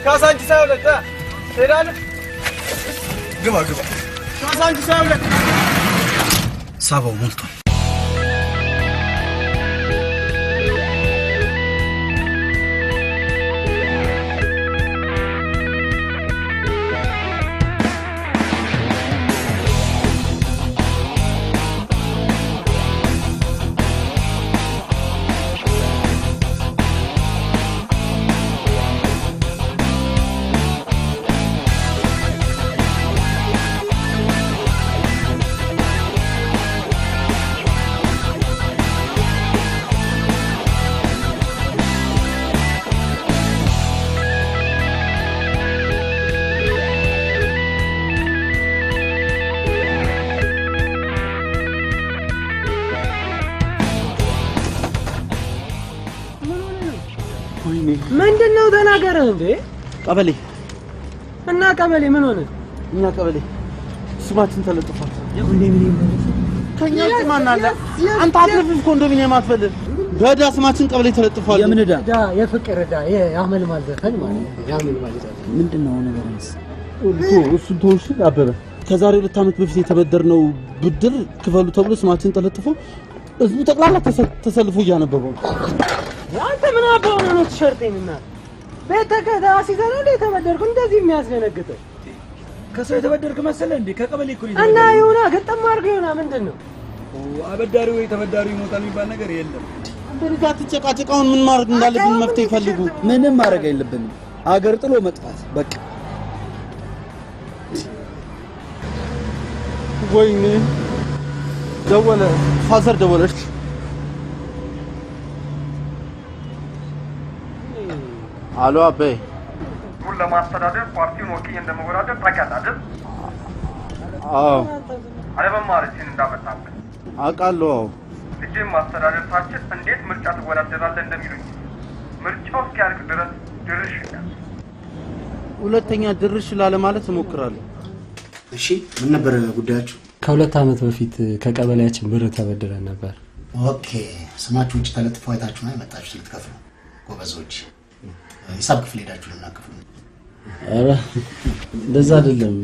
ካሳንቺስ 22 ትሄዳለህ? ግባ ግባ። ካሳንቺስ 22 ሳባው ሞልቷል። ምንድነው ተናገረ እንዴ? ቀበሌ እና ቀበሌ ምን ሆነ? እኛ ቀበሌ ስማችን ተለጥፏል። ኮንዶሚኒየም ከኛ ውጭ ማን አለ? አንተ አትለፍም። ኮንዶሚኒየም አትፈልም። በዕዳ ስማችን ቀበሌ ተለጥፏል። የምን ዕዳ? ዕዳ የፍቅር ዕዳ፣ የአመልማል ዘፈን ማለት ነው። የአመልማል ዘፈን ምንድነው ነገርስ? እሱን ተውሽ አበበ። ከዛሬ 2 ዓመት በፊት የተበደርነው ብድር ክፈሉ ተብሎ ስማችን ተለጥፎ ህዝቡ ጠቅላላ ተሰልፎ እያነበበው ነው። አንተ ምን አባው ነው ቲሸርቴንና ቤት ተከታ አስይዘህ ነው የተበደርኩ እንደዚህ የሚያስደነግጠው? ከሰው የተበደርክ መሰለህ እንዴ? ከቀበሌ እኮ ነው። እና ይሁና ገጠም አድርገው ይሁና። ምንድነው አበዳሪው ወይ ተበዳሪው ይሞታል የሚባል ነገር የለም። አንተ ልጅ አትጨቃጨቅ። አሁን ምን ማድረግ እንዳለብን መፍትሄ ፈልጉ። ምንም ማድረግ የለብንም። አገር ጥሎ መጥፋት በቃ። ወይኔ ደወለ፣ father ደወለች። አሎ አበይ፣ ሁሉ ለማስተዳደር ፓርቲውን ወክዬ እንደመወዳደር ታውቂያለህ አይደል? አዎ። አለመማርችን እንዳመጣብህ አውቃለሁ። አዎ። ልጄን ማስተዳደር ሳችል እንዴት ምርጫ ትወዳደራለህ እንደሚሉኝ ምርጫው እስኪያልቅ ድረስ ድርሽ እንዳል። ሁለተኛ ድርሽ ላለማለት እሞክራለሁ። እሺ፣ ምን ነበር ጉዳያችሁ? ከ2 ዓመት በፊት ከቀበሌያችን ብር ተበድረን ነበር። okay፣ ስማችሁ ውጭ ተለጥፎ አይታችሁ ነው የመጣችሁት ልትከፍሉ? ጎበዞች። ሂሳብ ክፍል ሄዳችሁ ልናከፍሉ? ኧረ እንደዛ አይደለም።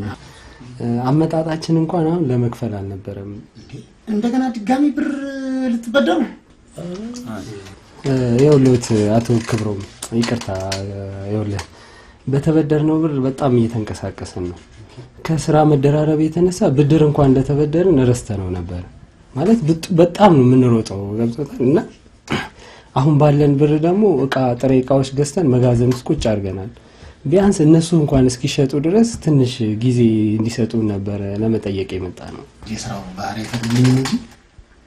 አመጣጣችን እንኳን አሁን ለመክፈል አልነበረም። እንደገና ድጋሚ ብር ልትበደሩ? ይኸውልዎት አቶ ክብሮም፣ ይቅርታ፣ ይኸውልህ በተበደርነው ብር በጣም እየተንቀሳቀስን ነው። ከስራ መደራረብ የተነሳ ብድር እንኳን እንደተበደርን ረስተነው ነበር። ማለት በጣም ነው የምንሮጠው፣ ገብቶታል። እና አሁን ባለን ብር ደግሞ እቃ ጥሬ እቃዎች ገዝተን መጋዘን ውስጥ ቁጭ አድርገናል። ቢያንስ እነሱ እንኳን እስኪሸጡ ድረስ ትንሽ ጊዜ እንዲሰጡ ነበር ለመጠየቅ የመጣ ነው። የስራው ባህሪ አይፈቅድልኝም እንጂ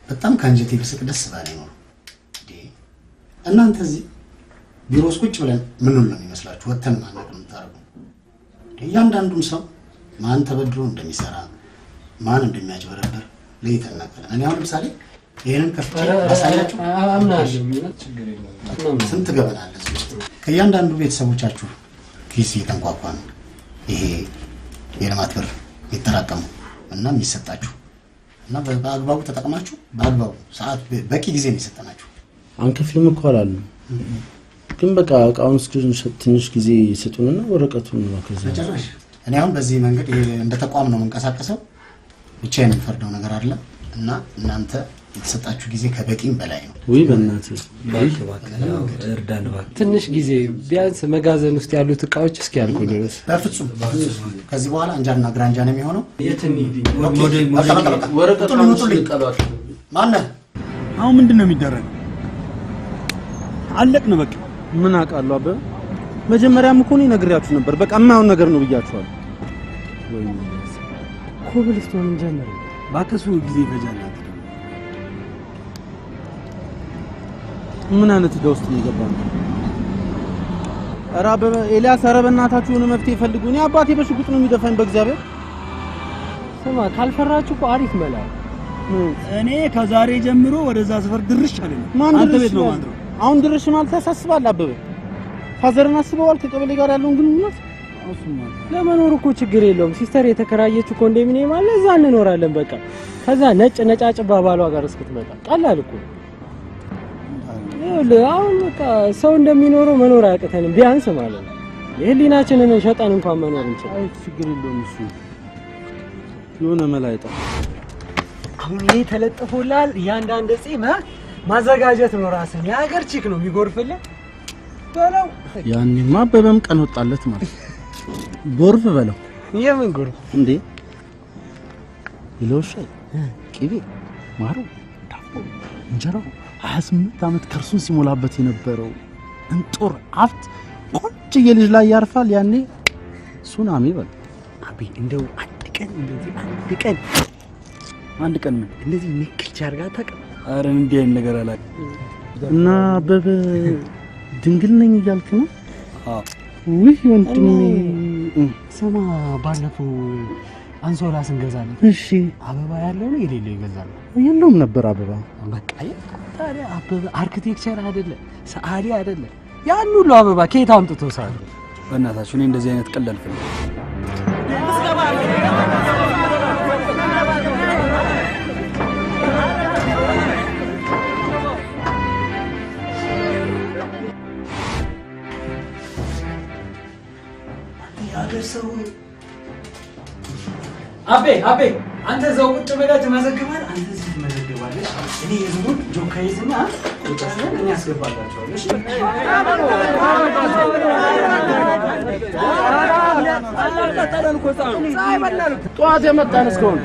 በጣም ከአንጀቴ ብስቅ ደስ ባለኝ ነው። እናንተ እዚህ ቢሮ ውስጥ ቁጭ ብለን ምን ነው የሚመስላችሁ? ወተን ማናቅ የምታደርጉ? እያንዳንዱን ሰው ማን ተበድሮ እንደሚሰራ ማን እንደሚያጭበረብር ለይተን እናውቃለን። እኔ አሁን ለምሳሌ ይሄንን ከፍቼ ባሳያችሁ ስንት ገበና አለ እዚህ ውስጥ። ከእያንዳንዱ ቤተሰቦቻችሁ ኪስ እየተንኳኳ ነው ይሄ የልማት ብር የሚጠራቀመው እና የሚሰጣችሁ እና በአግባቡ ተጠቅማችሁ በአግባቡ ሰዓት በቂ ጊዜ ነው የሰጠናችሁ። አንከፍልም እኮ አላልንም፣ ግን በቃ እቃውን እስክንሸጥ ትንሽ ጊዜ ስጡንና ወረቀቱን ከዛ መጨረሻ። እኔ አሁን በዚህ መንገድ እንደ ተቋም ነው የምንቀሳቀሰው። ብቻዬን የምፈርደው ነገር አይደለም እና እናንተ የተሰጣችሁ ጊዜ ከበቂም በላይ ነው። ውይ በእናትህ እርዳን እባክህ። ትንሽ ጊዜ ቢያንስ መጋዘን ውስጥ ያሉት እቃዎች እስኪያልቁ ድረስ። በፍጹም ከዚህ በኋላ እንጃና ግራንጃ ነው የሚሆነው። የት እንሂድ? ወረቀቱን ማነህ? አሁን ምንድን ነው የሚደረገው? አለቅን በቃ። ምን አውቃለሁ አበበ፣ መጀመሪያም እኮ እኔ ነግሬያችሁ ነበር። በቃ የማይሆን ነገር ነው ብያችኋለሁ። ኮብልስቶን እንጀምር እባክህ፣ እሱ ጊዜ ይፈጃል። ምን አይነት ዕዳ ውስጥ ነው የገባነው? ኧረ አበበ፣ ኤልያስ፣ ኧረ በእናታችሁ የሆነ መፍትሄ ፈልጉ። እኔ አባቴ በሽጉጥ ነው የሚደፋኝ በእግዚአብሔር። ስማ፣ ካልፈራችሁ እኮ አሪፍ መላ። እኔ ከዛሬ ጀምሮ ወደዛ ሰፈር ድርሽ አልልም። አንተ ቤት ነው ማድረው። አሁን ድርሽ ማለት ያሳስባል አበበ። father ን አስበዋል ከቀበሌ ጋር ያለውን ግንኙነት? ለመኖር እኮ ችግር የለውም። sister የተከራየችው ኮንዶሚኒየም አለ፣ እዛ እንኖራለን በቃ። ከዛ ነጭ ነጫጭባ ባሏ ጋር እስክትመጣ ቀላል እኮ። ይኸውልህ አሁን በቃ ሰው እንደሚኖረው መኖር አያቅተንም ቢያንስ ማለት ነው። የህሊናችንን ሸጠን እንኳን መኖር እንችላለን። አይ ችግር የለውም እሱ የሆነ መላ አይጣ። አሁን ይሄ ተለጥፎልሃል። እያንዳንድ ጺም ማዘጋጀት ነው ራስን። የሀገር chick ነው የሚጎርፍልህ በለው። ያኔማ አበበም ቀን ወጣለት ማለት ጎርፍ በለው። የምን ጎርፍ እንዴ? ይለውሻ ቅቤ፣ ማሩ፣ ዳቦ፣ እንጀራው 28 ዓመት ከርሱን ሲሞላበት የነበረው እንጦር ሀብት ቆንጆ የልጅ ላይ ያርፋል። ያኔ ሱናሚ በለው። አቤ እንደው አንድ ቀን እንደዚህ አንድ ቀን አንድ ቀን ምን እንደዚህ ንክል ቻርጋ ታውቅ? ኧረ እንዲህ አይነት ነገር አላውቅም። እና አበበ ድንግል ነኝ እያልክ ነው? አዎ። ውይ ወንድሜ ስማ፣ ባለፈው አንሶላ ስንገዛለን እሺ፣ አበባ ያለው ነው የሌለው ይገዛል? የለውም ነበር አበባ። በቃ ታዲያ አበበ architecture አይደለ ሰዓሊ አይደለ ያን ሁሉ አበባ ከየት አምጥቶ ሳለ? በእናታችሁ እኔ እንደዚህ አይነት ቀልድ አልፈልግም። አቤ አቤ አንተ እዛው ቁጭ ብለህ ትመዘግባለህ፣ አንተ እዚህ ትመዘግባለሽ። እኔ ህዝቡን ጆካ ይዝና ቁጭ ብለን እኔ አስገባላችኋለሁ። እሺ ጠዋት የመጣን እስከሆነ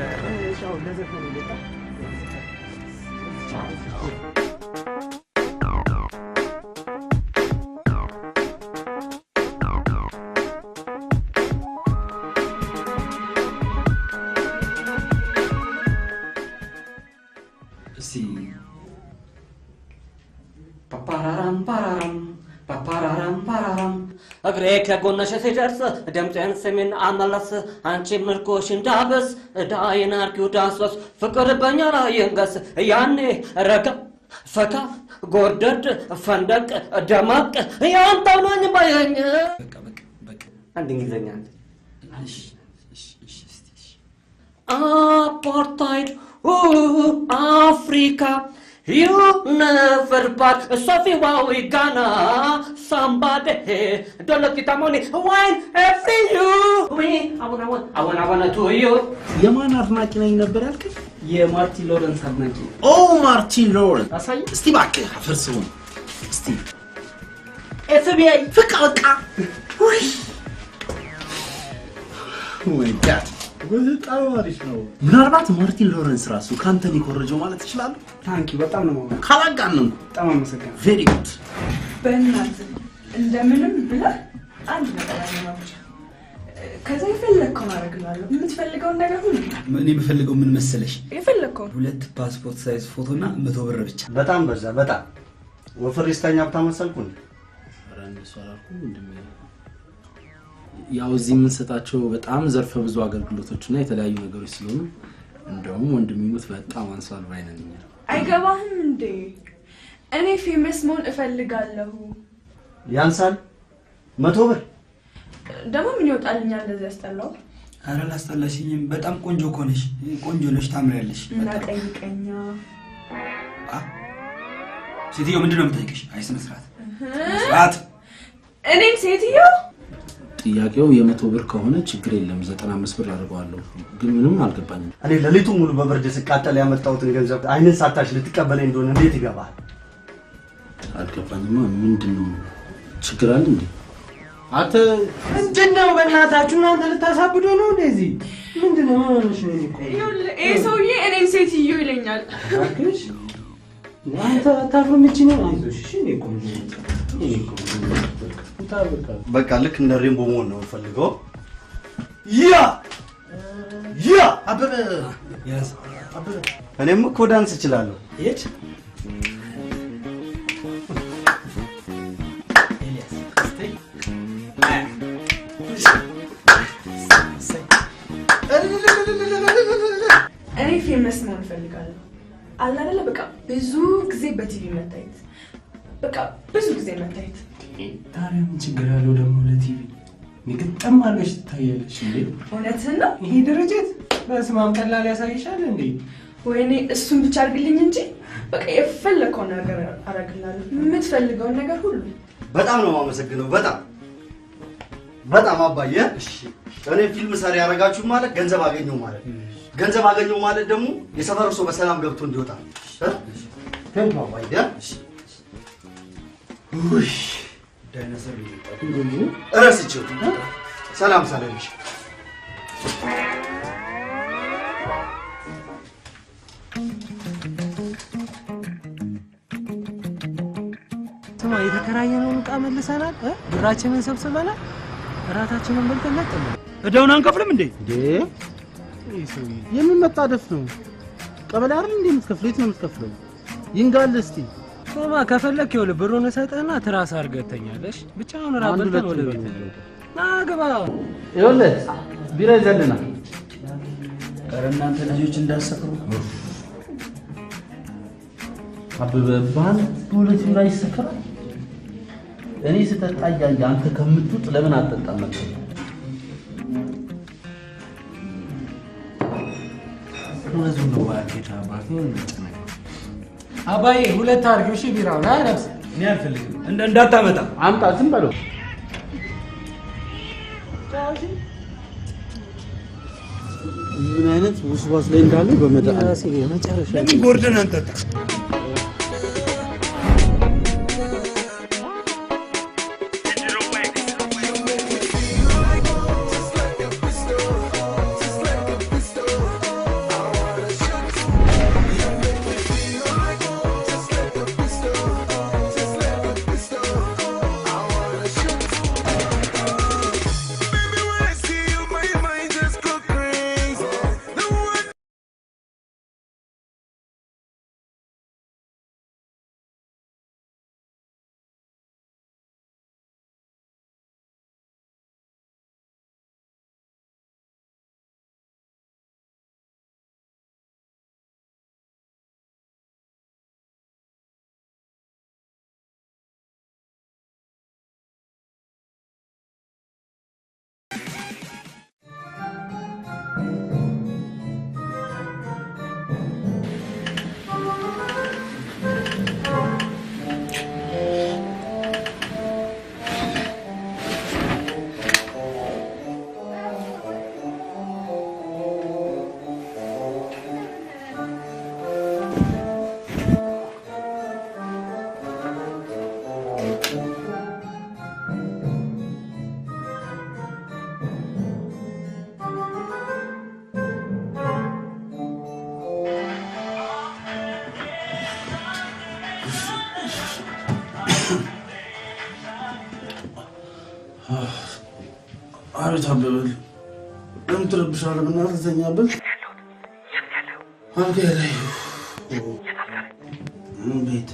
ፓፓራራም ፓራራም ፓፓራራም ፓራራም እግሬ ከጎንሽ ሲደርስ ድምፄን ስሚን አመለስ አንቺ ምርኮሽ እንዳበስ ዕዳዬን አርጊው ዳሰስ ፍቅር በኛ ላይ ይንገስ ያኔ ረጋ ፈካ ጎርደድ ፈንደቅ ደማቅ ያንተው ነኝ ባይኝ። በቃ አንድ እንግሊዘኛ አለ። አፓርታይድ አፍሪካ You never but Sophie Wowie Ghana somebody don't look at money wine every you we I wanna want I wanna wanna to you. የማን አድናቂ ነኝ ነበር ያልከኝ? የማርቲን ሎረንስ አድናቂ። ኦ ማርቲን ሎረንስ አሳይ እስቲ እባክህ አፈር ስሆን እስቲ FBI ፍቃ በቃ ውይ ወይ God በጣም አሪፍ ነው። ምናልባት ማርቲን ሎረንስ ራሱ ካንተ ሊኮረጀው ማለት እችላለሁ። Thank you በጣም ነው ማለት ካላጋነንኩ በጣም አመሰግናለሁ። Very good። በእናትህ እንደምንም ብለህ አንድ ነገር አለማብቻ ከዛ የፈለግከውን አደርግልሃለሁ። የምትፈልገውን ነገር ሁሉ። እኔ የምፈልገው ምን መሰለሽ? የፈለግከውን 2 passport size ፎቶና 100 ብር ብቻ። በጣም በዛ። በጣም ወፍሬ ስተኛ ሀብታም መሰልኩ እንዴ? ኧረ እንደሱ አላልኩም ወንድሜ። ያው እዚህ የምንሰጣቸው በጣም ዘርፈ ብዙ አገልግሎቶችና የተለያዩ ነገሮች ስለሆኑ እንደውም ወንድሜ ሙት በጣም አንሷል ባይ ነኝ። አይገባህም እንዴ? እኔ famous መሆን እፈልጋለሁ። ያንሳል 100 ብር ደግሞ ምን ይወጣልኛል? እንደዚህ ያስጠላው። ኧረ አላስጠላሽኝም። በጣም ቆንጆ እኮ ነሽ። ቆንጆ ነሽ፣ ታምሪያለሽ። እና ጠይቀኛ። ሴትዮ ምንድን ነው የምጠይቅሽ? አይ ስነ ስርዓት ስርዓት። እኔም ሴትዮ ጥያቄው የ100 ብር ከሆነ ችግር የለም 95 ብር አድርገዋለሁ። ግን ምንም አልገባኝም። እኔ ለሊቱ ሙሉ በብርድ ስቃጠል ያመጣሁትን ገንዘብ አይንን ሳታሽ ልትቀበለኝ እንደሆነ እንዴት ይገባል? አልገባኝማ። ምንድነው ችግር አለ እንዴ? አንተ ምንድነው በእናታችሁ እናንተ ልታሳብዱ ነው እንደዚህ? ምንድነው ምን ሆነሽ ነው? ይኸውልህ ይሄ ሰውዬ እኔም ሴትዮ ይለኛል። እባክሽ አንተ አታፍርም? እቺ ነው አይዞሽ። እሺ እኔ ቆንጆ እኔ ቆንጆ በቃ ልክ እንደ ሬምቦ መሆን ነው የምፈልገው። Yeah yeah አበበ ያዝ አበበ እኔም እኮ ዳንስ እችላለሁ። የት ኤልያስ እስቲ እኔ famous መሆን እፈልጋለሁ። አለ አይደለ በቃ ብዙ ጊዜ በቲቪ መታየት፣ በቃ ብዙ ጊዜ መታየት። ታዲያ ምን ችግር አለው ደግሞ ለቲቪ ንግጥም አድርገሽ ትታያለሽ እንዴ? እውነትህን ነው። ይሄ ድርጅት በስመ አብ ቀላል ያሳይሻል እንዴ? ወይኔ እሱን ብቻ አድርግልኝ እንጂ በቃ የፈለግከውን ነገር አደርግልሃለሁ። የምትፈልገውን ነገር ሁሉ። በጣም ነው የማመሰግነው። በጣም በጣም አባዬ። እሺ እኔ ፊልም ሰሪ ያደረጋችሁ ማለት ገንዘብ አገኘው ማለት፣ ገንዘብ አገኘው ማለት ደግሞ የሰፈሩ ሰው በሰላም ገብቶ እንዲወጣ። Thank you አባዬ። እሺ ውይ ዳይኖሰር እረስቼው። ሰላም ሰላምሽ። ስማ የተከራየነውን ዕቃ መልሰናል፣ ብራችንን ሰብስበናል፣ እራታችንን በልተን ለጥ ብለን እዳውን አንከፍልም እንዴ? እንዴ የምን መጣደፍ ነው? ቀበሌ አይደል እንዴ የምትከፍለው? የት ነው የምትከፍለው? ይንጋል እስቲ። ስማ ከፈለክ ይኸውልህ ብሩን እሰጥህና ትራስ አድርገህ ትተኛለሽ። ብቻ አሁን እራት በልተን ወደ ቤት ና ግባ። ይኸውልህ ቢራ ይዘልና። ኧረ እናንተ ልጆች እንዳትሰክሩ። አበበ በአንድ በሁለት ቢራ ይሰከራል? እኔ ስጠጣ እያየህ አንተ ከምትውጥ ለምን አትጠጣም ነበር? እውነቱን ነው እባክህ አባቴ መጨነቅ። አባዬ ሁለት አድርጊው እሺ ቢራውን። አይ ነፍስ እኔ አልፈልግም። እንዳታመጣ አምጣ፣ ዝም በለው። ምን አይነት ውስዋስ ላይ እንዳለ በመድኃኒዓለም የመጨረሻ ለምን ጎርደን አንጠጣ? አቤት አበበ፣ ለምን ትረብሻለህ? በእናትህ ተኛበት። አልጋዬ ላይ ቤት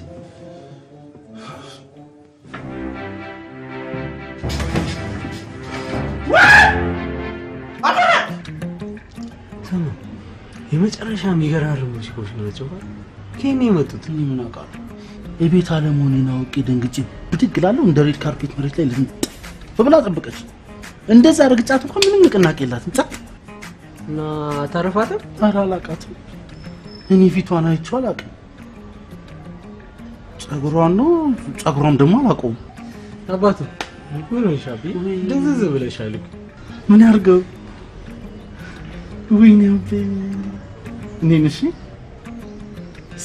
ስማ የመጨረሻ የሚገራርሙ ሙዚቃዎች ናቸው። ከየት ነው የመጡት? እኔ ምን አውቃለሁ? የቤት አለመሆኔን አውቄ ደንግጬ ብድግ እላለሁ። እንደ red carpet መሬት ላይ ልንጥፍ ብላ ጠበቀች። እንደዛ ረግጫት እንኳን ምንም ንቅናቄ የላትም። ጸጥ እና ታረፋትም? ኧረ አላውቃትም። እኔ ፊቷን አይቼው አላውቅም። ጸጉሯን ነው ጸጉሯም ደግሞ አላውቀውም። አባቱ ምን ሆንሽ አቤ? ድንዝዝ ብለሻል እኮ። ምን ያድርገው? ወይኔ አቤ፣ እኔን እሺ፣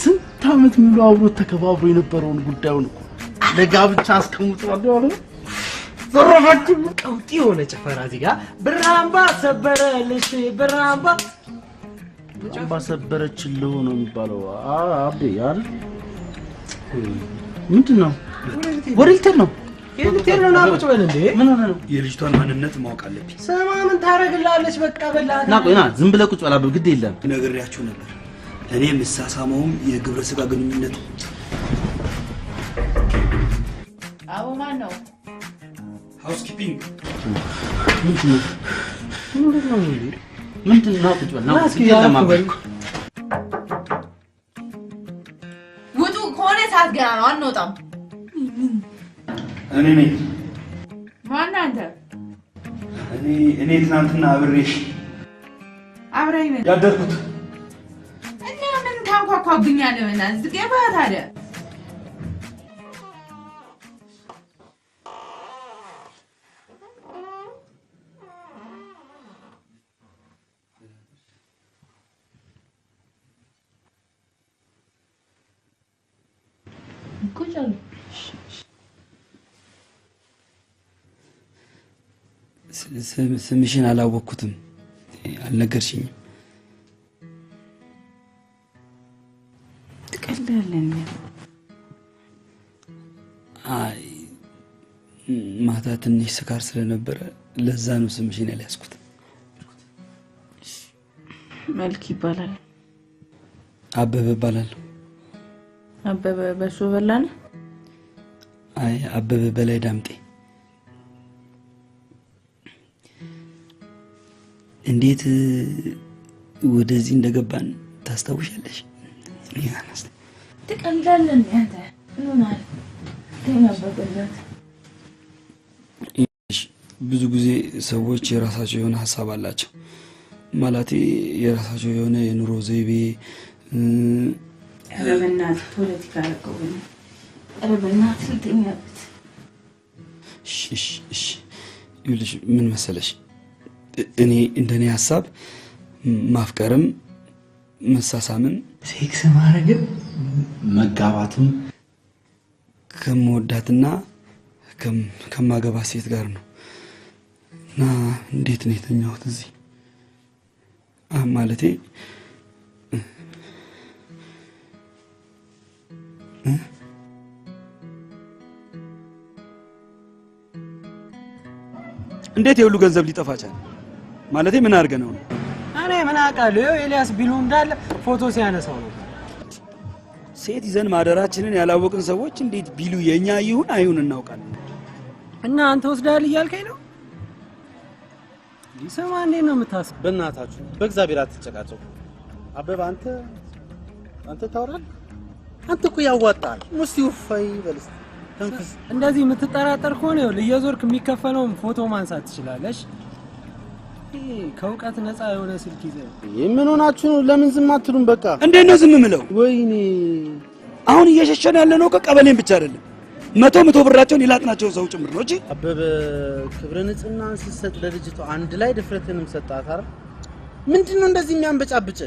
ስንት ዓመት ሙሉ አብሮት ተከባብሮ የነበረውን ጉዳዩን እኮ ለጋብቻ አስቀምጧል አለ። ዘረፈችው። ቀውጢ የሆነ ጭፈራ እዚህ ጋር ብራምባ ሰበረልሽ፣ ብራምባ ብራምባ ሰበረችልህ ነው የሚባለው። አቤ አይደል? ምንድን ነው? ወደ ልትሄድ ነው? ልትሄድ ነው? ና ቁጭ በል እንዴ። ምን ሆነህ ነው? የልጅቷን ማንነት ማወቅ አለብኝ። ስማ ምን ታደርግልሃለች? በቃ በላት። ና ቆይ ና፣ ዝም ብለህ ቁጭ በል አበበ፣ ግድ የለም። ነግሬያችሁ ነበር። እኔ የምሳሳመውም የግብረ ስጋ ግንኙነት አቡ ማን ነው? Housekeeping ምንድን ነው? ምንድን ነው? ቁጭ በል ና፣ እስኪ ግድ የለም አረፍ በል። አበበ። ውጡ ከሆነ ሰዓት ገና ነው፣ አንወጣም። እኔ ነኝ። ማነህ አንተ? እኔ ትናንትና አብሬሽ አብረኝ ነህ ያደርኩት። እና ምን ታንኳኳብኛለህ? በእናትህ ዝገባ ታዲያ። ስምሽን አላወቅኩትም፣ አልነገርሽኝም። ትቀልዳለህ? አይ ማታ ትንሽ ስካር ስለነበረ ለዛ ነው ስምሽን ያልያዝኩት። መልክ ይባላል። አበበ እባላለሁ። አበበ በሶ በላ ነው? አይ አበበ በላይ ዳምጤ። እንዴት ወደዚህ እንደገባን ታስታውሻለሽ? ትቀልዳለህ እንዴ አንተ? ምን ሆነሃል? ተኛ በበላት። ብዙ ጊዜ ሰዎች የራሳቸው የሆነ ሀሳብ አላቸው። ማለቴ የራሳቸው የሆነ የኑሮ ዘይቤ። ኧረ በእናትህ ፖለቲካ አደረገው። ኧረ በእናትህ ልተኛበት። እሺ እሺ ይኸውልሽ ምን መሰለሽ፣ እኔ እንደኔ ሀሳብ ማፍቀርም መሳሳምም ሴክስ ማድረግም መጋባትም ከምወዳትና ከማገባት ሴት ጋር ነው። እና እንዴት ነው የተኛሁት እዚህ? ማለቴ እንዴት የሁሉ ገንዘብ ሊጠፋ ቻለ? ማለቴ ምን አድርገህ ነው? እኔ ምን አውቃለሁ? ይኸው ኤልያስ ቢሉ እንዳለ ፎቶ ሲያነሳው ነው። ሴት ይዘን ማደራችንን ያላወቅን ሰዎች እንዴት ቢሉ የኛ ይሁን አይሁን እናውቃለን። እና አንተ ወስደሃል እያልከኝ ነው? ስማ እንዴት ነው የምታስበው? በእናታችሁ በእግዚአብሔር አትጨቃጨቁ። አበበ አንተ ታወራለህ። አንተ እኮ ያዋጣል። ሙስቲ ውፋይ በል እስኪ ተንፍስ። እንደዚህ የምትጠራጠር ከሆነ ይኸውልህ እየዞርክ የሚከፈለውን ፎቶ ማንሳት ትችላለሽ። ይሄ ከእውቀት ነፃ የሆነ ስልክ ይዘህ ምን ሆናችሁ ነው? ለምን ዝም አትሉም? በቃ እንዴት ነው ዝም የምለው? ወይኔ አሁን እየሸሸን ያለነው እኮ ቀበሌን ብቻ አይደለም፣ 100 ብራቸውን የላጥናቸው ሰው ጭምር ነው። እሺ አበበ ክብረ ንጽህናን ስትሰጥ ለልጅቷ አንድ ላይ ድፍረትንም ሰጣት አይደል? ምንድነው እንደዚህ የሚያንበጫብጭ?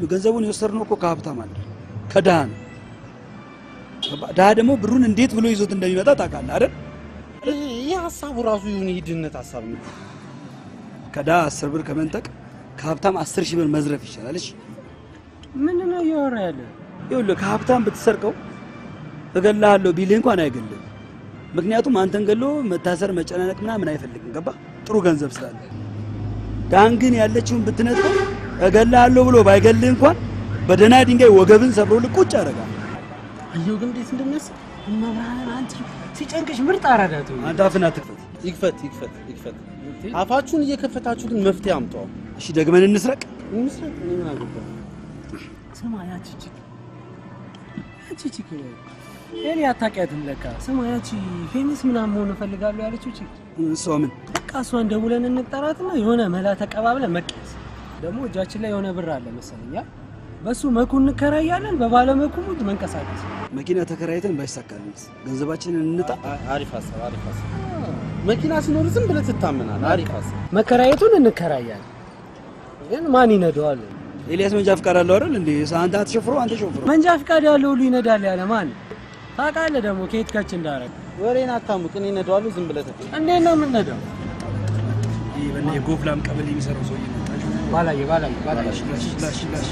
ገንዘቡን የወሰድነው እኮ ከሀብታም አይደል ከድሃ ነው። ድሃ ደግሞ ብሩን እንዴት ብሎ ይዞት እንደሚመጣ ታውቃለህ አይደል? ይህ ሀሳቡ ራሱ ይሁን የድህነት ሀሳብ ነው። ከድሃ 10 ብር ከመንጠቅ ከሀብታም 10 ሺህ ብር መዝረፍ ይሻላል። እሺ ምንድን ነው እያወራ ያለ? ይኸውልህ ከሀብታም ብትሰርቀው እገልሃለሁ ቢልህ እንኳን አይገልህም። ምክንያቱም አንተን ገሎ መታሰር መጨናነቅ ምናምን አይፈልግም። ገባ? ጥሩ ገንዘብ ስላለ። ድሃን ግን ያለችውን ብትነጥቀው እገልሃለሁ ብሎ ባይገልህ እንኳን በደህና ድንጋይ ወገብን ሰብሮልህ ቁጭ ያደርጋል። አየሁ ግን እንዴት እንደሚያስብ። እመብርሃን አንቺ ሲጨንቅሽ ምርጥ አራዳ ትሆኚ። አንተ አፍህን አትክፈት። ይክፈት ይክፈት ይክፈት። አፋችሁን እየከፈታችሁ ግን መፍትሄ አምጡ። እሺ ደግመን እንስረቅ። እንስረቅ? እኔ ምን አገባኝ? ስማ ያቺ chick እኔ አታውቂያትም ለካ። ስማ ያቺ famous ምናምን መሆን እፈልጋለሁ ያለችው chick እሷ ምን በቃ እሷን ደውለን እንጠራትና የሆነ መላ ተቀባብለን መቀስ። ደግሞ እጃችን ላይ የሆነ ብር አለ መሰለኝ፣ በሱ መኩ እንከራያለን። በባለ መኩ ሙድ መንቀሳቀስ። መኪና ተከራይተን ባይሳካልንስ ገንዘባችንን እንጣ። አሪፍ ሀሳብ አሪፍ ሀሳብ። መኪና ሲኖር ዝም ብለህ ትታመናለህ። አሪፍ ሀሳብ። መከራየቱን እንከራያለን፣ ግን ማን ይነዳዋል? ኤልያስ መንጃ ፍቃድ አለው አይደል እንዴ? አንተ አትሾፍረው፣ አንተ ሾፍረው። መንጃ ፍቃድ ያለው ሁሉ ይነዳል ያለ ማን? ታውቃለህ ደግሞ ከየት ከች እንዳደረገ። ወሬን አታሙቅ። እኔ እነዳዋለሁ። ዝም ብለህ ተቀመጥ። እንዴት ነው የምንነዳው? ይሄ በእናትህ የጎፍላም ቀበሌ የሚሰራው ሰውዬ ነው። ባላየ ባላየ ባላየ ላሽ ላሽ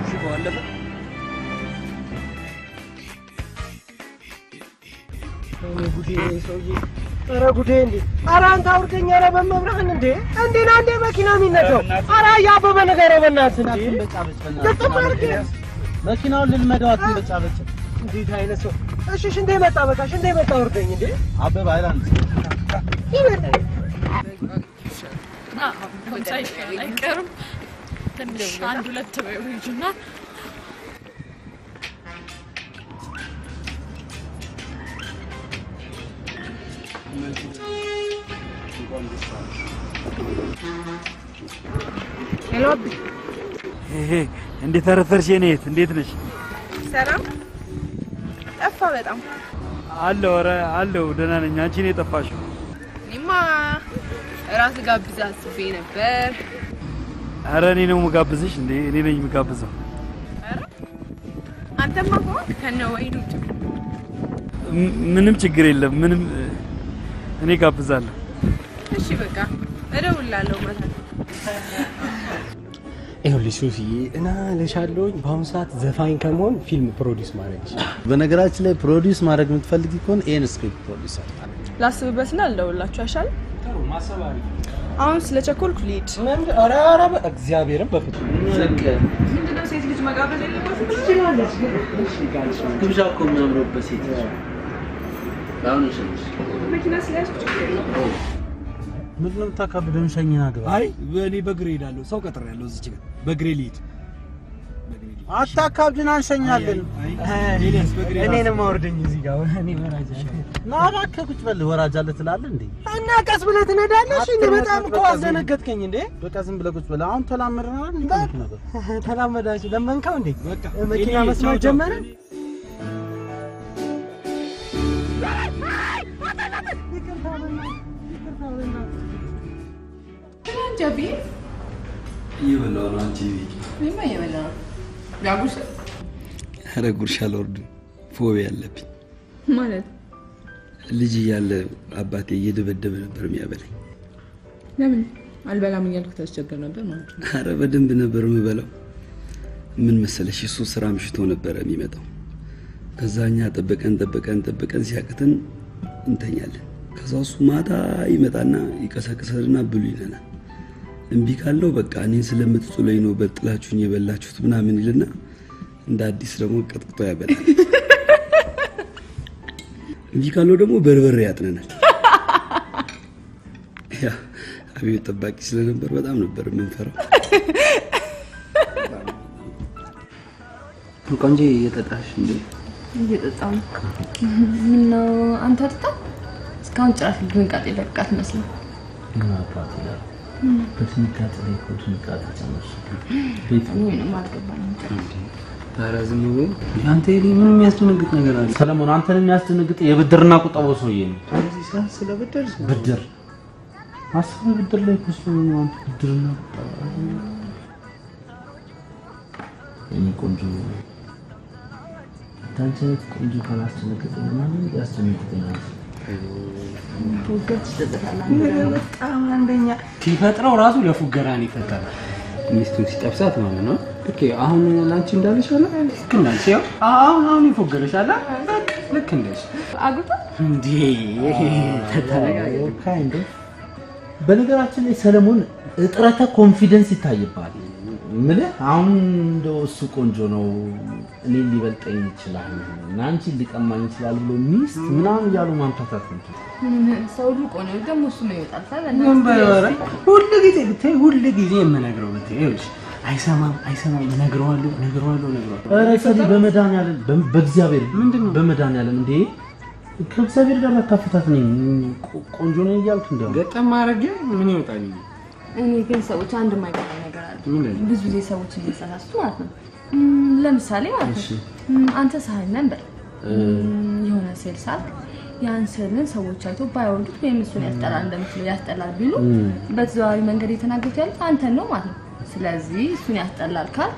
ሽቦ አለፈ። ጉዴ ሰውዬ! ኧረ ጉዴ! እንዴ! ኧረ አንተ አውርደኝ! ኧረ በመብርሃን እንዴ! እንዴ ና እንዴ መኪና የሚነዳው! ኧረ ያበበ ነገር በእናትህ እንዴ! ግጥም አድርገህ መኪናውን ልልመደው። አትበጫበጭ። እንዴት አይነት ሰው! እሺ ሽንቴ መጣ፣ በቃ ሽንቴ መጣ፣ አውርደኝ እንዴ! አበበ አይላንድ አይቀርም። ትንሽ አንድ ሁለት በይው ሂጂና Hello አቢ፣ እንዴት አረፈድሽ የኔ እህት? እንዴት ነሽ? ሰላም። ጠፋ በጣም። አለሁ፣ ኧረ አለሁ፣ ደህና ነኝ። አንቺ ነው የጠፋሽው። እኔማ እራት ልጋብዝህ አስቤ ነበር። ኧረ እኔ ነው የምጋብዝሽ እንዴ? እኔ ነኝ የምጋብዘው። ኧረ አንተማ ከሆንክ ከነ ወይኑ ጭምር። ምንም ችግር የለም። ምንም እኔ ጋብዛለሁ። እሺ በቃ እደውልልሃለሁ ማታ። ይኸውልሽ ሶፊዬ እና እልሻለሁኝ በአሁኑ ሰዓት ዘፋኝ ከመሆን ፊልም produce ማድረግ ይችላል። በነገራችን ላይ produce ማድረግ የምትፈልጊ ከሆነ ይሄን script produce አድርጊ። ላስብበትና ልደውልላችሁ አይሻልም? ጥሩ ማሰብ አሪፍ። አሁን ስለቸኮልኩ ልሂድ። ኧረ ኧረ እግዚአብሔርን በፍጹም ዝቅ። ምንድነው ሴት ልጅ መጋበዝ የለባትም? ትችላለች ግን እሺ ካልሽ ግብዣ እኮ የሚያምረው በሴት ልጅ አሁን እሺ መኪና ስለያዝኩ ችግር የለውም። ምንድነው የምታካብደው? ሸኝና ግባ። አይ እኔ በእግሬ እሄዳለሁ። ሰው ቀጥሬያለሁ እዚች ጋር በእግሬ ልሂድ። አታካብድን፣ አንሸኛለን። እኔንም አውርደኝ እዚህ ጋር እኔ ወራጅ አለ። ና እባክህ ቁጭ በል። ወራጅ አለ ትላለህ እንዴ? እና ቀስ ብለህ ትነዳለህ። እሺ እንዴ በጣም እኮ አስደነገጥከኝ እንዴ። በቃ ዝም ብለህ ቁጭ በል። አሁን ተላመድን አይደል? እንዴ ተላመዳችሁ። ለመንከው እንዴ? መኪና መስማት ጀመረ። ጃቢ እየበላሁ ነው። አንቺ ቤት እኔማ እየበላሁ ነው። ላጉርስ? ኧረ ጉርሻ አልወርድም፣ ፎቢያ አለብኝ። ማለት ልጅ እያለ አባቴ እየደበደበ ነበር የሚያበላኝ። ለምን አልበላም እያልኩ ታስቸግር ነበር ማለት ነው? ኧረ በደንብ ነበር የምበላው። ምን መሰለሽ እሱ ስራ አምሽቶ ነበረ የሚመጣው። ከዛ እኛ ጠብቀን ጠብቀን ጠብቀን ሲያቅተን እንተኛለን። ከዛ እሱ ማታ ይመጣና ይቀሰቅሰንና ብሉ ይለናል። እምቢ ካለው በቃ እኔን ስለምትጥሉኝ ነው በጥላችሁኝ የበላችሁት ምናምን ይልና እንደ አዲስ ደግሞ ቀጥቅጦ ያበላል። እምቢ ካለው ደግሞ በርበሬ ያጥነናል። ያ አብዮት ጠባቂ ስለነበር በጣም ነበር የምንፈራው። ቆንጆ እየጠጣሽ እንዴ? እየጠጣሁ ነው። ምነው አንተ አትጠጣም? እስካሁን ጭራሽ ድንጋጤ ለቃት መስሎኝ። ምን አባት ይላል በድንጋጤ ላይ እኮ ድንጋጤ ጨመርሽብኝ። ቤት ምንም አልገባኝም ጭራሽ። ኧረ ዝም በይ አንተ። ኤሊ ምን የሚያስደነግጥ ነገር አለ? ሰለሞን አንተን የሚያስደነግጥ የብድርና ቁጠባው ሰውዬ ነው። በዚህ ሰዓት ስለ ብድር ብድር አስበህ ብድር ላይ እኮ ስለሆነ ነው አንተ ብድርና ቁጠባ። የእኔ ቆንጆ እንዳንቺ አይነት ቆንጆ ካላስደነገጠኝ ማንም ሊያስደነግጠኝ በጣም አንደኛ ሲፈጥረው ራሱ ለፉገራ ነው የፈጠረው። ሚስቱን ሲጠብሳት ማለት ነው። ልክ አሁን ላንቺ እንዳለሽ አለ ልክ እንዳንቺ ያው አሁን አሁን ይፎገረሽ አለ በቃ ልክ እንደሽ አግብታ እንዴ kind of። በነገራችን ላይ ሰለሞን እጥረተ confidence ይታይባል። ምልህ አሁን እንደው እሱ ቆንጆ ነው እኔን ሊበልጠኝ ይችላል እና አንቺን ሊቀማኝ ይችላል ብሎ ሚስት ምናምን እያሉ ማምታታት ነው። ሰው ሁሉ ቆንጆ ደግሞ እሱ ነው ይወጣል። ምን በወረ ሁሉ ጊዜ ብታይ ሁሉ ጊዜ የምነግረው ብታይ ይኸውልሽ አይሰማም አይሰማም፣ እነግረዋለሁ እነግረዋለሁ እነግረዋለሁ። ኧረ ሰዲ በመድኃኒዓለም በእግዚአብሔር በመድኃኒዓለም እንዴ ከእግዚአብሔር ጋር አታፈታት ነኝ ቆንጆ ነኝ እያልክ እንደው ገጠም ማድረግ ምን ይወጣል? እኔ ግን ሰዎች አንድ የማይገባኝ ነገር አለ። ብዙ ጊዜ ሰዎች የሚሳሳቱት ማለት ነው። ለምሳሌ ማለት ነው አንተ ሰዓሊ ነህ በል የሆነ ስዕል ሳልክ ያን ስዕልን ሰዎች አይቶ ባይወዱት ወይም እሱን ያስጠላል እንደምትለው ያስጠላል ቢሉ በተዘዋዋሪ መንገድ የተናገሩት ያሉት አንተን ነው ማለት ነው። ስለዚህ እሱን ያስጠላል ካል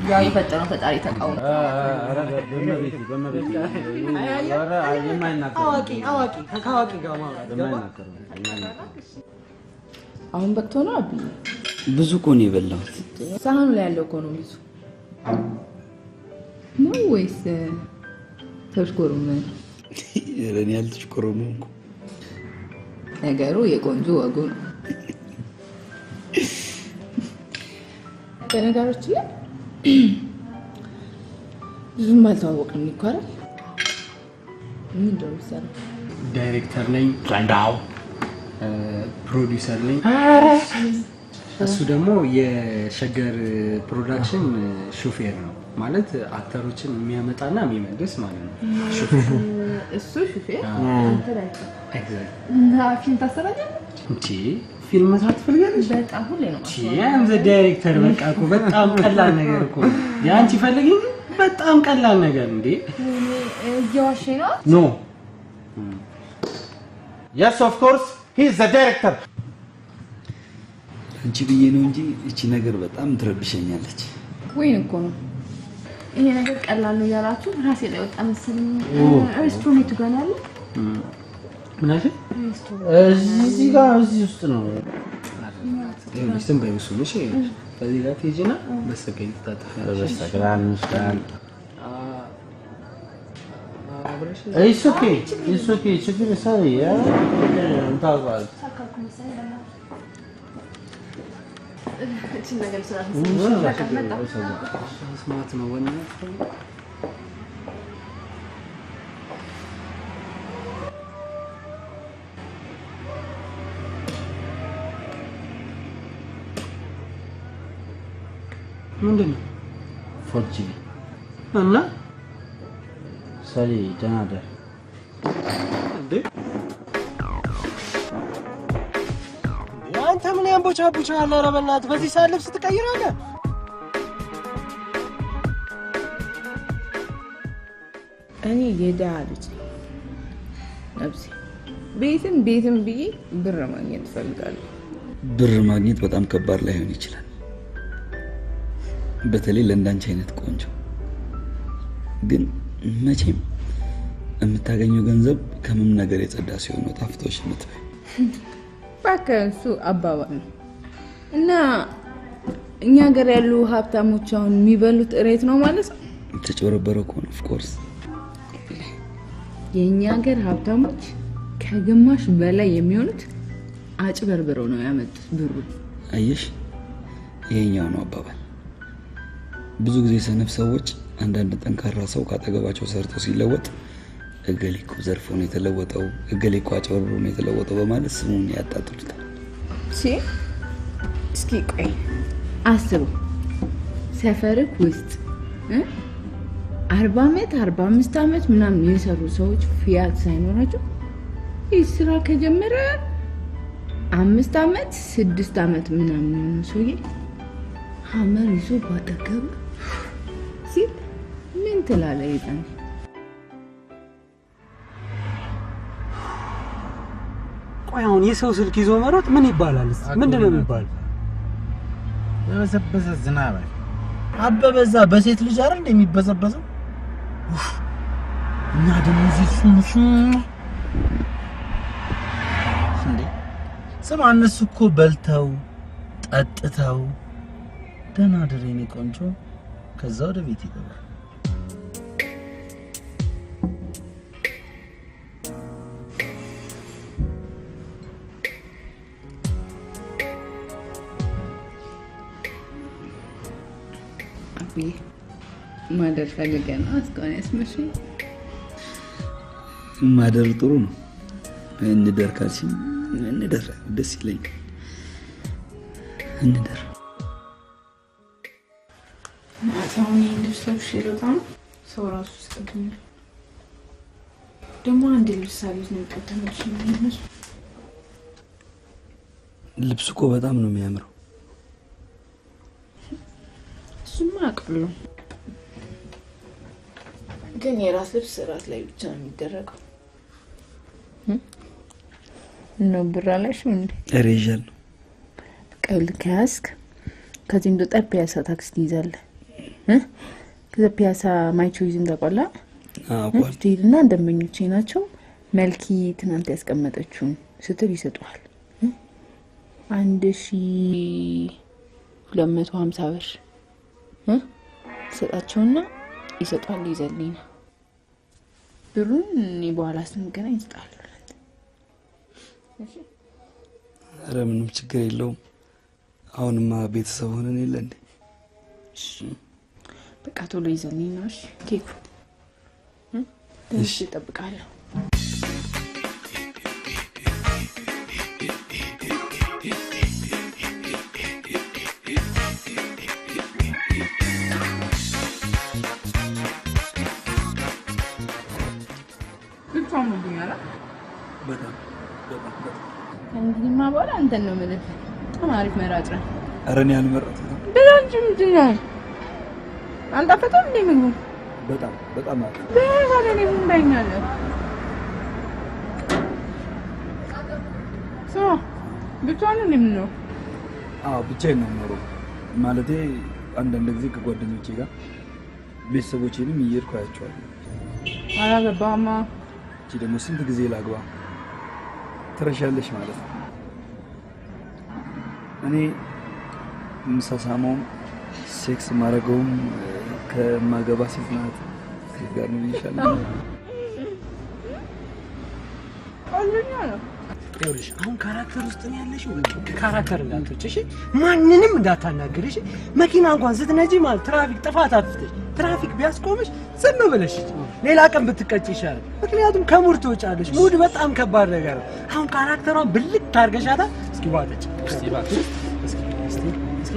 ያው የፈጠረው ፈጣሪ ተቃውሞ። አዋቂ አዋቂ ከአዋቂ ጋር ማውራት ገባ። አሁን በቅቶ ነው አብዬ? ብዙ እኮ ነው የበላሁት። ሳህኑ ላይ ያለው እኮ ነው ብዙ ነው ወይስ ተሽኮርመን? ኧረ እኔ አልተሽኮረመምኩም። ነገሩ የቆንጆ ወጉ ነው። በነገራችን ላይ ብዙም አልተዋወቅንም እኮ አይደል? ምንድን ነው የምትሰራው? ዳይሬክተር ነኝ፣ ፕሮዲውሰር ነኝ። እሱ ደግሞ የሸገር ፕሮዳክሽን ሹፌር ነው። ማለት actor ኦችን የሚያመጣና የሚመልስ ማለት ነው። እሱ ሹፌር፣ አንተ ዳይሬክተር። Exact። እና ፊልም ታሰራኛለህ እንዴ? ፊልም መስራት ትፈልጋለሽ? በጣም ሁሌ ነው። I'm the director። በቃ እኮ በጣም ቀላል ነገር እኮ ነው። የአንቺ ፈልጊ እንጂ በጣም ቀላል ነገር እንዴ። እየዋሸኝ ነው። No Yes of course he is the director። አንቺ ብዬ ነው እንጂ እቺ ነገር በጣም ትረብሸኛለች። ወይን እኮ ነው። ይሄ ነገር ቀላል ነው ያላችሁ ራሴ ላይ ወጣ መሰለኝ። Restroom የቱ ጋር ነው ያለው? ምን አልሽኝ? እዚህ ጋር እዚህ ውስጥ ነው። ይኸውልሽ ዝም በይ እሱን እሺ። በዚህ ጋር ትሄጂና በስተቀኝ ትታጠፊያለሽ። በስተግራ እንወስዳለን። It's okay. It's okay. ችግር sorry ታውቃለህ። እቺን ነገር ስራ Smart ነው በእናትህ። ምንድን ነው? 4 GB እና Sorry ደህና እደር። እንዴ አንተ ምን ያንቦጫቡጫል? ኧረ በእናትህ በዚህ ሰዓት ልብስ ትቀይራለህ? እኔ የድሃ ልጅ ነኝ። ነብሴ ቤትም ቤትም ብዬ ብር ማግኘት እፈልጋለሁ። ብር ማግኘት በጣም ከባድ ላይሆን ይችላል። በተለይ ለእንዳንቺ አይነት ቆንጆ። ግን መቼም የምታገኘው ገንዘብ ከምንም ነገር የጸዳ ሲሆን ነው ጣፍጦሽ የምትበይው። እባክህ እሱ አባባል ነው። እና እኛ ሀገር ያሉ ሀብታሞች አሁን የሚበሉት እሬት ነው ማለት ነው። የተጭበረበረ እኮ ነው። Of course የእኛ ሀገር ሀብታሞች ከግማሽ በላይ የሚሆኑት አጭበርብረው ነው ያመጡት ብሩ። አየሽ፣ ይሄኛው ነው አባባል። ብዙ ጊዜ ሰነፍ ሰዎች አንዳንድ ጠንካራ ሰው ካጠገባቸው ሰርቶ ሲለወጥ እገሌ እኮ ዘርፎ ነው የተለወጠው፣ እገሌ እኮ አጭበርብሮ ነው የተለወጠው በማለት ስሙን ያጣጥሉታል። እሺ፣ እስኪ ቆይ አስበው፣ ሰፈርክ ውስጥ 40 ዓመት 45 ዓመት ምናምን የሰሩ ሰዎች ፊያት ሳይኖራቸው ይህ ስራ ከጀመረ 5 ዓመት 6 ዓመት ምናምን የሆነ ሰውዬ ሀመር ይዞ ባጠገብ ሲል ምን ትላለህ? ይዛን ቆይ አሁን የሰው ስልክ ይዞ መሮጥ ምን ይባላል? እስኪ ምንድን ነው የሚባለው? የበሰበሰ ዝናብ አበበ እዛ በሴት ልጅ አይደል እንደሚበዘበዘው? እኛ ደግሞ እዚህ እንዴ ስማ፣ እነሱ እኮ በልተው ጠጥተው ደህና እደር የኔ ቆንጆ፣ ከዛ ወደ ቤት ይገባል። አብዬ ማደር ፈልገህ ነው እስካሁን ያስመሸኝ? ማደር ጥሩ ነው። እንደር ካልሽኝ እንደር ደስ ይለኛል። እንደር ማታውን ይሄን ልብስ ለብሼ ልወጣ ነው። ሰው ራሱ ይስቅብኛል። ደግሞ አንድ ልብስ ሳልይዝ ነው የወጣሁት ተመልሼ የምመለሰው። ልብሱ እኮ በጣም ነው የሚያምረው። እሱማ አውቃለሁ፣ ግን የራስ ልብስ ራት ላይ ብቻ ነው የሚደረገው። ነው ብር አላልሽም እንዴ? ኧረ ይዣለሁ። በቃ ይኸውልህ ከያዝክ ከዚህ እንደወጣ ፒያሳ ታክሲ ትይዛለህ። ከዛ ፒያሳ My Choice ን ታውቃለህ? አውቃለሁ። ትሄድና ደንበኞቼ ናቸው መልኪ ትናንት ያስቀመጠችውን ስትል ይሰጡሃል። 1250 ብር ትሰጣቸውና ይሰጧል። ይዘልኝ ነው ብሩን እኔ በኋላ ስንገናኝ እሰጥሃለሁ። ኧረ ምንም ችግር የለውም። አሁንማ ቤተሰብ ሆነን የለ እንዴ? እሺ በቃ ቶሎ ይዘልኝ ነው። እሺ ኬኩ እሺ፣ እጠብቅሃለሁ። በጣም በጣም በጣም ከእንግዲህማ በኋላ አንተን ነው የምልህ። በጣም አሪፍ መራጭ ነህ። ኧረ እኔ አልመረጥኩም። ብላ እንጂ ምንድን ነው አልጣፈጠም እንዴ ምግቡ? በጣም በጣም አሪፍ። በዛ ላይ ምን ታይኛለህ? ስማ ብቻህን ነው የምኖረው? አዎ ብቻዬን ነው የምኖረው። ማለቴ አንዳንድ ጊዜ ከጓደኞቼ ጋር፣ ቤተሰቦቼንም እየሄድኩ አያቸዋለሁ። አላገባህማ። እቺ ደግሞ ስንት ጊዜ ላግባ? ትረሻለሽ ማለት ነው። እኔ ምሳሳማውም ሴክስ ማድረገውም ከማገባ ሴት ናት ሴት ጋር ነው ይሻላል። ቀልደኛ ነው። ይኸውልሽ አሁን character ውስጥ ነው ያለሽው። character እንዳትወጪ እሺ? ማንንም እንዳታናግሪ እሺ? መኪና እንኳን ስትነጂ ማለት ትራፊክ ጥፋት አጥፍተሽ ትራፊክ ቢያስቆምሽ ዝም ብለሽ ሌላ ቀን ብትቀጪ ይሻላል። ምክንያቱም ከ mood ትወጫለሽ። mood በጣም ከባድ ነገር ነው። አሁን character ሯን ብልት ታርገሻታል። እስኪ ዋጠች እስኪ እባክሽ እስኪ እስኪ እስኪ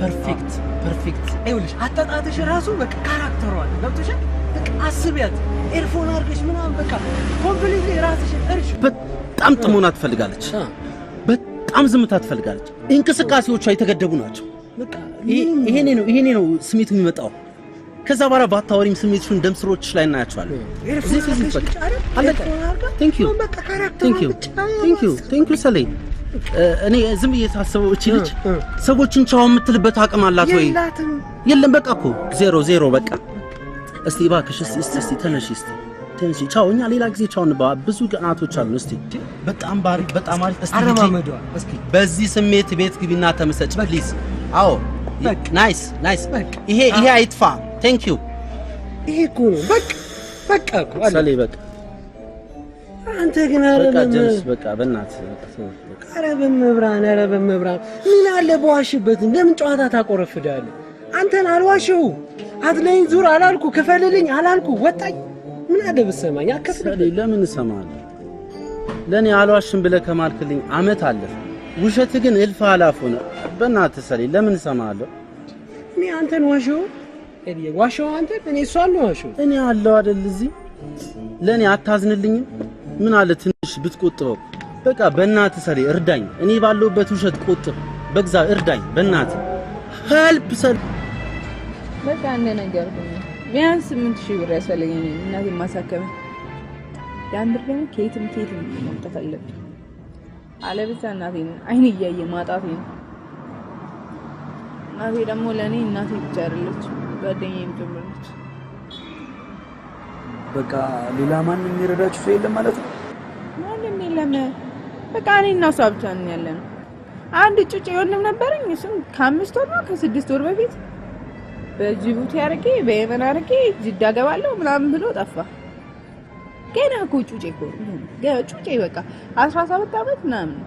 perfect perfect። ይኸውልሽ አጠጣትሽ ራሱ በቃ character ሯ ነው። ገብቶሻል? በቃ አስቢያት። earphone አድርገሽ ምናምን በቃ completely ራስሽን እርሽ። በጣም ጥሞና ትፈልጋለች። በጣም ዝምታ ትፈልጋለች። እንቅስቃሴዎቿ የተገደቡ ናቸው። ይሄኔ ነው ስሜቱ የሚመጣው። ከዛ በኋላ ባታወሪም ስሜትሽን ደም ስሮችሽ ላይ እናያቸዋለን። አለቀ። thank you thank you thank you thank you ሰሌ። እኔ ዝም ብዬ ሳስበው እቺ ልጅ ሰዎችን ቻው የምትልበት አቅም አላት ወይ? የለም። በቃ እኮ ዜሮ ዜሮ በቃ። እስቲ እባክሽ እስቲ እስቲ እስቲ ተነሺ እስቲ ተነሺ። ቻው። እኛ ሌላ ጊዜ ቻው እንባ። ብዙ ቀናቶች አሉ። እስቲ በጣም ባሪክ በጣም አሪፍ። እስቲ አረማመዷ እስኪ በዚህ ስሜት ቤት ግቢና ተመሰጭ please። አዎ nice nice። ይሄ ይሄ አይጥፋ። thank you። ይሄ እኮ ነው በቃ በቃ እኮ ሰሌ በቃ አንተ ግን ኧረ በቃ ጀምስ በቃ በእናትህ በቃ ኧረ በመብራን ኧረ በመብራን ምን አለ በዋሽበት ለምን ጨዋታ ታቆረፍዳለህ? አንተን አልዋሸው አትለኝ ዙር አላልኩ ክፈልልኝ አላልኩ ወጣኝ። ምን አለ ብትሰማኝ አከፍልልኝ። ለምን እሰማለሁ? ለኔ አልዋሽም ብለህ ከማልክልኝ አመት አለፈ። ውሸት ግን እልፍ አላፍ ሆነ። በእናትህ ሰሌ ለምን እሰማለሁ? እኔ አንተን ዋሸው እኔ ዋሸው አንተን እኔ እሷን ነው ዋሸው። እኔ አለው አይደል እዚህ ለኔ አታዝንልኝም? ምን አለ ትንሽ ብትቆጥበው። በቃ በእናትህ ሰሌ እርዳኝ። እኔ ባለሁበት ውሸት ቆጥብ። በግዛ እርዳኝ በእናትህ help ሰሌ። በቃ እንደነገርኩህ ነው። ቢያንስ 8000 ብር ያስፈልገኛል እናቴን ማሳከሚያ። ያን ብር ደግሞ ከየትም ከየትም ማምጣት አለብኝ። አለበለዚያ እናቴን አይን እያየ ማጣቴ ነው። እናቴ ደግሞ ለእኔ እናቴ ብቻ አይደለችም፣ ጓደኛዬም ጭምር ነች። በቃ ሌላ ማንም የሚረዳችሁ ሰው የለም ማለት ነው? ማንም የለም። በቃ እኔ እና እሷ ብቻ ነን ያለነው። አንድ ጩጬ ወንድም ነበረኝ። እሱም ከ5 ወር ነው ከ6 ወር በፊት በጅቡቲ አድርጌ በየመን አድርጌ ጅዳ ገባለሁ ምናምን ብሎ ጠፋ። ገና እኮ ጩጬ እኮ ገና ጩጬ በቃ 17 ዓመት ምናምን።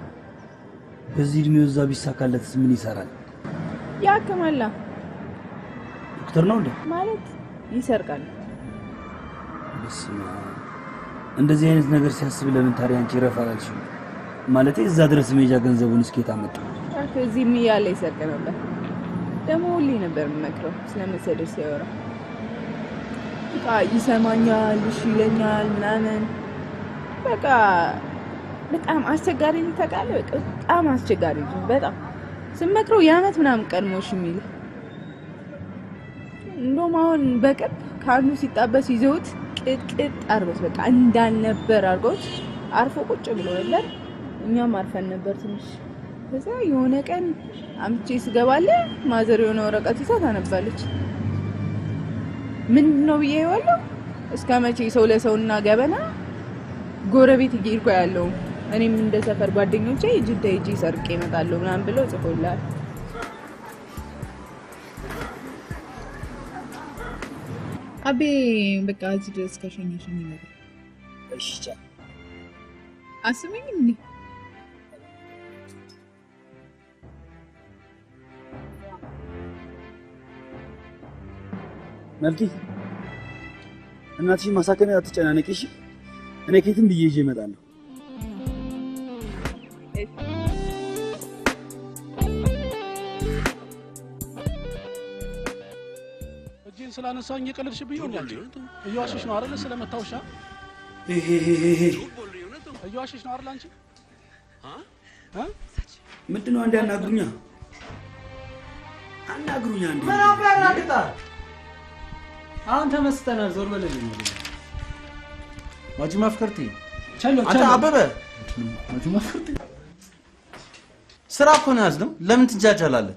በዚህ እድሜው እዛ ቢሳካለትስ ምን ይሰራል? ያክማላ። ዶክተር ነው እንዴ? ማለት ይሰርቃል። በስመ አብ። እንደዚህ አይነት ነገር ሲያስብ ለምን ታዲያ አንቺ ረፍ አላልሽም? ማለቴ እዛ ድረስ መሄጃ ገንዘቡን እስከየት አመጣው? እዚህም እያለ ይሰርቅ ነበር። ደግሞ ሁሌ ነበር የምመክረው ስለመሰደድ ሲያወራ። በቃ ይሰማኛል፣ እሺ ይለኛል ምናምን። በቃ በጣም አስቸጋሪ ልጅ ታውቃለህ። በቃ በጣም አስቸጋሪ ልጅ በጣም ስመክረው የዓመት ምናምን ቀድሞሽ የሚል እንደውም አሁን በቅርብ ከአንዱ ሲጣበስ ይዘውት ቅጥቅጥ አድርጎት በቃ እንዳልነበር አድርጎት አርፎ ቁጭ ብሎ ነበር። እኛም አርፈን ነበር ትንሽ። ከዛ የሆነ ቀን አምቼ ስገባለ ማዘር የሆነ ወረቀት ይዛ ታነባለች። ምንድን ነው ብዬ ይዋለው እስከ መቼ ሰው ለሰውና ገበና ጎረቤት እየሄድኩ ያለው እኔም እንደ ሰፈር ጓደኞቼ ጅዳ ሂጄ ሰርቄ እመጣለሁ ምናምን ብለው ጽፎልሃል። አቤ በቃ እዚህ ድረስ ከሸኘሽኝ ይበቃል። እሺ ቻው። አስመኝም እንዴ? መልኪ እናትሽን ማሳከሚያ አትጨናነቂ እሺ። እኔ ከየትም ብዬ ይዤ እመጣለሁ። እጄን ስላነሳሁኝ እየቀለድሽብኝ ነው እንዴ? እየዋሸሽ ነው አይደል? ስለመታውሻ እየዋሸሽ ነው አይደል? አንቺ ምንድነው? አንዴ አናግሩኛ አናግሩኛ አንዴ። ምን አብራራግጣል? አሁን ተመስጠናል። ዞር በልልኝ። ማጂ ማፍከርቲ ቸሎ አንተ አበበ ማጂ ማፍከርቲ ስራ እኮ ነው ያዝነው። ለምን ትጃጃላለህ?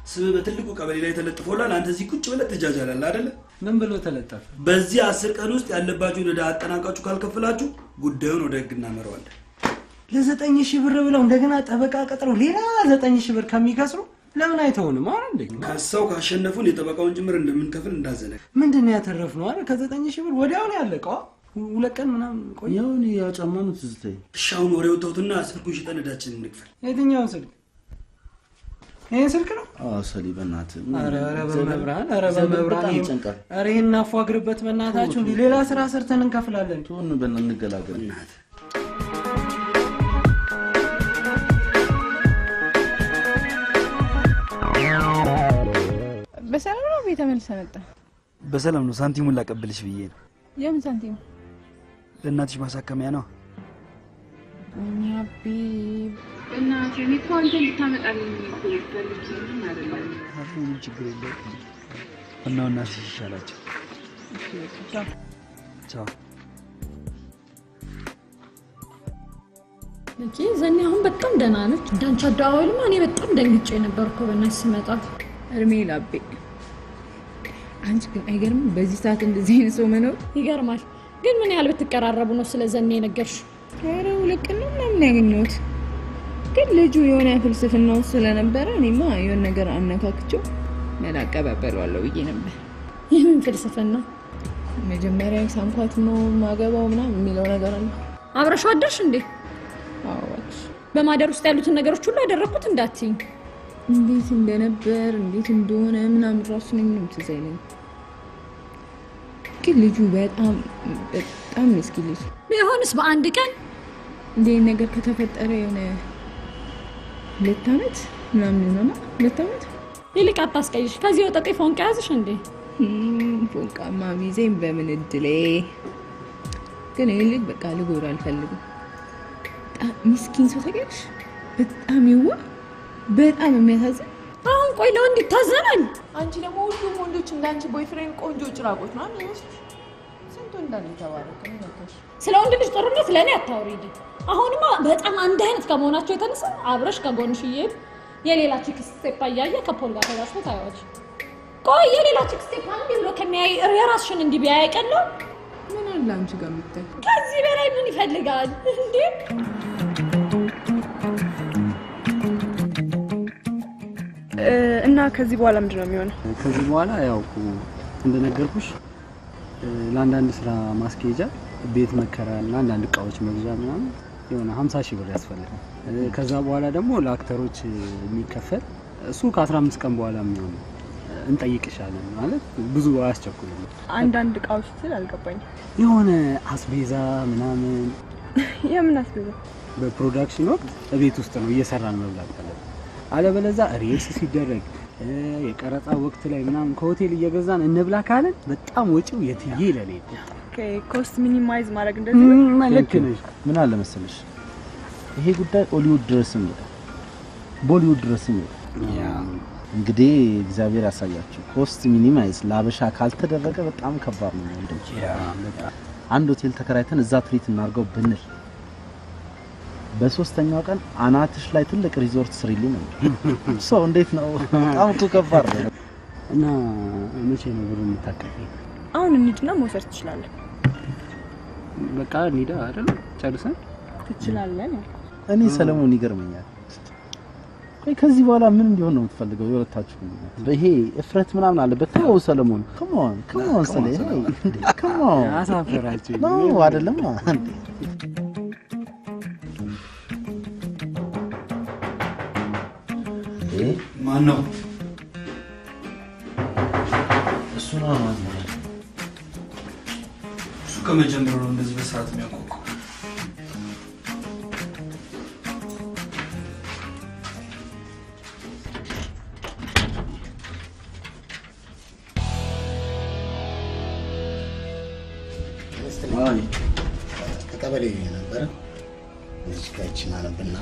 ስምህ በትልቁ ቀበሌ ላይ ተለጥፎላል። አንተ እዚህ ቁጭ ብለህ ትጃጃላለህ አይደለ? ምን ብሎ ተለጠፈ? በዚህ 10 ቀን ውስጥ ያለባችሁን ዕዳ አጠናቃችሁ ካልከፈላችሁ ጉዳዩን ወደ ህግ እናመራዋለን። ለ9000 ብር ብለው እንደገና ጠበቃ ቀጥረው ሌላ 9000 ብር ከሚከስሩ ለምን አይተውንም? አይደል እንዴ? ከሰው ካሸነፉን የጠበቃውን ጭምር እንደምንከፍል እንዳዘነግ። ምንድነው ያተረፍነው? አይደል ከ9000 ብር ወዲያው ነው ያለቀው። ሁለት ቀን ምናምን ቆይ። ያው እኔ ያጫማኑ ትዝተኝ። እሺ አሁን ወሬው ተውትና ስልኩን ሽጠን ዕዳችንን እንክፈል። የትኛውን ስልክ? ይሄን ስልክ ነው? አዎ ሰሊ በእናትህ። ኧረ ኧረ በመብርሃን ኧረ በመብርሃን ይጨንቃል። ኧረ ይሄን አፏግርበት በእናታችሁ። ሌላ ስራ ሰርተን እንከፍላለን። ትሁን በእናትህ እንገላገል። እናትህ በሰላም ነው ቤት ተመልሰህ መጣ? በሰላም ነው። ሳንቲሙን ላቀብልሽ ብዬ ነው። የምን ሳንቲም? ለእናትሽ ማሳከሚያ ነው። ወይኔ አቢ እናቴ፣ እኔ እኮ አንተ እንድታመጣልኝ እኮ ፈልጌ አይደለም። ምንም ችግር የለውም። እና እናትሽ ይሻላቸው። ቻው ቻው። እቺ ዘኔ አሁን በጣም ደህና ነች። እንዳንቺ አደዋወልማ እኔ በጣም ደንግጬ ነበር እኮ በእናትሽ ስመጣ። እድሜ ላቤ። አንቺ ግን አይገርምም? በዚህ ሰዓት እንደዚህ አይነት ሰው መኖር ይገርማል። ግን ምን ያህል ብትቀራረቡ ነው ስለ ዘኔ የነገርሽው? ኧረ 2 ቀን ነው ምናምን ያገኘሁት። ግን ልጁ የሆነ ፍልስፍና ውስጥ ስለነበረ እኔማ የሆነ ነገር አነካክቼው መላቀባበለዋለሁ ብዬ ነበር። ይህን ፍልስፍና መጀመሪያ ሳንኳት ነው ማገባው ምናምን የሚለው ነገር አለ። አብረሽው አደርሽ እንዴ? አዎ እባክሽ። በማደር ውስጥ ያሉትን ነገሮች ሁሉ አደረኩት እንዳትይኝ። እንዴት እንደነበር እንዴት እንደሆነ ምናምን ራሱ እኔ ምንም ትዝ አይለኝም። ግን ልጁ በጣም በጣም ምስኪን ልጅ ቢሆንስ በአንድ ቀን እንዲህ ነገር ከተፈጠረ የሆነ 2 ዓመት ምናምን ይሆናል። 2 ዓመት ይልቅ አታስቀይሽ። ከዚህ ወጠጤ ፎንቃ ያዝሽ እንዴ? ፎንቃማ ቢይዘኝ በምን እድሌ። ግን ይሄ ልጅ በቃ ልጎዳ አልፈልግም። በጣም ምስኪን ሰው ታውቂያለሽ። በጣም የዋህ፣ በጣም የሚያሳዝን። አሁን ቆይ ለወንድ ይታዘናል? አንቺ ደግሞ ሁሉም ወንዶች እንዳንቺ boyfriend ቆንጆ ጭራቆች ነው የሚመስሉሽ። ስንቱ እንዳለ የተባረከ ነው። ስለ ወንድ ልጅ ጥሩነት ለእኔ አታውሪልኝ። አሁንማ በጣም አንድ አይነት ከመሆናቸው የተነሳ አብረሽ ከጎንሽ እየሄድኩ የሌላ chick step እያየ ከፖል ጋር ተጋጭቶ ታያለሽ። ቆይ የሌላ chick step አንድ ብሎ ከሚያይ የራስሽን እንዲህ ቢያይ አይቀለው? ምን አለ አንቺ ጋር የምታይ? ከዚህ በላይ ምን ይፈልጋል እንዴ? እና ከዚህ በኋላ ምንድነው የሚሆነው? ከዚህ በኋላ ያው እንደነገርኩሽ ለአንዳንድ ስራ ማስኬጃ ቤት መከራና አንዳንድ እቃዎች መግዣ ምናምን የሆነ 50 ሺህ ብር ያስፈልጋል። ከዛ በኋላ ደግሞ ለአክተሮች የሚከፈል እሱ ከ15 ቀን በኋላ የሚሆን እንጠይቅሻለን። ማለት ብዙ አያስቸኩልም። አንዳንድ እቃዎች ስል አልገባኝም። የሆነ አስቤዛ ምናምን። የምን አስቤዛ? በ production ወቅት ቤት ውስጥ ነው እየሰራን መብላት ያለብን። አለበለዚያ rehearse ሲደረግ የቀረጻ ወቅት ላይ ምናምን ከሆቴል እየገዛን እንብላ ካለን በጣም ወጪው የትዬ ለሌ። Okay፣ cost minimize ማድረግ እንደዚህ ነው። ልክ ነሽ። ምን አለ መሰለሽ ይሄ ጉዳይ ሆሊውድ ድረስም ይሄዳል፣ ቦሊውድ ድረስም ይሄዳል። እንግዲህ እግዚአብሔር ያሳያችሁ። Cost minimize ለአበሻ ካልተደረገ በጣም ከባድ ነው የሚሆነው። አንድ ሆቴል ተከራይተን እዛ treat እናድርገው ብንል በሶስተኛው ቀን አናትሽ ላይ ትልቅ ሪዞርት ስሪልኝ ነው። ሰው እንዴት ነው? በጣም እኮ ከባድ ነው። እና መቼ ነው ብሩ የምታቀፊው? አሁን እንሂድና መውሰድ ትችላለህ። በቃ እንሂዳ አይደል? ጨርሰን ትችላለህ ያልኩህ። እኔ ሰለሞን ይገርመኛል። ቆይ ከዚህ በኋላ ምን እንዲሆን ነው የምትፈልገው? የሁለታችሁ ይሄ እፍረት ምናምን አለበት። ተው ሰለሞን፣ come on come on ሰለሞን፣ come on አሳፈራችሁ ነው አይደለም እንዴ? ማን ነው እሱ? ነው ማለት ነው። እሱ ከመጀመሪያው ነው እንደዚህ በሰዓት የሚያንኳኳው። ከቀበሌ ነበረ። እዚህ ጋር ይህችን አነብና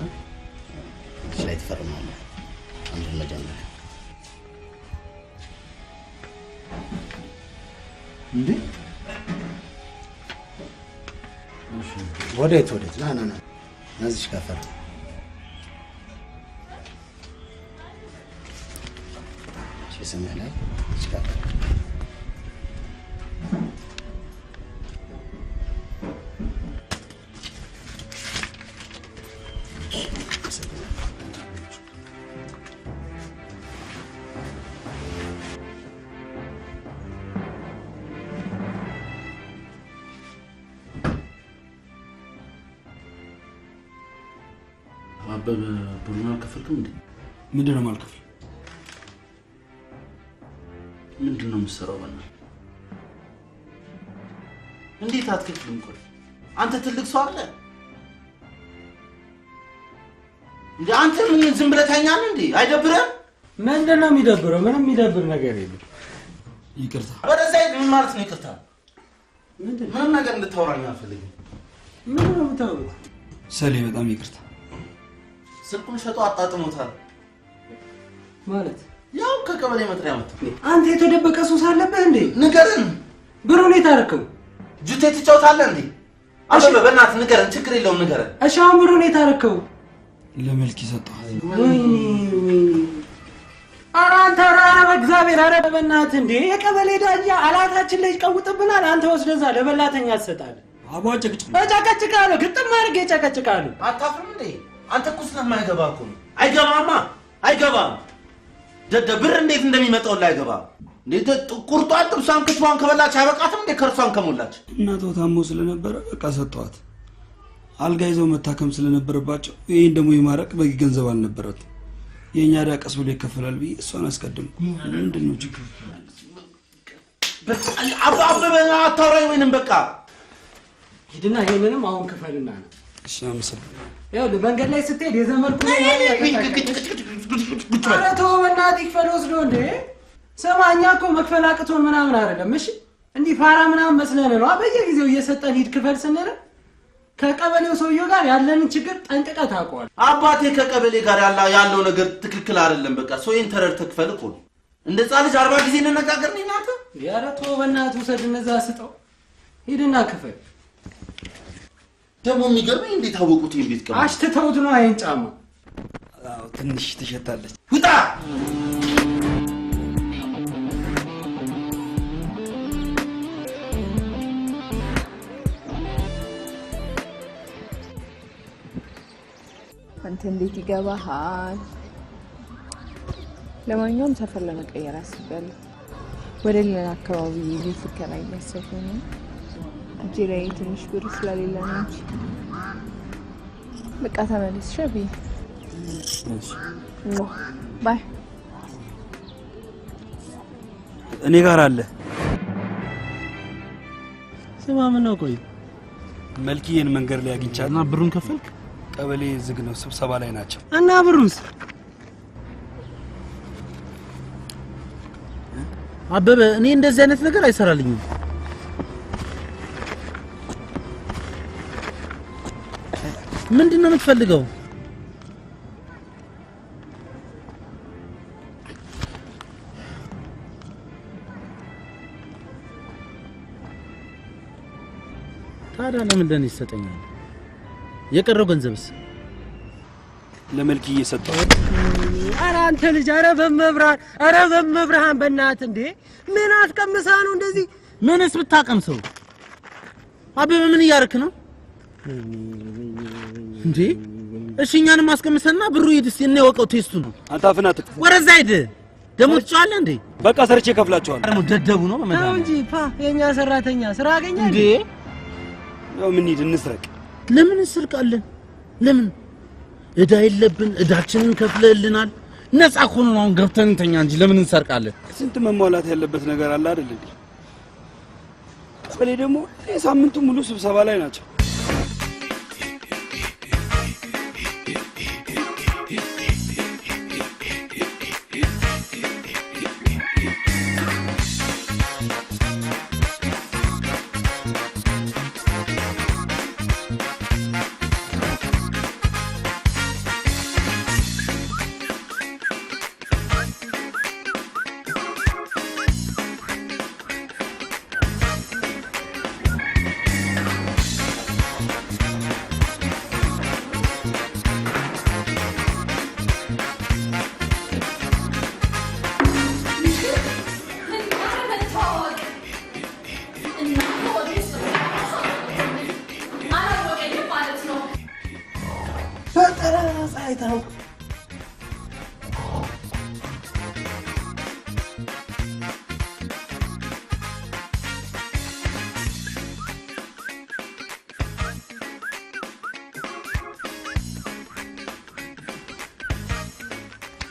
እዚህ ላይ ትፈርማለህ። አንዱን መጀመሪያ እንዴ? ወዴት ወዴት? ና ና ና እዚህ ጋር ፈርም። ስምህ ላይ እዚህ ጋር። አበበ፣ ብሩን አልከፈልክም እንዴ? ምንድን ነው የማልከፍል? ምንድን ነው የምትሰራው? በእናትህ እንዴት አትከፍልም? ቆይ አንተ ትልቅ ሰው አለ እንዴ? አንተ ምን ዝም ብለህ ታኛለህ እንዴ? አይደብርህም? ምንድን ነው የሚደብረው? ምንም የሚደብር ነገር የለም። ይቅርታ። ወደዛ ሂድ። ምን ማለት ነው ይቅርታ? ምንም ነገር እንድታወራኝ አልፈልግም። ምንድን ነው የምታወሩት? ሰሌ፣ በጣም ይቅርታ። ስልኩን ሸጦ አጣጥሞታል። ማለት? ያው ከቀበሌ መጥሪያ መጥቶ። አንተ የተደበቀ ሱስ አለብህ እንዴ? ንገረን። ብሩን የት አደረከው? ጁቴ ትጫወታለህ እንዴ? አበበ፣ በእናትህ ንገረን። ችግር የለውም፣ ንገረን። እሺ፣ አሁን ብሩን የት አደረከው? ለመልክ ሰጠኋት። ወይኔ ወይኔ! ኧረ አንተ፣ ኧረ ኧረ በእግዚአብሔር፣ ኧረ በእናትህ እንዴ! የቀበሌ ዳኛ አላታችን ላይ ይቀውጥብናል። አንተ ወስደህ እዛ ለበላተኛ ትሰጣለህ። አቧ ጭቅጭቅ። እጨቀጭቃለሁ፣ ግጥም አድርጌ እጨቀጭቃለሁ። አታፍርም እንዴ? አንተ እኮ ስለማይገባ እኮ ነው። አይገባማ፣ አይገባም። ደደ ብር እንዴት እንደሚመጣው አይገባም። እንዴ ቁርጧን፣ ጥብሷን፣ ክትፏን ከበላች አይበቃትም እንዴ? ከእርሷን ከሞላች። እናቷ ታሞ ስለነበረ በቃ ሰጠኋት። አልጋ ይዘው መታከም ስለነበረባቸው ይህን ደግሞ የማረቅ በቂ ገንዘብ አልነበረትም። የእኛ ዕዳ ቀስ ብሎ ይከፈላል ብዬ እሷን አስቀድም። ምንድን ነው ችግሩ? አበበ፣ አታውራኝ ወይንም በቃ። ሂድና ይሄንንም አሁን ክፈልና ነው። እሺ፣ አመሰግናለሁ። ይኸውልህ፣ መንገድ ላይ ስትሄድ የዘመድኩ። ኧረ ተው በእናትህ፣ ይክፈል ወስዶ እንዴ። ስማ፣ እኛ እኮ መክፈል አቅቶን ምናምን አይደለም። እሺ፣ እንዲህ ፋራ ምናምን መስለን ነው በየጊዜው እየሰጠን ሂድ ክፈል ስንል። ከቀበሌው ሰውየው ጋር ያለንን ችግር ጠንቅቀህ ታውቀዋለህ። አባቴ፣ ከቀበሌ ጋር ያለው ነገር ትክክል አይደለም። በቃ ሰውዬን ተረድተህ ክፈል እኮ ነው። እንደ ሕፃን ልጅ 40 ጊዜ እንነጋገር ነው እናንተ። ኧረ ተው በእናትህ፣ ውሰድ፣ እነዛ ስጠው፣ ሂድና ክፈል። ደግሞ የሚገርመኝ እንዴት አወቁት ይሄን ቤት? ቀበሌ አሽትተውት ነው ይሄን ጫማ። አዎ፣ ትንሽ ትሸታለች። ውጣ! አንተ እንዴት ይገባሃል? ለማንኛውም ሰፈር ለመቀየር አስቤያለሁ። ወደ ሌላ አካባቢ ቤት ልከራይ እያሰብኩኝ ነው። እጄ ላይ ትንሽ ብር ስለሌለ ነው እንጂ። በቃ ተመለስ ሸቢ። Bye። እኔ ጋር አለ። ስማ፣ ምን ነው ቆይ? መልክዬን መንገድ ላይ አግኝቻት። እና ብሩን ከፈልክ? ቀበሌ ዝግ ነው፣ ስብሰባ ላይ ናቸው። እና ብሩስ? አበበ፣ እኔ እንደዚህ አይነት ነገር አይሰራልኝም። ምንድን ነው የምትፈልገው? ታዲያ ለምን ለእኔ ይሰጠኛል? የቀረው ገንዘብስ? ለመልክዬ ሰጠኋት። ኧረ አንተ ልጅ፣ ኧረ በመብርሃን፣ ኧረ በመብርሃን፣ በእናትህ እንዴ! ምን አስቀምሳ ነው እንደዚህ? ምንስ ብታቀምሰው? አበበ፣ ምን እያደረክ ነው እንዴ? እሺ፣ እኛንም አስቀምሰና ብሩ ሂድ እስኪ እንወቀው taste ኡን። አንተ አፍህን አትክፈት። ወደዛ ሂድ። ደግሞ ትጫዋለህ እንዴ? በቃ ሰርቼ እከፍላቸዋለሁ። ደግሞ ደደቡ ነው ተው በመድኃኒዓለም። እንጂ ፓ፣ የእኛ ሰራተኛ ስራ አገኘ እንዴ? ያው ምን ሂድ እንስረቅ። ለምን እንሰርቃለን? ለምን? እዳ የለብን፣ እዳችንን ከፍለልናል። ነፃ እኮ ነን። አሁን ገብተን እንተኛ እንጂ ለምን እንሰርቃለን? ስንት መሟላት ያለበት ነገር አለ አይደል እንዴ? ቀበሌ ደግሞ ሳምንቱ ሙሉ ስብሰባ ላይ ናቸው።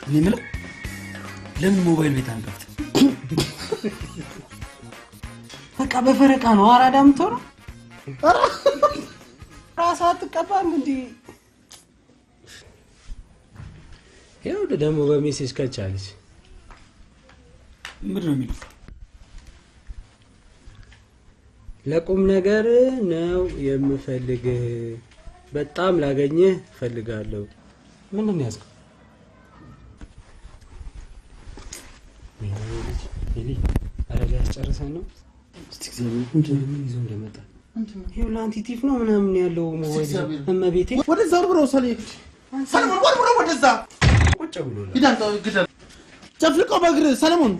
እኔ የምለው ለምን ሞባይል ቤት አንከፍትም? በቃ በፈረቃ ነው አራዳ የምትሆነው። ራስህ አትቀባም እንዴ? ይኸውልህ ደግሞ በ message ከቻለች ምንድን ነው የሚሉት? ለቁም ነገር ነው የምፈልግህ፣ በጣም ላገኝህ እፈልጋለሁ። ምንድን ነው ያዝከው? ኧረ ሊያስጨርሰን ነው። እስቲ እግዚአብሔር ምን ይዞ እንደመጣ ይኸውልህ፣ አንቲቲፍ ነው ምናምን ያለው ሞባይል እመቤቴ። ወደዛ ወርውረው ሰለሞን፣ ወርውረው ወደዛ ቁጭ ብሎ ግደል፣ ጨፍልቀው በእግርህ ሰለሞን።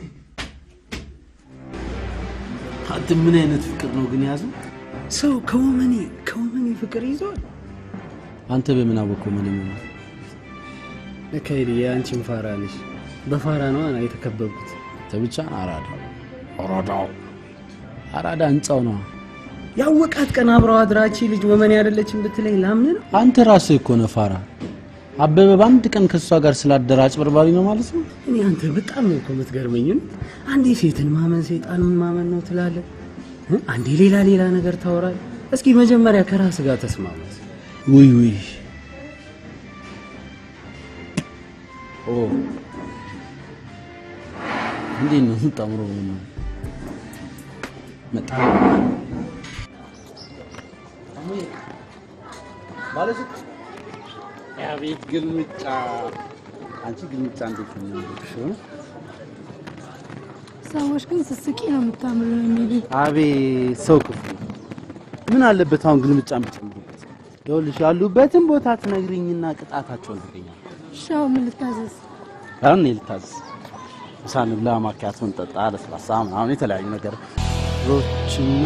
አንተ ምን አይነት ፍቅር ነው ግን ያዘው? ሰው ከወመኔ ፍቅር ይዟል። አንተ በምን አወቀው? ምን ነው ለካ የአንቺን ፋራ ነሽ። በፋራ ነው የተከበብኩት። ተብቻ አራዳ አራዳ ህንጻው ነው ያወቃት ቀን አብረው አድራቺ ልጅ ወመኔ አይደለችም ብትለኝ ላምን ነው? አንተ ራስህ እኮ ነህ ፋራ። አበበ በአንድ ቀን ከሷ ጋር ስላደረ አጭበርባሪ ነው ማለት ነው? እኔ አንተ በጣም ነው እኮ የምትገርመኝ። አንዴ ሴትን ማመን ሰይጣንን ማመን ነው ትላለህ፣ አንዴ ሌላ ሌላ ነገር ታወራለህ። እስኪ መጀመሪያ ከራስህ ጋር ተስማማ። ውይ ውይ ኦ እንዴት ነው የምታምረው? መጣ ባለሱቅ አቤት ግልምጫ! አንቺ ግልምጫ እንዴት ነው የሚያምርብሽ? ሰዎች ግን ስትስቂ ነው የምታምሪው ነው የሚሉኝ። አቤት ሰው ክፉ! ምን አለበት አሁን ግልምጫን ብትጨምሪበት? ይኸውልሽ ያሉበትን ቦታ ትነግሪኝና ቅጣታቸውን ታገኛለሽ። እሺ አሁን ምን ልታዘዝ? አሁን እኔ ልታዘዝ። ምሳ እንብላ፣ ማኪያቶ እንጠጣ፣ ለስላሳ ምናምን የተለያዩ ነገር ሮችና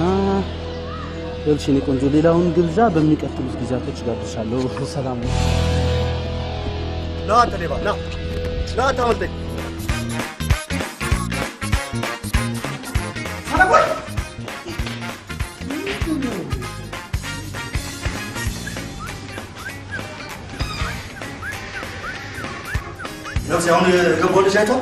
ይኸውልሽ የእኔ ቆንጆ ሌላውን ግብዣ በሚቀጥሉት ጊዜያቶች እጋብዝሻለሁ። ሰላም ነው። ና አንተ ሌባ ና ና አታመልጠኝ። ሰለሞን ነፍሴ አሁን የገባው ልጅ አይቷል።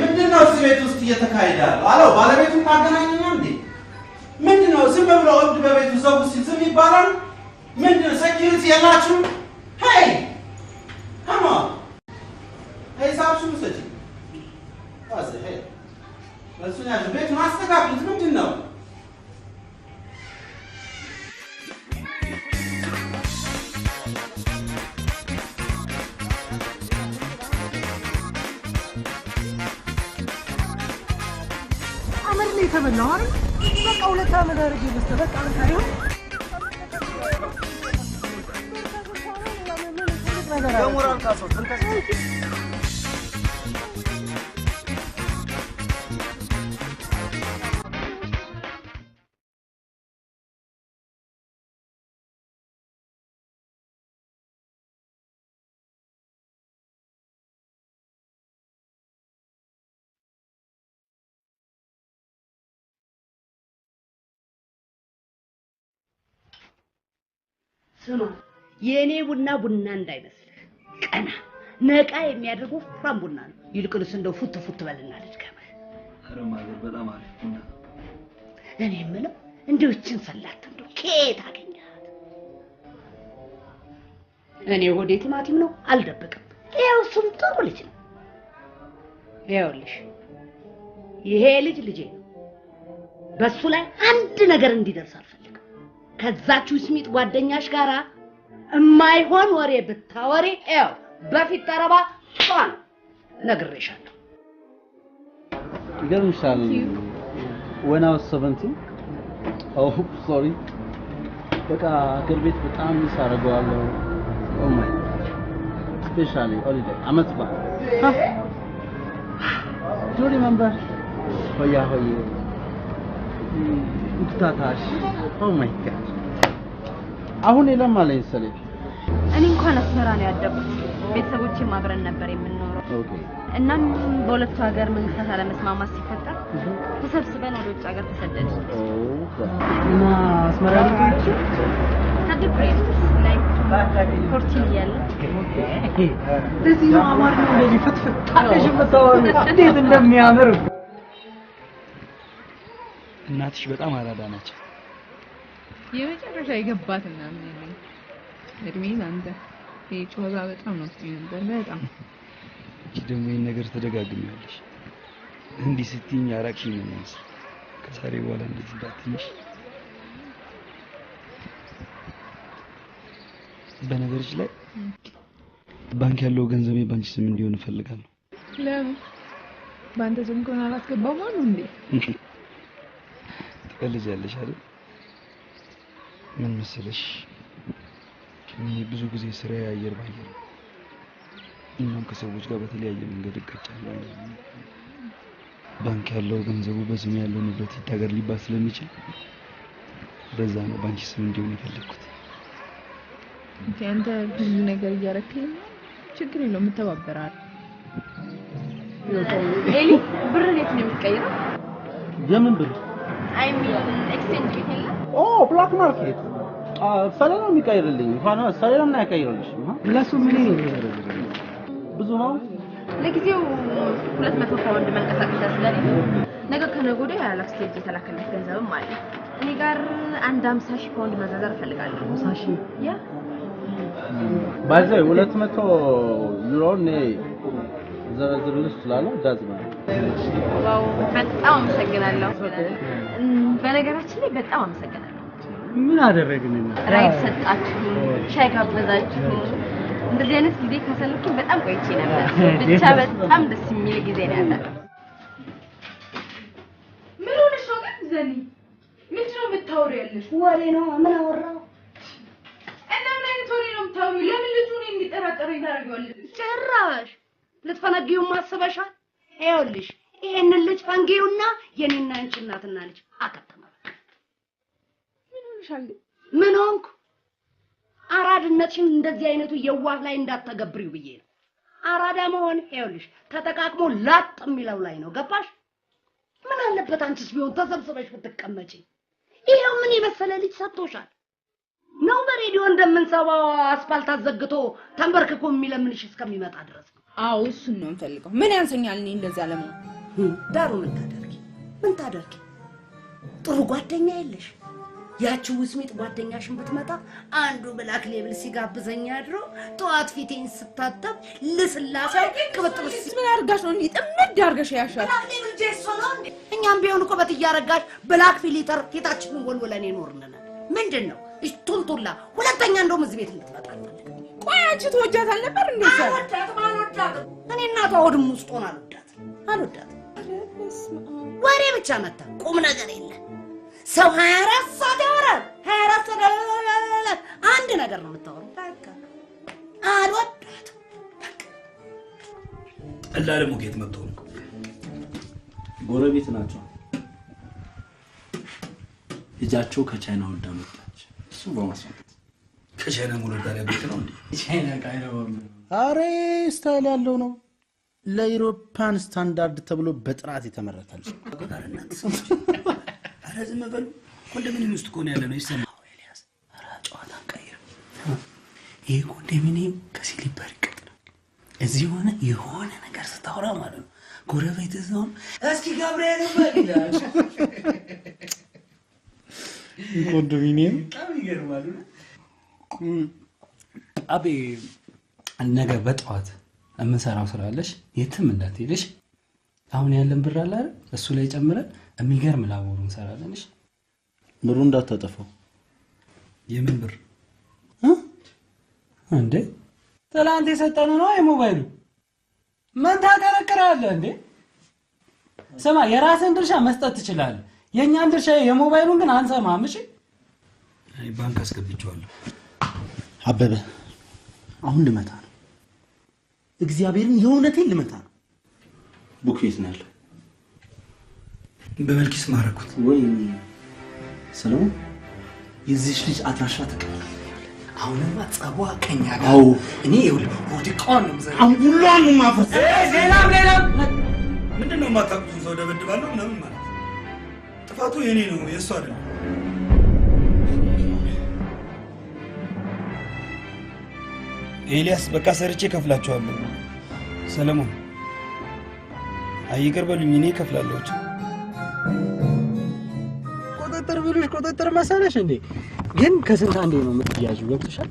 ምንድን ነው እዚህ ቤት ውስጥ እየተካሄደ ያለው? አለው ባለቤቱን ታገናኘኛ እንዴ? ምንድን ነው ዝም ብሎ እብድ በቤቱ ዘው ሲል ዝም ይባላል? ምንድን ነው security የላችሁም? Hey come on ሂሳብሽን ውሰጂ። እሱን ያዥ፣ ቤቱን አስተካክሉት። ምንድን ነው አመድ ነው የተበላው አይደል? በቃ 2 አመድ አድርጌ በስተ በቃ አንተ አይሆን የሞራል ካሶት ስማ የኔ ቡና ቡና እንዳይመስልህ፣ ቀና ነቃ የሚያደርግ ወፍራም ቡና ነው። ይልቅንስ እንደው ፉት ፉት በልና ልድገምህ። ኧረ mother በጣም አሪፍ ቡና። እኔ የምለው እንደው ይህችን ሰላት እንደው ከየት አገኘሃት? እኔ ሆዴ ቲማቲም ነው አልደብቅም። ይኸው እሱም ጥሩ ልጅ ነው። ይኸውልሽ ይሄ ልጅ ልጄ ነው። በሱ ላይ አንድ ነገር እንዲደርስ አልፈልግም። ከዛችሁ ስሚጥ ጓደኛሽ ጋራ እማይሆን ወሬ ብታወሪ ያው በፊት ጠረባ ጧን ነግሬሻለሁ። ይገርምሻል when I was 17 oh sorry በቃ አገር ቤት በጣም miss አደርገዋለሁ። Oh my God especially holiday አመት በዓል do you remember ሆያ ሆዬ እንቁጣጣሽ oh my God አሁን የለም አለኝ ሰሌ። እኔ እንኳን አስመራ ነው ያደግኩት። ቤተሰቦቼም አብረን ነበር የምንኖረው። Okay። እናም በሁለቱ ሀገር መንግስታት አለመስማማት ሲፈጠር ተሰብስበን ወደ ውጭ ሀገር ተሰደድን። እና አስመራ ልጅ third grade ላይ 14 እያለ ለዚህ ነው አማርኛው እንደዚህ ፍትፍት አለሽ የምታወሪው። እንዴት እንደሚያምር። እናትሽ በጣም አራዳ ናቸው። የመጨረሻ የገባት ምናምን የለኝ። እድሜ አንተ ይሄ ጮዛ በጣም ነው ነበር በጣም። እቺ ደግሞ ይሄን ነገር ተደጋግሚያለሽ። እንዲህ ስትይኝ አራቅሽኝ ነው የሚመስለው። ከዛሬ በኋላ እንደዚህ እንዳትይኝ። በነገርሽ ላይ ባንክ ያለው ገንዘቤ ባንቺ ስም እንዲሆን እፈልጋለሁ። ለምን? ባንተ ስም ከሆነ አላስገባም አሉ እንዴ? ትቀልጃለሽ አይደል? ምን መሰለሽ፣ እኔ ብዙ ጊዜ ስራዬ አየር ባየር ነው። እናም ከሰዎች ጋር በተለያየ መንገድ እጋጫለሁ። ባንክ ያለው ገንዘቡ በስሜ ያለው ንብረት ይታገር ሊባል ስለሚችል በዛ ነው ባንቺ ስም እንዲሆን የፈለግኩት። Okay፣ አንተ ብዙ ነገር እያረክልኝ ነው። ችግር የለውም እተባበራለሁ። ኤሊ ብር እንዴት ነው የሚቀይረው? የምን ብር? I mean exchange ቤት የለም? Oh, black market ሰሌ ነው የሚቀይርልኝ። እንኳን ሰሌ ለምን አይቀይርልሽም? ለሱ ምን ብዙ ነው። ለጊዜው 200 ፓውንድ መንቀሳቀሻ ስለሌለ ነገ ከነገ ወዲያ ያላክስቴ ልጅ የተላከለት ገንዘብም አለ። እኔ ጋር አንድ 50 ሺህ ፓውንድ መዘርዘር እፈልጋለሁ። 50 ሺህ? Yeah ባይዘ 200 ዩሮ እኔ ዘረዝርልሽ እችላለሁ። ዳዝማ Wow፣ በጣም አመሰግናለሁ። በነገራችን ላይ በጣም አመሰግናለሁ። ምን አደረግንና? Ride ሰጣችሁ፣ ሻይ ጋበዛችሁ። እንደዚህ አይነት ጊዜ ካሳለፍኩኝ በጣም ቆይቼ ነበር። ብቻ በጣም ደስ የሚል ጊዜ ነው ያሳለፍኩት። ምን ሆነሽ ነው ግን ዘኒ? ምንድን ነው የምታወሪው ያለሽ? ወሬ ነው። ምን አወራው? እና ምን አይነት ወሬ ነው የምታወሪው? ለምን ልጁ እኔን እንዲጠራጠረኝ ታደርጊዋለሽ? ጭራሽ ልትፈነግዪው አስበሻል? ይኸውልሽ ይሄንን ልጅ ፈንጊውና የኔና አንቺ እናትና ልጅ አከተመ። ምን ሆነሻል? ምን ሆንኩ? አራድነትሽን እንደዚህ አይነቱ የዋህ ላይ እንዳትተገብሪው ብዬ ነው። አራዳ መሆን ይኸውልሽ ተጠቃቅሞ ላጥ የሚለው ላይ ነው። ገባሽ? ምን አለበት አንቺስ ቢሆን ተሰብስበሽ ብትቀመጪ። ይሄው ምን የመሰለ ልጅ ሰጥቶሻል። ነው በሬዲዮ እንደምንሰማው አስፋልት አዘግቶ ተንበርክኮ የሚለምንሽ እስከሚመጣ ድረስ ነው። አዎ እሱን ነው የምፈልገው። ምን ያንሰኛል እኔ እንደዛ ለመሆን? ዳሩ ምን ታደርጊ ምን ታደርጊ? ጥሩ ጓደኛ የለሽ። ያቺ ውስሚጥ ጓደኛሽን ብትመጣ አንዱ Black Label ሲጋብዘኝ አድሮ ጠዋት ፊቴን ስታጠብ ልስላሴው ቅብጥብስ። ምን አድርጋሽ ነው እንዲህ ጥምድ አድርገሽ ያሻት? Black Label ጀሶ ነው እንዴ? እኛም ቢሆን እኮ በትያረጋሽ Black filter ፊታችንን ወልወለን የኖርን ነን። ምንድን ነው ቱልቱላ? ሁለተኛ እንደውም እዚህ ቤት እንድትመጣ አልፈልግም። ቆይ አንቺ ትወጃት አልነበር እንዴ? አልወዳትም አልወዳትም። እኔ እናቷ ሆድም ውስጥ ሆና አልወዳትም አልወዳትም። ወሬ ብቻ መታ ቁም ነገር የለ። ሰው 24 ሰዓት ያወራል። 24 ሰዓት አንድ ነገር ነው የምታወራው። በቃ አልወዳትም። ጠላ ደግሞ ከየት መጥቶ ነው? ጎረቤት ናቸው። ልጃቸው ከቻይና ወልዳ መጣች። እሱ በማስመጣት ከቻይና መውለድ ታዲያ ቤት ነው እንዴ? ቻይና ቃይረባም። አሬ style ያለው ነው። ለ European standard ተብሎ በጥራት የተመረተ ልጅ። ኧረ ዝም በሉ። ኮንዶሚኒየም ውስጥ እኮ ነው ያለ ነው ይሰማል። ኤልያስ፣ ኧረ ጨዋታን ቀይር። ይሄ ኮንዶሚኒየም ከ slipper ይቀጥላል። እዚህ የሆነ የሆነ ነገር ስታወራ ማለት ነው ጎረቤት እዛውም እስኪ ገብርኤል በል ይላል። ኮንዶሚኒየም በጣም ይገርማል። አቤ ነገ በጠዋት የምንሰራው ስራ አለሽ፣ የትም እንዳትሄድሽ። አሁን ያለን ብር አለ አይደል? እሱ ላይ ጨምረን የሚገርም ላቦሩ እንሰራለን። እሺ ብሩ እንዳታጠፋው። የምን ብር እንዴ? ትላንት የሰጠነው ነው የሞባይሉ። ምን ታከረክራለህ እንዴ? ስማ፣ የራስን ድርሻ መስጠት ትችላለህ። የኛን ድርሻ የሞባይሉን ግን አንሰማም። እሺ አይ ባንክ አስገብቼዋለሁ። አበበ አሁን ልመታ ነው። እግዚአብሔርን የእውነቴን ልመታ ነው። ቡክ የት ነው ያለው? በመልኪስ ማረኩት። ወይ ሰለሞን፣ የዚህች ልጅ አድራሻ ተቀበል። አሁንማ ጸቧ ከኛ ጋር። አዎ። እኔ ይኸውልህ ወድቃዋን ነው የምዘረጋው። አሁን ሁሏን ነው የማፈርሰው። ሌላም ሌላም ምንድን ነው የማታውቁትን ሰው ደበድባለሁ ምናምን ማለት? ጥፋቱ የኔ ነው የእሱ አይደለም። ኤልያስ በቃ ሰርቼ እከፍላቸዋለሁ። ሰለሞን አይ ይቅር በሉኝ፣ እኔ እከፍላለሁ። ቁጥጥር ብሉሽ ቁጥጥር መሰለሽ እንዴ? ግን ከስንት አንዴ ነው የምትያዥው፣ ገብቶሻል?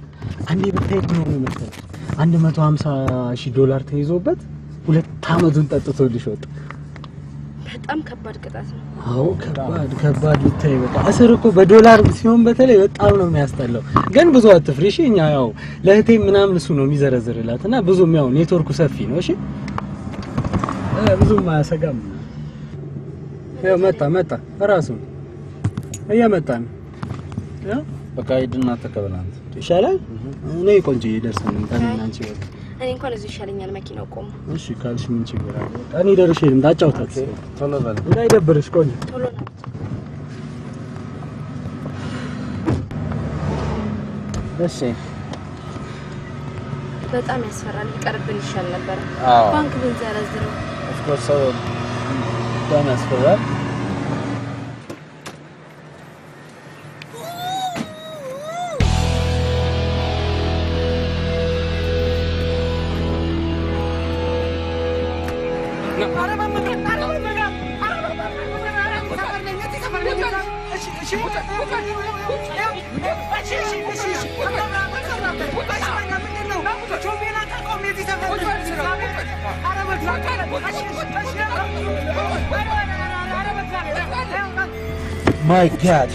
አንዴ ብታይ ምን ሆነ መሰለሽ $150,000 ተይዞበት 2 ዓመቱን ጠጥቶልሽ ወጣ። በጣም ከባድ ቅጣት ነው። አዎ ከባድ ከባድ ብታይ በቃ እስር እኮ በዶላር ሲሆን በተለይ በጣም ነው የሚያስጠላው። ግን ብዙ አትፍሪ እሺ። እኛ ያው ለእህቴ ምናምን እሱ ነው የሚዘረዝርላት እና ብዙም ያው ኔትወርኩ ሰፊ ነው እሺ። ብዙም አያሰጋም። ያው መጣ መጣ እራሱ እየመጣ ነው። ያው በቃ ሂድና ተቀበል አንተ። ይሻላል። እኔ ቆንጆ ደርሰን እንምጣ እኔና አንቺ በቃ። እኔ እንኳን እዚሁ ይሻለኛል፣ መኪናው ቆሞ። እሺ ካልሽ ምን ችግር አለ? በቃ እኔ ደርሼ ልምጣ። አጫውታት ቶሎ በል እንዳይደብርሽ ቆንጆ። ቶሎ ና። እሺ በጣም ያስፈራል። ቢቀርብን ይሻል ነበር። አዎ። ባንክ ብንዘረዝረው። Of course ሰው በጣም ያስፈራል። My God.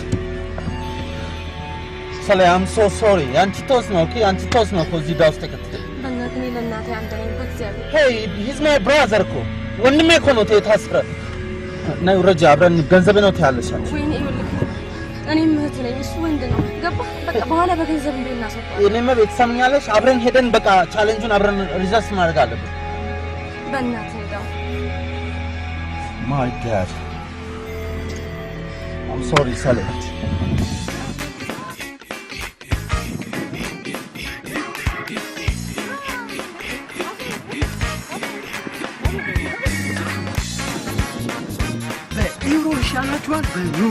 ሰሌ I'm so sorry. ያንቺ ቶስ ነው okay? ያንቺ ቶስ ነው እኮ እዚህ ዕዳ ውስጥ የከተተኝ። በእናትህ እኔ ለእናቴ አንድ ነኝ። በእግዚአብሔር Hey, he's my brother እኮ ወንድሜ እኮ ነው የታሰረ። ነይ ውረጂ፣ አብረን ገንዘብ ነው ትያለሽ አንቺ። ወይኔ ይኸውልህ፣ እኔም እህት ነኝ፣ እሱ ወንድ ነው። ገባህ? በቃ በኋላ በገንዘብ እንዴት እናስወጣዋለን? የኔ እመቤት ትሰምኛለሽ? አብረን ሄደን በቃ challenge ኡን አብረን resist ማድረግ አለብን። በእናትህ እንደው My God. I'm sorry, ሰሌ። በዩሮ ይሻላችኋል? በዩሮ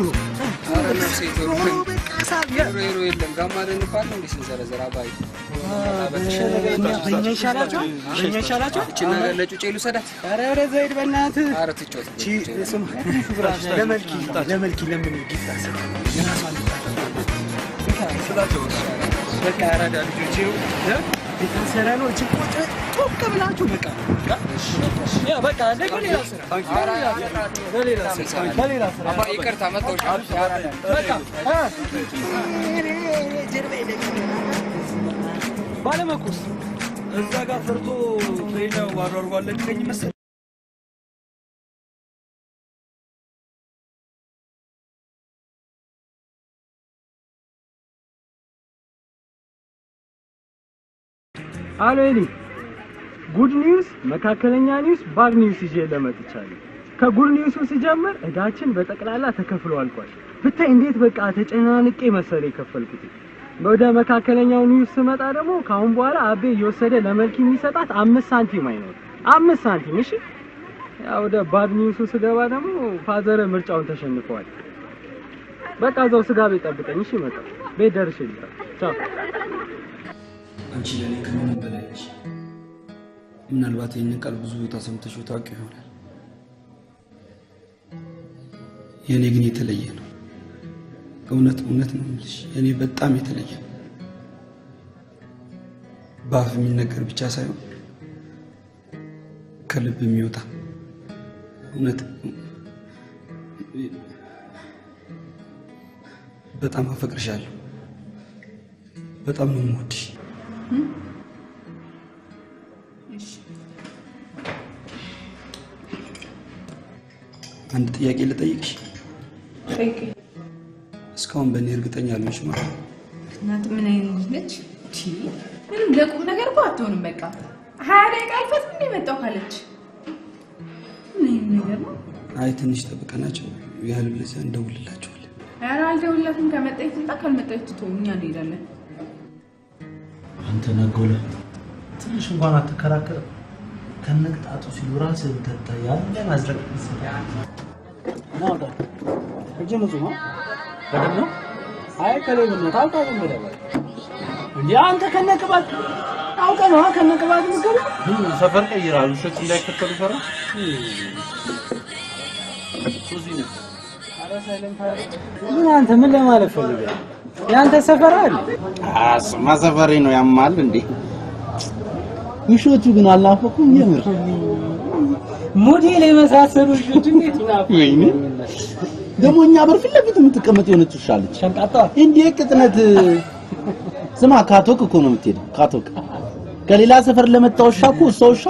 ዩሮ የለም ጋማ ልንባል ነው እንዴ ስንዘረዘር አባይ በእኛ ይሻላችኋል? በእኛ ይሻላችኋል? እቺ ነገር ለጩጬ ልውሰዳት። ኧረ ወደዛ ሂድ በእናትህ። ኧረ ትጫወት። ስማ ለመልኪ ለመልኪ ለምን gift አትሰጣትም? የራሷን በቃ ያራዳ ልጆች ይኸው የታሰረ ነው። እቺ ቁጭ ጦቅ ብላችሁ በቃ ያ በቃ ለሌላ ስራ ለሌላ ስራ ለሌላ ስራ አባይ ይቅርታ መጣሁ። በቃ ባለመኩስ እዛ ጋር ፈርቶ ፍሬን ባዶ አድርጎ አለቀቀኝ መሰለኝ። አሎ ኤሊ፣ good news፣ መካከለኛ news፣ bad news ይዤ ለመጥቻለሁ። ከ good news ኡ ስጀምር እዳችን በጠቅላላ ተከፍሎ አልቋል። ብታይ እንዴት በቃ ተጨናንቄ መሰለ የከፈልኩት። ወደ መካከለኛው news ስመጣ ደግሞ ከአሁን በኋላ አቤ እየወሰደ ለመልክ የሚሰጣት 5 ሳንቲም አይኖርም። 5 ሳንቲም። እሺ። ያው ወደ bad news ኡ ስገባ ደግሞ father ምርጫውን ተሸንፈዋል። በቃ እዛው ስጋ ቤት ጠብቀኝ። እሺ፣ መጣ ቤት ደርሼ ልምጣ። ቻው። አንቺ ለእኔ ከምንም በላይ ነሽ። ምናልባት ይህንን ቃል ብዙ ቦታ ሰምተሽው ታውቂ ይሆናል። የእኔ ግን የተለየ ነው። እውነት እውነት ነው የምልሽ፣ የእኔ በጣም የተለየ ነው። በአፍ የሚነገር ብቻ ሳይሆን ከልብ የሚወጣ እውነት። በጣም አፈቅርሻለሁ። በጣም ነው የምወድሽ። አንድ ጥያቄ ልጠይቅሽ። ጠይቀኝ። እስካሁን በእኔ እርግጠኛ አልሆንሽም ማለት ነው? እናት ምን አይነት ልጅ ነች? ምንም ለቁም ነገር እኮ አትሆንም። በቃ 20 ደቂቃ አልፋት ምን የመጣው ካለች ምን አይነት ነገር ነው? አይ ትንሽ ጠብቀናቸው ያህል ብለዚያ እንደውልላቸዋለን። ኧረ አልደውልላትም። ከመጣች ትምጣ፣ ካልመጣች ትተው እኛ እንሄዳለን። አንተ ነጎለ ትንሽ እንኳን አትከራከርም። ከነቅጣቱ ሲሉ ራስህን ተታ ያለ ማዝረቅ ይሰጣል። ናውዳ እጅ ንጹህ ነው። በደም ነው። አይ ከሌብነት አውቃ ዝም ብለህ በል እንዴ አንተ ከነቅባት አውቀህ ነው ከነቅባት የምትገባው? ሰፈር ቀይራሉ ውሾች እንዳይከተሉ ፈራ። ምን አንተ ምን ለማለት ፈልገህ? ያንተ ሰፈር አለ? እሱማ ሰፈሬ ነው። ያማል እንዴ? ውሾቹ ግን አልናፈቁም? የምር ሞዴል የመሳሰሉ ውሾች እንዴት ይናፍቁ? ወይኔ ደግሞ እኛ በር ፊት ለፊት የምትቀመጥ የሆነች ውሻ አለች። ሸምጣጣ እንዴ ቅጥነት። ስማ ካቶክ እኮ ነው የምትሄደው። ካቶክ ከሌላ ሰፈር ለመጣ ውሻ እኮ እሷ ውሻ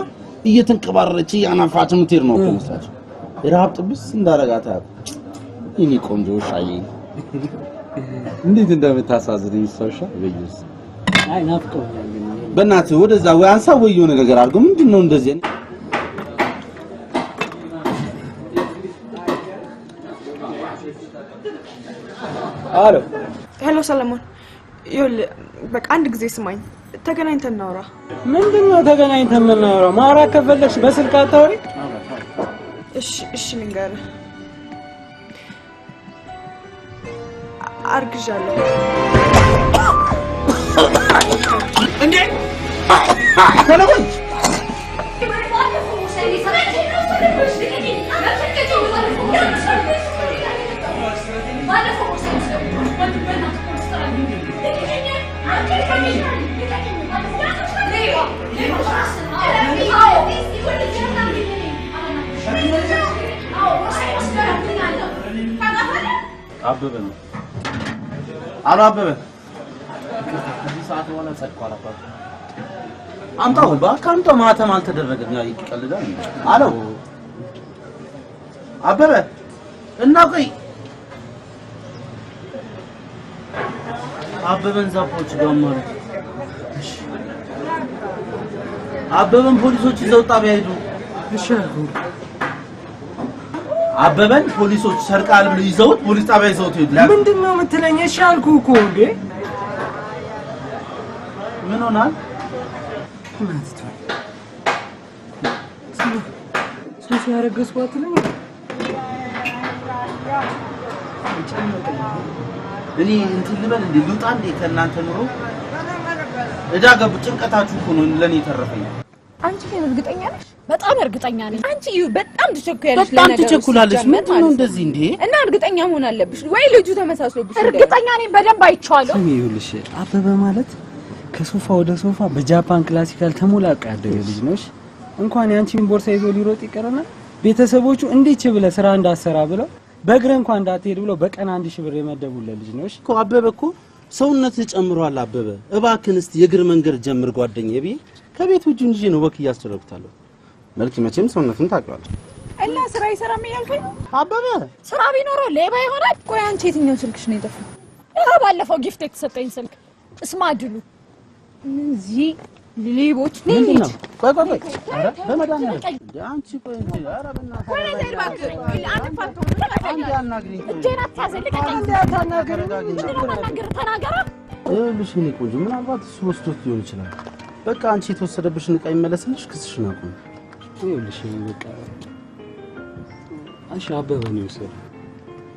እየተንቀባረረች እያናፋች የምትሄድ ነው እኮ መስላችሁ። ረሀብ ጥብስ እንዳረጋት አያውቅም። የእኔ ቆንጆ ውሻዬ እንዴት እንደምታሳዝነኝ እሷ ውሻ። በኢየሱስ አይ ናፍቀውኛል። በእናትህ ወደዛ ወይ አንሳ ወይ የሆነ ነገር አድርገው። ምንድን ነው እንደዚህ? አሎ Hello ሰለሞን፣ ይኸውልህ በቃ አንድ ጊዜ ስማኝ፣ ተገናኝተን እናውራ። ምንድን ነው ተገናኝተን የምናወራው? ማውራት ከፈለግሽ በስልክ አታውሪ። እሺ እሺ፣ ልንገርህ፣ አርግዣለሁ። እንዴ ሰለሞን አበበ ነው። አሎ አበበ፣ ከዚህ ሰዓት በኋላ ጸድቋል። አባቱ አምጣው እባክህ አምጣው። ማተም አልተደረገም። ያ ይቀልዳል። አሎ አበበ እና ቆይ አበበን ዛፎች ጋር ማለት እሺ፣ አበበን ፖሊሶች ይዘው ጣቢያ ሄዱ። እሺ አልኩህ። አበበን ፖሊሶች ሰርቃል ብለው ይዘውት ፖሊስ ጣቢያ ይዘውት ሄዱ። ምንድን ነው የምትለኝ? እሺ አልኩህ እኮ እንዴ። ምን ሆናል? ሶፊ ያረገዝኩ አትለኝ? እኔ እንትን ልበል እንዴ? ልውጣ እንዴ ከእናንተ ኑሮ? እዳ ገቡ። ጭንቀታችሁ እኮ ነው ለእኔ የተረፈኝ። አንቺ ግን እርግጠኛ ነሽ? በጣም እርግጠኛ ነኝ። አንቺ በጣም ትቸኩያለሽ። በጣም ትቸኩላለሽ። ምንድን ነው እንደዚህ እንዴ? እና እርግጠኛ መሆን አለብሽ ወይ ልጁ ተመሳስሎብሽ? እርግጠኛ ነኝ፣ በደንብ አይቼዋለሁ። ስሚ ይኸውልሽ፣ አበበ ማለት ከሶፋ ወደ ሶፋ በጃፓን classical ተሞላቆ ያደገ ልጅ ነው። እንኳን ያንቺን ቦርሳ ይዞ ሊሮጥ ይቀርና ቤተሰቦቹ እንዴት ብለህ ስራ እንዳሰራ ብለው በእግርህ እንኳን እንዳትሄድ ብለው በቀን 1000 ብር የመደቡለት ልጅ ነው። እኮ አበበ እኮ ሰውነትህ ጨምሯል። አበበ እባክህን እስቲ የእግር መንገድ ጀምር ጓደኛዬ ብዬ ከቤት ውጭ ይዤ ነው walk እያስደረግኩታለሁ። መልክ መቼም ሰውነቱን ታውቂዋለህ። እና ስራ ይሰራም እያልከኝ ነው? አበበ ስራ ቢኖረው ሌባ ይሆናል። ቆይ አንቺ የትኛው ስልክሽ ነው የጠፋው? ይኸው ባለፈው gift የተሰጠኝ ስልክ እስማ ድሉ። እነዚህ ሌቦች ነኝ። ቆይ ቆይ ቆይ፣ ኧረ በመድኃኒዓለም አንቺ ቆይ እንጂ፣ ኧረ በእናትህ እጄን አትያዘኝ፣ ልቀቀኝ። ምንድን ነው የማናግርህ? ተናገራ። ይኸውልሽ የእኔ ቆንጆ ምናልባት እሱ ወስዶት ሊሆን ይችላል። በቃ አንቺ የተወሰደብሽን ዕቃ ይመለስልሽ፣ ክስሽን አቁሚ። ይኸውልሽ በቃ እሺ፣ አበበ ነው የወሰደው።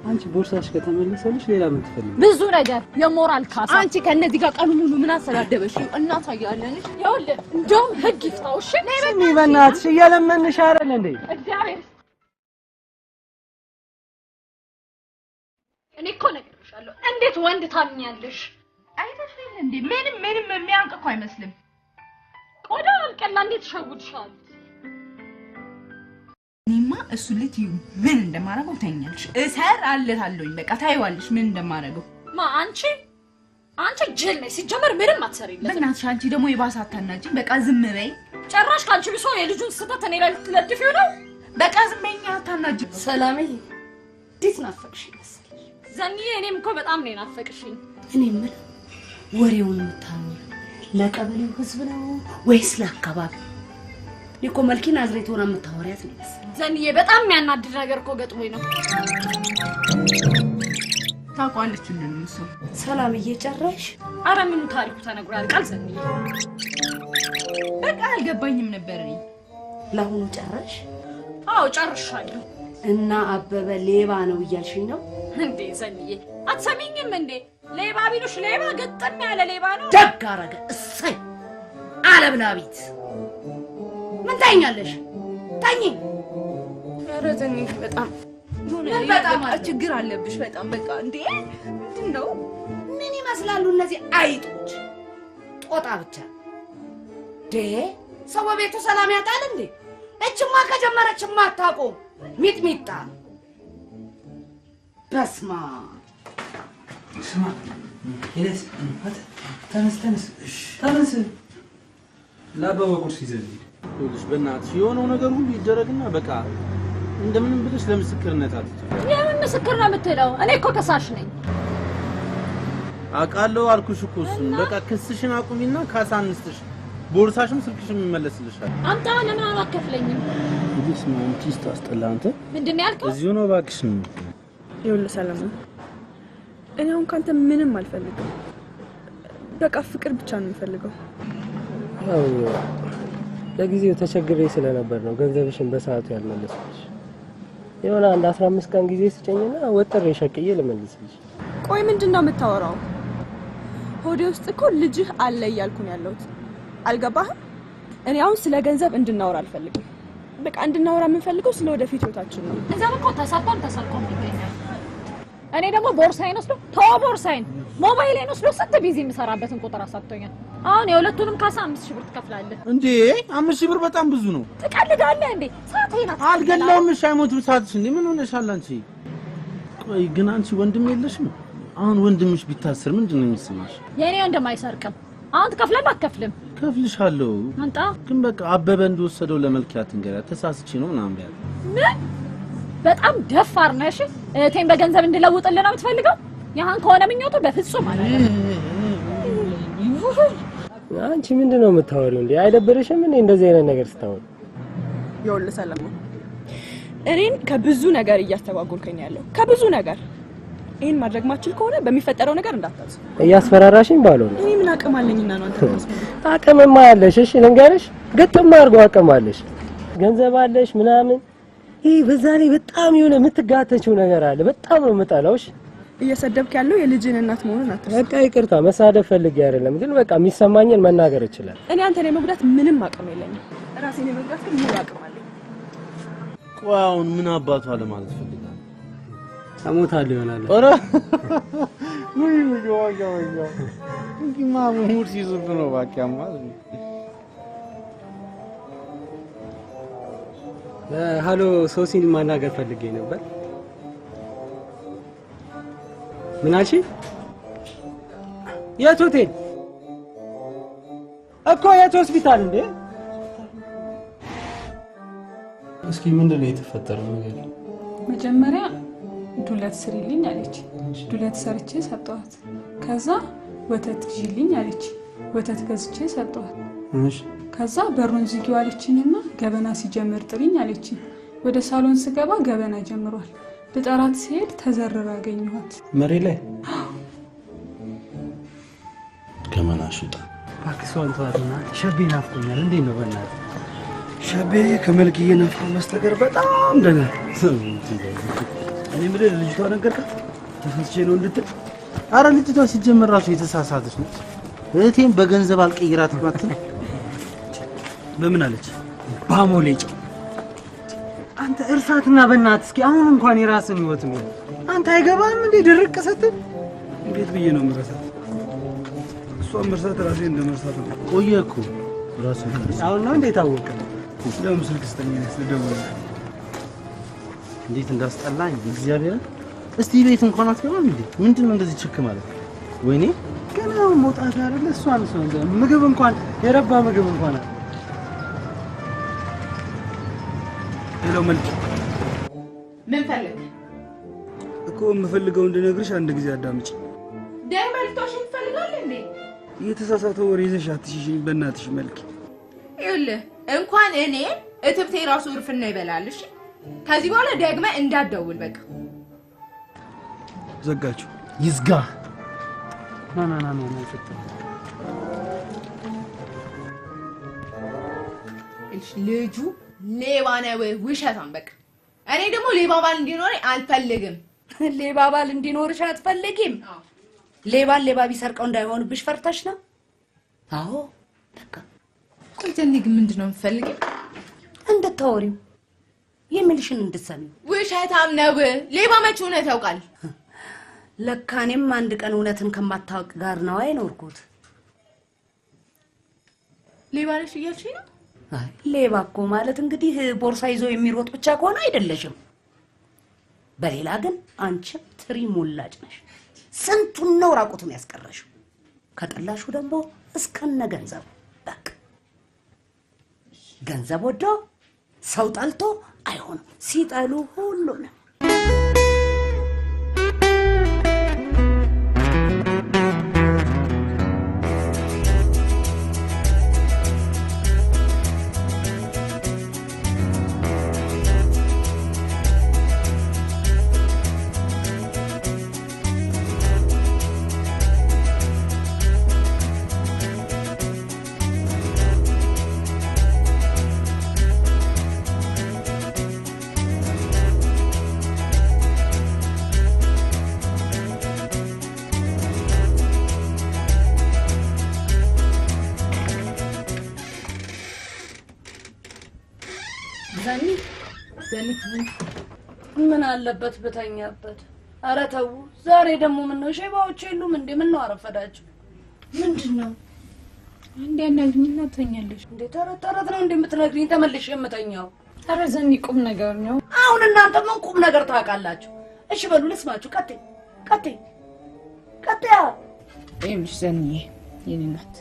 አንቺ ቦርሳሽ ከተመለሰልሽ ሌላ ምን ትፈልጊ? ብዙ ነገር፣ የሞራል ካሳ። አንቺ ከእነዚህ ጋር ቀኑን ሙሉ ምን አሰዳደበሽ? እናሳያለን። ይኸውልህ እንደውም ህግ ይፍታው። እሺ ስሚ በእናትሽ እየለመንሽ አይደል እንዴ? እግዚአብሔር እኔ እኮ እነግርሻለሁ። እንዴት ወንድ ታምኛለሽ? አይተሽ እንዴ? ምንም ምንም የሚያንቅ እኮ አይመስልም። ቆዳ አልቀላ እንዴት ሸውድሻል? እኔማ እሱ ልጅ ምን እንደማደርገው ታይኛለሽ። እሰራለታለሁኝ። በቃ ታይዋለሽ ምን እንደማደርገው። ማ አንቺ አንቺ ጅል ነሽ። ሲጀመር ምንም አትሰሪለትም። በእናትሽ አንቺ ደግሞ የባሰ አታናጂኝ። በቃ ዝም በይ። ጭራሽ ከአንቺ ብሶ የልጁን ስህተት እኔ ላይ ልትለድፊው ነው። በቃ ዝም በይኝ፣ አታናጂኝ። ሰላምዬ እንዴት ናፈቅሽኝ መሰለሽ። ዘንዬ፣ እኔም እኮ በጣም ነው የናፈቅሽኝ። እኔ የምልህ ወሬውን የምታወሪው ለቀበሌው ህዝብ ነው ወይስ ለአካባቢ? እኔ እኮ መልኬ ናዝሬት ሆና የምታወሪያት ነው የመሰለኝ። ዘንዬ፣ በጣም የሚያናድድ ነገር እኮ ገጥሞኝ ነው። ታውቀዋለች ሁሉንም እሷ። ሰላም እየጨረሽ? አረ ምኑ ታሪኩ ተነግሮ ያልቃል ዘንዬ። በቃ አልገባኝም ነበር እኔ። ለአሁኑ ጨረሽ? አዎ ጨርሻለሁ። እና አበበ ሌባ ነው እያልሽኝ ነው እንዴ? ዘንዬ አትሰሚኝም እንዴ? ሌባ ቢሉሽ ሌባ ግጥም ያለ ሌባ ነው። ደግ አደረገ። እሰይ አለብላቢት። ምን ታይኛለሽ? ታኝ። ኧረ ዘንዬ በጣም ምን በጣም በቃ ችግር አለብሽ በጣም በቃ። እንዴ ምንድን ነው? ምን ይመስላሉ እነዚህ አይጦች? ጦጣ ብቻ ዴ ሰው በቤቱ ሰላም ያጣል እንዴ? እችማ ከጀመረችማ አታቆም። ሚጥሚጣ በስማ ስማ ኤልያስ፣ ተነስ ተነስ ተነስ፣ ለአበበ ቁርስ ይዘህ ሂድ። ይኸውልሽ በእናትሽ የሆነው ነገር ሁሉ ይደረግና በቃ እንደምንም ብለሽ ለምስክርነት አትጪ። የምን ምስክር ነው የምትለው? እኔ እኮ ከሳሽ ነኝ። አውቃለሁ አልኩሽ እኮ እሱን። በቃ ክስሽን አቁሚና ካሳ አንስትሽ፣ ቦርሳሽም ስልክሽም ይመለስልሻል። አምጣ። ለምን አላከፍለኝም? በስመ አብ አንቺ ስታስጠላ። አንተ ምንድን ነው ያልከው? እዚሁ ነው እባክሽ። ይኸውልህ ሰለሞን፣ እኔ አሁን ካንተ ምንም አልፈልግም። በቃ ፍቅር ብቻ ነው የምፈልገው። ያው ለጊዜው ተቸግሬ ስለነበር ነው ገንዘብሽን በሰዓቱ ያልመለስኩልሽ። የሆነ አንድ 15 ቀን ጊዜ ስጨኝና ወጥሬ ሸቅዬ ልመልስልሽ። ቆይ ምንድን ነው የምታወራው? ሆዴ ውስጥ እኮ ልጅህ አለ እያልኩ ነው ያለሁት። አልገባህም? እኔ አሁን ስለ ገንዘብ እንድናወራ አልፈልግም። በቃ እንድናወራ የምንፈልገው ስለ ወደፊት ህይወታችን ነው። ገንዘብ እኮ ተሰጥቶም ተሰርቆም ይገኛል። እኔ ደግሞ ቦርሳዬን ወስዶ ተወው፣ ቦርሳዬን ሞባይሌን ወስዶ ስንት busy የምሰራበትን ቁጥር አሳጥቶኛል። አሁን የሁለቱንም ካሳ 5000 ብር ትከፍላለህ። እንዴ 5000 ብር በጣም ብዙ ነው። ትቀልዳለህ እንዴ? ሰዓቴን አልገላውም። እሺ አይሞትም ሰዓትሽ። እንዴ ምን ሆነሻል አንቺ? ቆይ ግን አንቺ ወንድም የለሽም? አሁን ወንድምሽ ቢታሰር ምንድን ነው የሚሰማሽ? የእኔ ወንድም አይሰርቅም። አሁን ትከፍላለህ አትከፍልም? ከፍልሻለሁ። አንጣ ግን በቃ አበበ እንደወሰደው ለመልኪያ ትንገሪያት። ተሳስቼ ነው ምናምን ቢያት። ምን በጣም ደፋር ነሽ። እህቴን በገንዘብ እንድለውጥልህ ነው የምትፈልገው? ያህን ከሆነ ምኞቱ በፍጹም አላደርግም። አንቺ ምንድን ነው የምታወሪው እንዴ? አይደብርሽም እንዴ እንደዚህ አይነት ነገር ስታወሪ? ይኸውልህ ሰለሞን፣ እኔን ከብዙ ነገር እያስተጓጎልከኝ ያለው ከብዙ ነገር። ይሄን ማድረግ ማችል ከሆነ በሚፈጠረው ነገር እንዳታዝ። እያስፈራራሽኝ ባልሆነ። እኔ ምን አቅም አለኝና ነው አንተ የምታስፈራራኝ? አቅምማ አለሽ። እሺ ልንገርሽ፣ ግጥም አድርጎ አቅም አለሽ፣ ገንዘብ አለሽ ምናምን። ይሄ በዛ ላይ በጣም የሆነ የምትጋተችው ነገር አለ። በጣም ነው የምጠላው። እሺ እየሰደብክ ያለው የልጅን እናት መሆኑን አትርሳ። በቃ ይቅርታ፣ መሳደብ ፈልጌ አይደለም፣ ግን በቃ የሚሰማኝን መናገር እችላለሁ። እኔ አንተን የመጉዳት ምንም አቅም የለኝም። ራሴን የመጉዳት ግን ሙሉ አቅም አለኝ። ቆይ አሁን ምን አባቷ ለማለት ፈልጋለሁ? እሞታለሁ ይሆናል። ኧረ ውይ ውይ ውይ ውይ እንዲማ mood ሲይዝብህ ነው እባክህ ያማል። ሀሎ ሶሲን ማናገር ፈልጌ ነበር። ምን አልሽኝ? የት ሆቴል እኮ የት ሆስፒታል እንዴ? እስኪ ምንድን ነው የተፈጠረው ነገር? መጀመሪያ ዱለት ስሪልኝ አለች። ዱለት ሰርቼ ሰጠኋት። ከዛ ወተት ግዢልኝ አለች። ወተት ገዝቼ ሰጠኋት። እሺ ከዛ በሩን ዝጊው አለችኝና ገበና ሲጀምር ጥሪኝ አለችኝ። ወደ ሳሎን ስገባ ገበና ጀምሯል። ልጠራት ሲሄድ ተዘርራ አገኘኋት መሬት ላይ። ገመና ሽጣ እባክህ እሷን ተዋትና ሸቤ ናፍቆኛል። እንዴት ነው በእናትህ? ሸቤ ከመልክዬ ናፍቆ በስተቀር በጣም ደህና። እኔ የምልህ ልጅቷ ነገርካት ተሳስቼ ነው እንድትል? አረ ልጅቷ ሲጀመር ራሱ የተሳሳተች ነች። እህቴን በገንዘብ አልቀይራትም አትልም? በምን አለች? ባሞሌ ጨው። አንተ እርሳትና በእናትህ እስኪ አሁን እንኳን የራስን ህይወት ነው። አንተ አይገባህም እንዴ ድርቅ ስትል? እንዴት ብዬ ነው የምረሳት? እሷን መርሳት ራሴን እንደመርሳት ነው። ቆየ እኮ ራስን አሁን ነው እንዴ ታወቀ? ለምን ስልክ ስጠኝ ስደውል እንዴት እንዳስጠላኝ እግዚአብሔር። እስቲ ቤት እንኳን አትገባም እንዴ? ምንድን ነው እንደዚህ ችክ ማለት? ወይኔ ገና መውጣት አይደለ እሷን ሰው ምግብ እንኳን የረባ ምግብ እንኳን አለ። Hello መልክ፣ ምን ፈለግ እኮ የምፈልገው እንድነግርሽ አንድ ጊዜ አዳምጪ። ደግመህ ልትዋሸኝ ትፈልጋለህ እንዴ? የተሳሳተ ወሬ ይዘሽ አትሽሽኝ በእናትሽ መልክ። ይኸውልህ እንኳን እኔ እትብቴ ራሱ እርፍና ይበላል። እሺ ከዚህ በኋላ ደግመህ እንዳትደውል በቃ። ዘጋችሁ። ይዝጋ። ና ና ና ና ፍጥን ልጁ ሌባ ነው፣ ውሸታም። በቃ እኔ ደግሞ ሌባ ባል እንዲኖረኝ አልፈልግም። ሌባ ባል እንዲኖርሽ አትፈልጊም? ሌባን ሌባ ቢሰርቀው እንዳይሆንብሽ ፈርተሽ ነው? አዎ በቃ። ቆይ ዘኒ ግን ምንድን ነው የምትፈልጊው? እንድታወሪው የሚልሽን እንድትሰሚው። ውሸታም ነው። ሌባ መቼ እውነት ያውቃል? ለካ እኔም አንድ ቀን እውነትን ከማታውቅ ጋር ነው አይኖርኩት። ሌባ ነሽ እያልሽኝ ነው? አይ ሌባ እኮ ማለት እንግዲህ ቦርሳ ይዞ የሚሮጥ ብቻ ከሆነ አይደለሽም። በሌላ ግን አንቺም ትሪ ሞላጭ ነሽ። ስንቱን ነው ራቁቱን ያስቀረሽው። ከጠላሹ ደግሞ እስከነ ገንዘቡ። በቃ ገንዘብ ወዶ ሰው ጠልቶ አይሆንም። ሲጠሉ ሁሉንም ምን አለበት በተኛበት። ኧረ ተው። ዛሬ ደግሞ ምን ነው ሼባዎች የሉም እንዴ? ምን ነው አረፈዳችሁ? ምንድነው እንዴ? አናግሪኝና ትተኛለሽ እንዴ? ተረት ተረት ነው እንዴ የምትነግሪኝ? ተመልሼ የምተኛው። ኧረ ዘኒ ቁም ነገር ነው። አሁን እናንተ ምን ቁም ነገር ታውቃላችሁ? እሺ በሉ ልስማችሁ። ቀጥይ ቀጥይ ቀጥይ። ይኸውልሽ ዘኒዬ የኔ እናት፣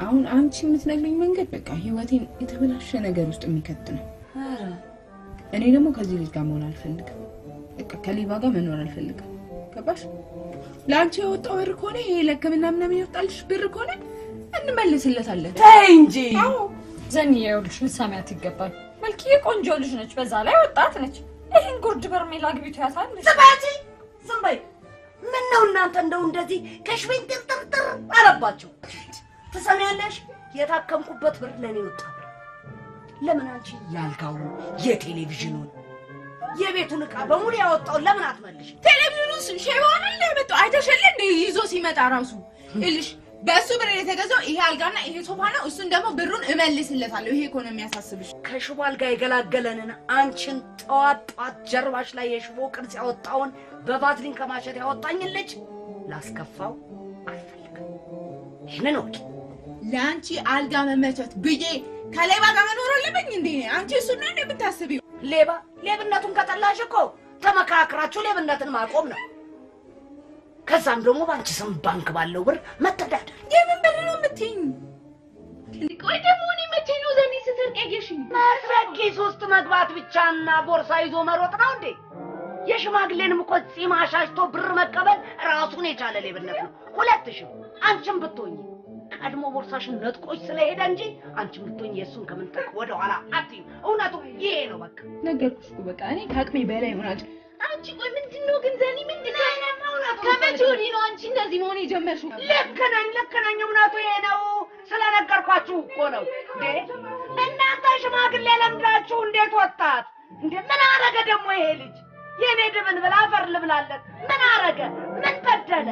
አሁን አንቺ የምትነግሪኝ መንገድ በቃ ህይወቴን የተበላሸ ነገር ውስጥ የሚከት ነው። እኔ ደግሞ ከዚህ ልጅ ጋር መሆን አልፈልግም። በቃ ከሌባ ጋር መኖር አልፈልግም። ገባሽ? ለአንቺ የወጣው ብር ከሆነ ይሄ ለሕክምና ምናምን ይወጣልሽ ብር ከሆነ እንመልስለታለን። ተይ እንጂ። አዎ ዘኒዬ፣ ይኸውልሽ ልትሰሚያት ይገባል። መልክዬ ቆንጆ ልጅ ነች፣ በዛ ላይ ወጣት ነች። ይሄን ጉርድ በርሜል አግቢቱ ያታለሽ። ዝም በይ አንቺ፣ ዝም በይ። ምን ነው እናንተ እንደው እንደዚህ ከሽቤን ጥርጥርጥር አለባችሁ። ትሰሚያለሽ? የታከምኩበት ብር ለኔ ወጣ። ለምን አንቺ ያልጋውን የቴሌቪዥኑን የቤቱን ዕቃ በሙሉ ያወጣው ለምን አትመልሽ? ቴሌቪዥኑን ሼባውን ለመጣው አይተሽል እንዴ? ይዞ ሲመጣ ራሱ እልሽ በእሱ ብር የተገዛው ይሄ አልጋና ይሄ ሶፋ ነው። እሱን ደግሞ ብሩን እመልስለታለሁ። ይሄ እኮ ነው የሚያሳስብሽ። ከሽቦ አልጋ የገላገለንን አንቺን ጠዋት ጠዋት ጀርባሽ ላይ የሽቦ ቅርጽ ያወጣውን በቫዝሊን ከማሸት ያወጣኝን ልጅ ላስከፋው አልፈልግም። ይህንን እወቂ። ለአንቺ አልጋ መመቸት ብዬ ከሌባ ጋር መኖር አለብኝ እንዴ? አንቺ እሱን ነው የምታስቢው? ሌባ ሌብነቱን ከጠላሽ እኮ ተመካክራችሁ ሌብነትን ማቆም ነው። ከዛም ደግሞ በአንቺ ስም ባንክ ባለው ብር መተዳደር። የምን ብር ነው የምትይኝ? ቆይ ደግሞ እኔ መቼ ነው ዘኔ ስሰርቅ ያየሽኝ? መስረቅ ኪስ ውስጥ መግባት ብቻና ቦርሳ ይዞ መሮጥ ነው እንዴ? የሽማግሌንም እኮ ጺም አሻሽቶ ብር መቀበል ራሱን የቻለ ሌብነት ነው። 2000 አንቺም ብትሆኚ ቀድሞ ቦርሳሽን ነጥቆሽ ስለሄደ እንጂ አንቺም ብትሆኚ የእሱን ከምንጠቅ ወደ ኋላ አትይም። እውነቱ ይሄ ነው። በቃ ነገርኩሽ እኮ በቃ እኔ ከአቅሜ በላይ ይሆናል። አንቺ ቆይ ምንድነው ግን ዘኒ ምንድነው? ከመቼ ወዲህ ነው አንቺ እንደዚህ መሆን የጀመርሽው? ልክ ነኝ ልክ ነኝ። እውነቱ ይሄ ነው። ስለነገርኳችሁ እኮ ነው እንዴ። እናንተ ሽማግሌ ለምዳችሁ እንዴት ወጣት እንዴ? ምን አረገ ደግሞ ይሄ ልጅ? የኔ ድብን ብላ አፈር ልብላለት። ምን አረገ? ምን በደለ?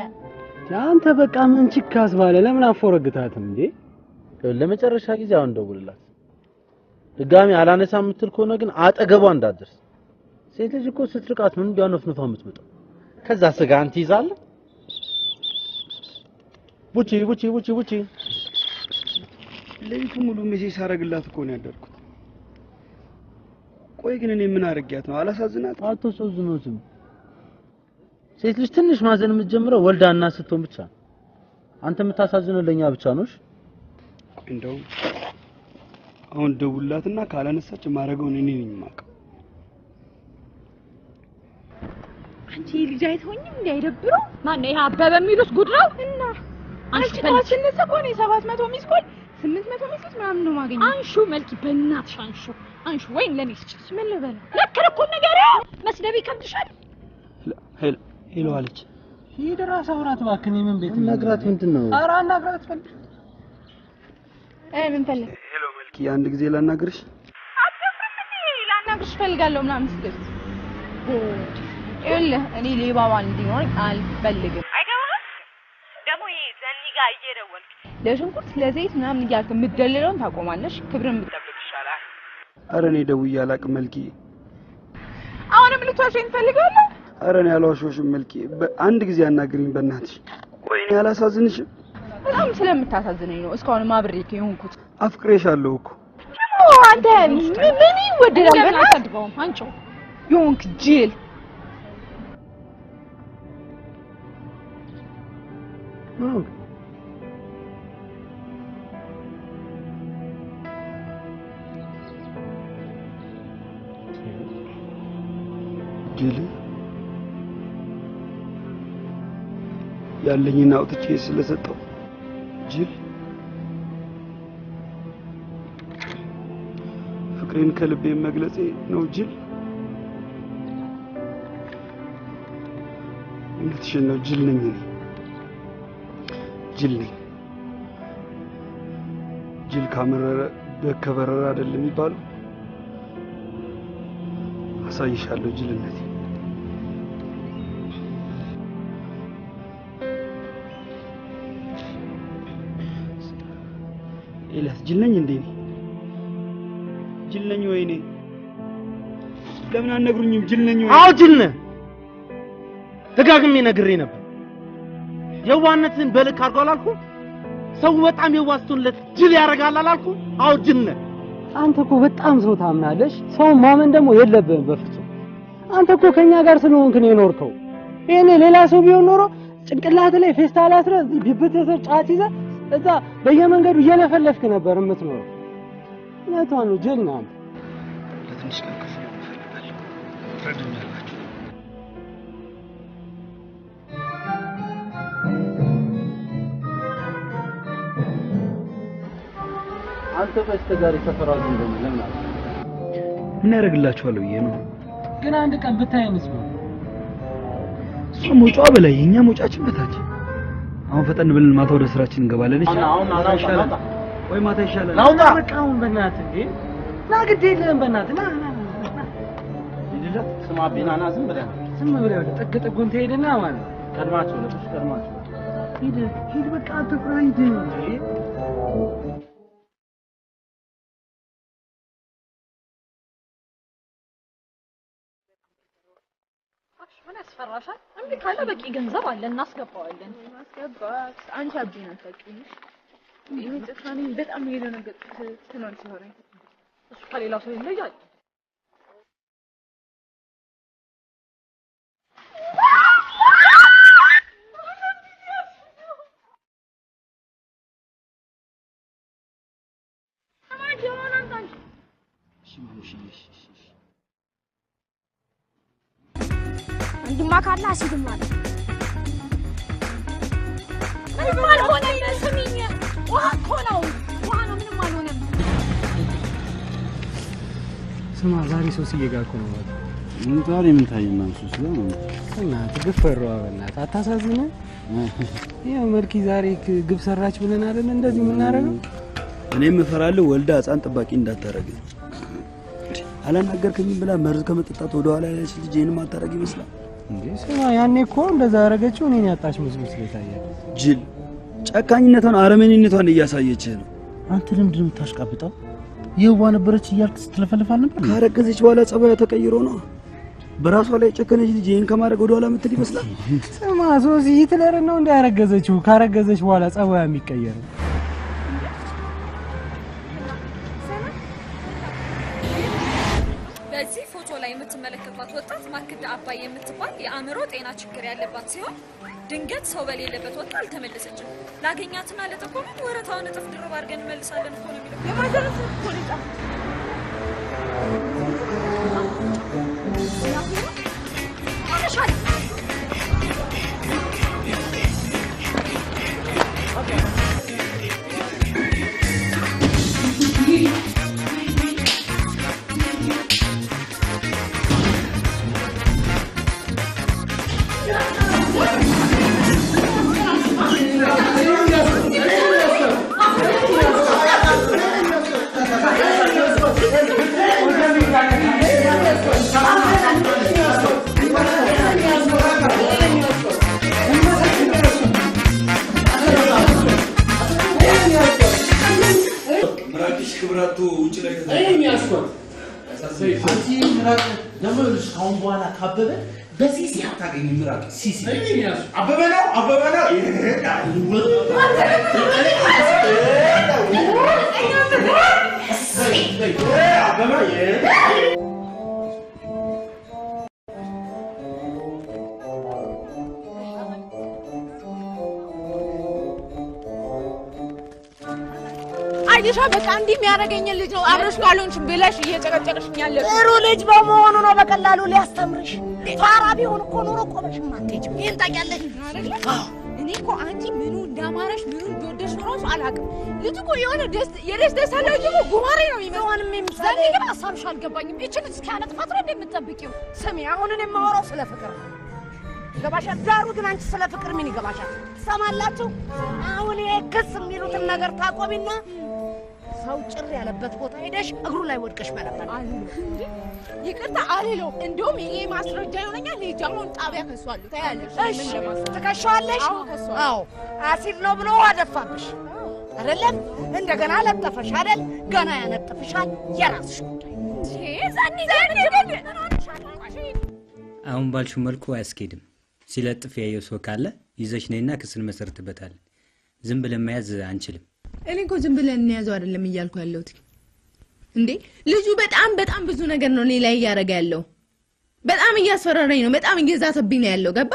አንተ በቃ ምን ችካስ ባለ ለምን አፎረግታትም እንዴ? ለመጨረሻ ጊዜ አሁን ደውልላት። ድጋሚ አላነሳ የምትል ከሆነ ግን አጠገቧ እንዳትደርስ። ሴት ልጅ እኮ ስትርቃት ምን ቢያነፍንፋ የምትመጣው። ከዛ ስጋን ትይዛለህ። ቡቺ ቡቺ ቡቺ ቡቺ። ሌሊቱ ሙሉ message ሳረግላት እኮ ነው ያደርኩት። ቆይ ግን እኔ ምን አድርጊያት ነው? አላሳዝናት? አታሳዝናትም። ሴት ልጅ ትንሽ ማዘን የምትጀምረው ወልዳ እናት ስትሆን ብቻ ነው። አንተ የምታሳዝነው ለኛ ብቻ ነው። እሺ እንደውም አሁን ደውልላትና ካላነሳች የማደርገውን እኔ ነኝ የማውቀው። አንቺ ልጅ አይተውኝም እንዴ? አይደብረው? ማነው ይሄ አበበ የሚሉት ጉድ ነው። እና አንቺ ጠዋት ስነሳ እኮ ነው 700 missed call 800 missed call ምናምን ነው የማገኘው። አንሹ መልኪ፣ በእናትሽ አንሹ አንሹ። ወይም ለኔ ስጭ። ምን ልበላ? ልክ ልኩን ንገሪው። መስደብ ይከብድሻል። Hello hello አለች። ሂድ እራስህ አውራት እባክህ። እኔ ምን ቤት አናግራት። ምንድን ነው? ኧረ አናግራት ፈልግ። ምን ፈልግ? Hello መልኪ፣ አንድ ጊዜ ላናግርሽ። አትደፍርም እንዴ? ላናግርሽ እፈልጋለሁ ምናምን ስትል ይኸውልህ፣ እኔ ሌባ ባል እንዲኖረኝ አልፈልግም። አይገባህም? ደግሞ ይሄ ዘኒ ጋር እየደወልክ ለሽንኩርት ለዘይት ምናምን እያልክ የምትደልለውን ታቆማለሽ። ክብርን ብትጠብቅ ይሻላል። ኧረ እኔ ደውዬ አላውቅም መልኪ። አሁንም ልትዋሸኝ ትፈልጋለህ? ኧረ እኔ አልዋሸሁሽም መልኪ። አንድ ጊዜ አናግሪኝ በእናትሽ። ቆይ እኔ አላሳዝንሽም? በጣም ስለምታሳዝነኝ ነው እስካሁንም አብሬህ የሆንኩት። አፍቅሬሻለሁ እኮ። አንተ ምን ይወደዳል? በእናትህ አንቺው የሆንክ ጅል። ጅል ያለኝን አውጥቼ ስለሰጠው ጅል፣ ፍቅሬን ከልቤ መግለጼ ነው ጅል። እውነትሽን ነው ጅል ነኝ እኔ፣ ጅል ነኝ። ጅል ካመረረ በግ ከበረረ አይደለም የሚባለው? አሳይሻለሁ ጅልነቴ። ኤልያስ ጅል ነኝ እንዴ? እኔ ጅል ነኝ ወይ? እኔ ለምን አልነግሩኝም? ጅል ነኝ ወይ? አዎ ጅል ነህ። ደጋግሜ ነግሬ ነበር። የዋህነትህን በልክ አድርገው አላልኩም? ሰው በጣም የዋህ ስትሆንለት ጅል ያደርጋል አላልኩም? አዎ ጅል ነህ። አንተ እኮ በጣም ሰው ታምናለሽ። ሰው ማመን ደግሞ የለብህም በፍጹም። አንተ እኮ ከኛ ጋር ስለሆንክ ነው የኖርከው። ይሄኔ ሌላ ሰው ቢሆን ኖሮ ጭንቅላት ላይ ፌስታል አስረህ እዚህ ብብትህ ስር ጫት ይዘህ እዛ በየመንገዱ እየለፈለፍክ ነበር የምትኖረው። እውነቷን ነው፣ ጅል ነህ አንተ። ለትንሽ ቀን ክፉ መሆን እፈልጋለሁ። ትረዱኛላችሁ? አንተ ቆይ እስከ ዛሬ ሰፈሯ ዝም ብለህ ለምን አልክ? ምን ያደርግላችኋል ብዬ ነው። ግን አንድ ቀን ብታየንስ ቢሆን እሷ መውጫዋ በላይ የእኛ መውጫችን በታች። አሁን ፈጠን ብለን ማታ ወደ ስራችን እንገባለን። እሺ አሁን ማታ ይሻላል ወይ ማታ ይሻላል? ናውጣ በቃ አሁን በእናትህ እንዴ ና፣ ግድ የለህም በእናትህ ና ና ና። ሂድለት። ስማ ቢና ና፣ ዝም ብለህ ዝም ብለህ ወደ ጥግ ጥጉን ትሄድና ማለት ነው። ቀድማቸው ለብሽ ቀድማቸው ሂድ ሂድ፣ በቃ አትፍራ፣ ሂድ እንዴ። ምን ያስፈራሻል? እምቢ ካለ በቂ ገንዘብ አለ፣ እናስገባዋለን። ማስገባት አንቺ አብጂን አታውቂም። ይሄ ጭካኔ በጣም የደነገጥኩት ትናንት ሲሆነኝ። እሱ ከሌላው ሰው ይለያል። ወንድማ ካለ አሲድም አለ። ምንም አልሆነም። ስሚኝ፣ ውሃ እኮ ነው፣ ውሃ ነው። ምንም አልሆነም። ስማ ዛሬ ሶስዬ ጋር እኮ ነው ማለት ዛሬ ምን ታየና? ሶስ ጋር ነው። እናትህ ግፍ ፈራዋ፣ በእናትህ አታሳዝንህ? ይኸው መልኪ ዛሬ ግብ ሰራች ብለን አይደል እንደዚህ የምናደርገው? እኔም እፈራለሁ ወልዳ ሕፃን ጠባቂ እንዳታረግ። አላናገርከኝም ብላ መርዝ ከመጠጣት ወደ ኋላ ያለች ልጅ ይሄንም አታረግ ይመስላል። እንዴ ስማ፣ ያኔ እኮ እንደዛ ያደረገችው እኔን ያጣች መስሎ ስለታየኝ። ጅል ጨካኝነቷን አረመኔነቷን እያሳየችህ ነው። አንተ ለምንድን ነው የምታሽቃብጠው? የዋ ነበረች እያልክ ስትለፈልፍ አልነበር? ካረገዘች በኋላ ጸባዩ ተቀይሮ ነው። በራሷ ላይ ጨከነች ልጅ ይሄን ከማድረግ ወደ ኋላ የምትል ይመስላል። ስማ ሶሲ ሂትለርን ነው እንዳያረገዘችው። ካረገዘች በኋላ ጸባዩ የሚቀየረው። በዚህ ፎቶ ላይ የምትመለከቷት ወጣት ማክዳ አባይ የምትባል የአእምሮ ጤና ችግር ያለባት ሲሆን ድንገት ሰው በሌለበት ወጥታ አልተመለሰችም። ላገኛትና ለጠቆመን ወረታውን እጥፍ ድርብ አድርገን እንመልሳለን እኮ ነው የሚለው። የማዘርን ስልክ እኮ ነው የጻፍኩት። ሆነሻል። What? ምራቅሽ ክብራቱ ውጭ ላይ አንቺ ምራቅ ደግሞ ይኸውልሽ ካሁን በኋላ ካበበ በሲሲ አታገኝም። ምራቅ ሲሲ አበበ ነው አበበ ነው። አይሻ በቃ እንዲህ የሚያደርገኝ ልጅ ነው አብረሽ ካልሆንሽ ብለሽ እየጨቀጨቅሽኝ ያለሽ። ጥሩ ልጅ በመሆኑ ነው በቀላሉ ሊያስተምርሽ። ፋራ ቢሆን እኮ ኖሮ ቆመሽም አትሄጂም። ይሄን ታውቂያለሽ። አዎ እኔ እኮ አንቺ ምኑ እንዳማረሽ ምኑ እንደወደድሽ ራሱ አላውቅም። ልጅ እኮ የሆነ ደስ የደስ ደስ አለው እንጂ እኮ ጉማሬ ነው የሚመስለው። ዘኒ ግን ሀሳብሽ አልገባኝም። ይቺ ልጅ እስኪያነጥፋት ነው እንደምትጠብቂው? ስሚ አሁን እኔ የማወራው ስለ ፍቅር ነው። ይገባሻል? ዳሩ ግን አንቺ ስለ ፍቅር ምን ይገባሻል? ትሰማላችሁ? አሁን ይሄ ክስ የሚሉትን ነገር ታቆሚና ሰው ጭር ያለበት ቦታ ሄደሽ እግሩ ላይ ወድቀሽ መለመን። ይቅርታ አልለውም። እንደውም ይሄ ማስረጃ ይሆነኛል። ሄጄ አሁን ጣቢያ ከሷለሁ። ታያለሽ። እሺ ትከሻዋለሽ? አዎ አሲድ ነው ብሎ አደፋብሽ አይደለም? እንደገና ለጠፈሽ አይደል? ገና ያነጥፍሻል። የራስሽ ጉዳይ። አሁን ባልሽው መልኩ አያስኬድም። ሲለጥፍ ያየው ሰው ካለ ይዘሽ ነይና ክስ እንመሰርትበታለን። ዝም ብለን መያዝ አንችልም። እኔ እኮ ዝም ብለን እንያዘው አይደለም እያልኩ ያለሁት። እንዴ ልጁ በጣም በጣም ብዙ ነገር ነው እኔ ላይ እያደረገ ያለው። በጣም እያስፈራራኝ ነው። በጣም እየዛተብኝ ነው ያለው። ገባ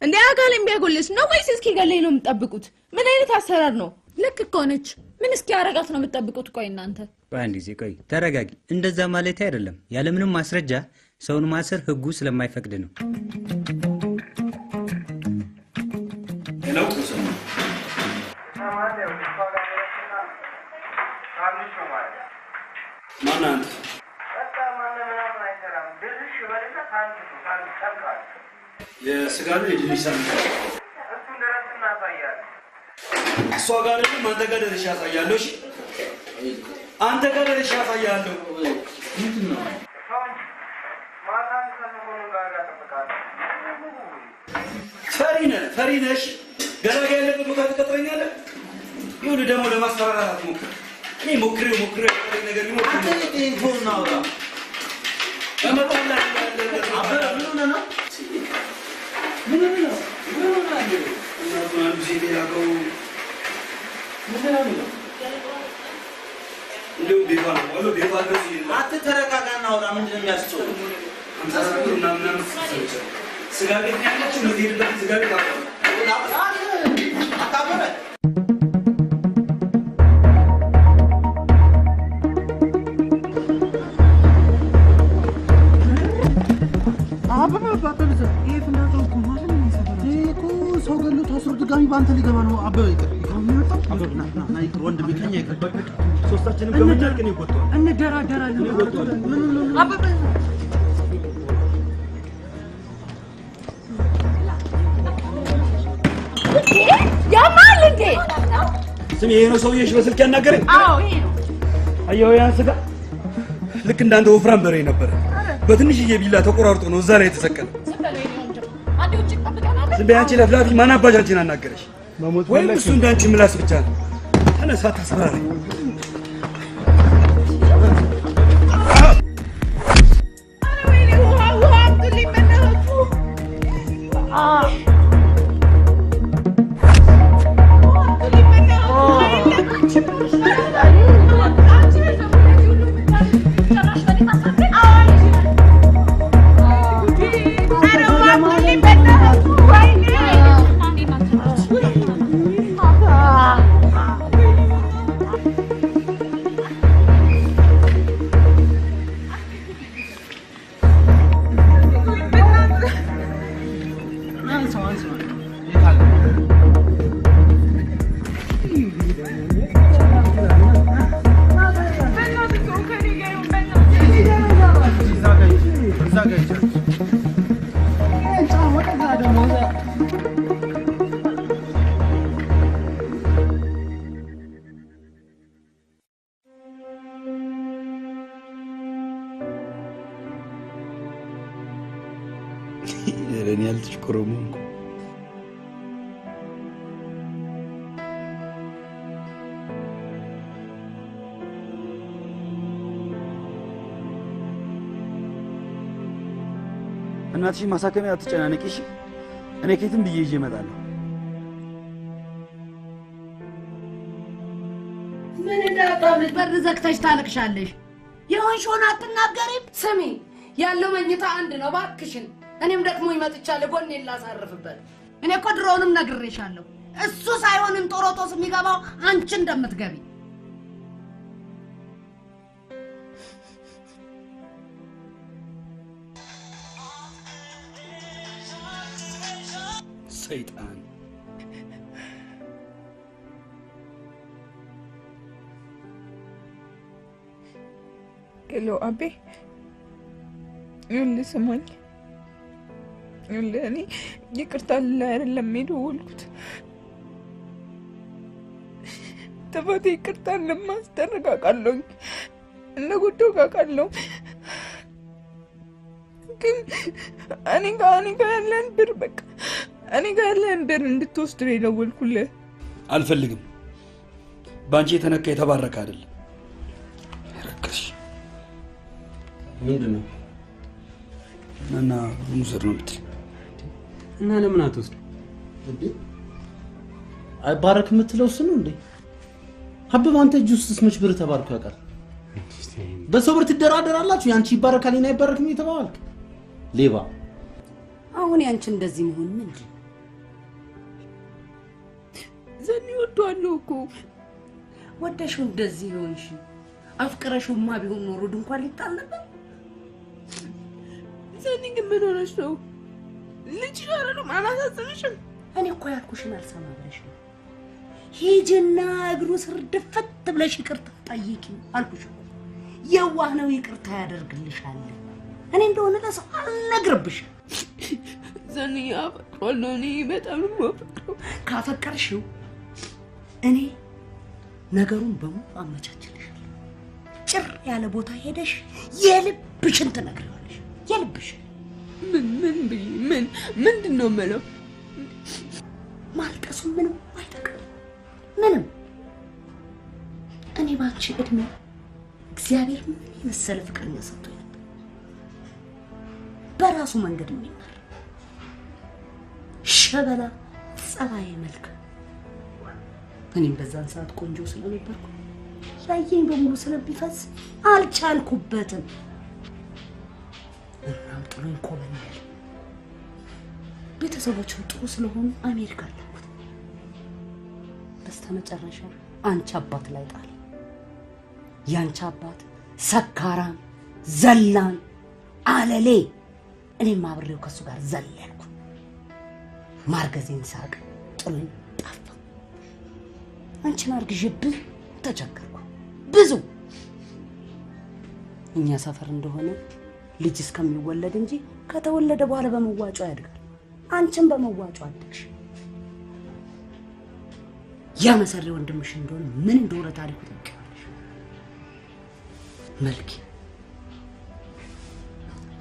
እንዴ? አካሌን ቢያጎልስ ነው ወይስ እስኪገለኝ ነው የምትጠብቁት? ምን አይነት አሰራር ነው? ልክ እኮ ነች። ምን እስኪያረጋት ነው የምትጠብቁት? ቆይ እናንተ ቆይ አንድ ጊዜ ቆይ፣ ተረጋጊ። እንደዛ ማለት አይደለም። ያለምንም ማስረጃ ሰውን ማሰር ህጉ ስለማይፈቅድ ነው። Hello ማነህ አንተ? የስጋ ነው የድንች ሳምንት? እሷ ጋር አይደለም አንተ ጋር ደርሼ አሳያለሁ። እሺ አንተ ጋር ደርሼ አሳያለሁ። ፈሪ ነህ፣ ፈሪ ነሽ። ገላጋ ያለበት ቦታ ትቀጥረኛለህ። ይኸውልህ ደግሞ ለማስፈራራት አትሞክር። እኔ ሞክሬው ሞክሬው ያለኝ ነገር ቢኖር አንተ ቴሌፎን እናውራ። እመጣልሃለሁ። አበበ ምን ሆነህ ነው? ምን ሆነህ ነው? ምን ሆነህ ነው? እናቱን አንዱ ሴት የላከው ምንድን ነው የሚለው? እንደውም ቤቷ ነው አሉ ቤቷ ድረስ ይሄዳል። አንተ ተረጋጋና አውራ። ምንድን ነው የሚያስጨው? 54 ብር ምናምን ሰጥቻለሁ። ስጋ ቤት ነው ያለችው። የምትሄድበትን ስጋ ቤት አውቀዋለሁ። አታበበ አበበ አበበ ይሄ ፍንዳታው እኮ ማለት ነው የሚሰበረው። ይሄ እኮ ሰው ገሎ ታስሮ ድጋሚ በአንተ ሊገባ ነው። አበበ ይቅር አበበ ና ና ና ይቅር ወንድሜ ከኛ ይቅር። ሶስታችንም ከምናልቅ እኔ እጎዳዋለሁ። እንደራደራለን። አበበ ያማል እንዴ? ስሚ ይሄ ነው ሰውዬሽ በስልክ ያናገረኝ? አዎ ይሄ ነው። አየኸው ያን ስጋ ልክ እንዳንተ ወፍራም በሬ ነበረ። በትንሽዬ ቢላ ተቆራርጦ ነው እዛ ላይ የተሰቀለው። ዝም በይ አንቺ ለፍላፊ። ማን አባሽ አንቺን አናገረሽ? ወይም እሱ እንዳንቺ ምላስ ብቻ ነው። ተነሳ ታስፈራራኝ። ውሃ አምጡልኝ በእናታችሁ። ኧረ እኔ አልተሽኮረመምኩም። እናትሽን ማሳከሚያ አትጨናነቂ እሺ? እኔ ከየትም ብዬ ይዤ እመጣለሁ። ምን እንዳጣምልሽ በር ዘግተሽ ታለቅሻለሽ? የሆንሽውን አትናገሪም? ስሚ፣ ያለው መኝታ አንድ ነው። እባክሽን፣ እኔም ደክሞኝ መጥቻለሁ። ጎኔን ላሳርፍበት። እኔ እኮ ድሮውንም ነግሬሻለሁ፣ እሱ ሳይሆን እንጦሮጦስ የሚገባው አንቺ እንደምትገቢ። ሰይጣን Hello አቤ፣ ይኸውልህ ስማኝ፣ ይኸውልህ እኔ ይቅርታ ልልህ አይደለም የደወልኩት፣ ጥፋቴ ይቅርታ እንደማስደርግ አውቃለሁኝ፣ እንደጎዳሁህ አውቃለሁ። ግን እኔ ጋር ያለህን ብር በቃ እኔ ጋር ያለህን ብር እንድትወስድ ነው የደወልኩልህ። አልፈልግም። በአንቺ የተነካ የተባረከ አይደለም። ረከሽ ምንድን ነው? እና ብሩን ውሰድ ነው የምትል? እና ለምን አትወስድ? አይባረክ የምትለው እሱ ነው እንዴ? አበበ አንተ እጅ ውስጥስ መች ብር ተባርኮ ያውቃል? በሰው ብር ትደራደራላችሁ። ያንቺ ይባረካል የኔ አይባረክም እየተባባልክ ሌባ። አሁን ያንቺ እንደዚህ መሆን ምንድን ነው? ዘኒ እወደዋለሁ እኮ። ወደሽው እንደዚህ ይሆንሽ? አፍቅረሽውማ ቢሆን ኖሮ ድንኳን ሊጣል ነበር። ዘኒ ግን ምን ሆነሽ ነው? ልጅ አይደለም አላሳዝንሽም? እኔ እኮ ያልኩሽን አልሰማ ብለሽ ነው። ሂጂና እግሩ ስር ድፍት ብለሽ ይቅርታ ጠይቂው አልኩሽ እኮ። የዋህ ነው፣ ይቅርታ ያደርግልሻል። እኔ እንደሆነ ለሰው አልነግርብሽም። ዘኒ አፈቅረዋለሁ፣ እኔ በጣም ነው የማፈቅረው። ካፈቀርሽው እኔ ነገሩን በሙሉ አመቻችልሻለሁ። ጭር ያለ ቦታ ሄደሽ የልብሽን ትነግሪዋለሽ። የልብሽን ምን ምን ብዬ ምን ምንድን ነው የምለው? ማልቀሱ ምንም አይጠቅም። ምንም። እኔ ባንቺ እድሜ እግዚአብሔር ምን የመሰለ ፍቅረኛ ሰጥቶኝ ነበር። በራሱ መንገድ የሚመራ ሸበላ፣ ጸባዬ መልክ። እኔም በዛን ሰዓት ቆንጆ ስለነበርኩ ያየኝ በሙሉ ስለሚፈስ አልቻልኩበትም። እናም ጥሎኝ ኮበለለ። ቤተሰቦቹም ጥሩ ስለሆኑ አሜሪካ ላኩት። በስተመጨረሻ አንቺ አባት ላይ ጣለ። ያንቺ አባት ሰካራም፣ ዘላን፣ አለሌ። እኔም አብሬው ከሱ ጋር ዘለልኩ። ማርገዜን ሳቅ ጥሎኝ ጠፋ። አንቺን አርግዤ ብዙ ተቸገርኩ። ብዙ እኛ ሰፈር እንደሆነ ልጅ እስከሚወለድ እንጂ ከተወለደ በኋላ በመዋጮ ያድጋል። አንቺም በመዋጮ አደግሽ። ያ መሰሪ ወንድምሽ እንደሆነ ምን እንደሆነ ታሪኩ ታውቂዋለሽ። መልኬ፣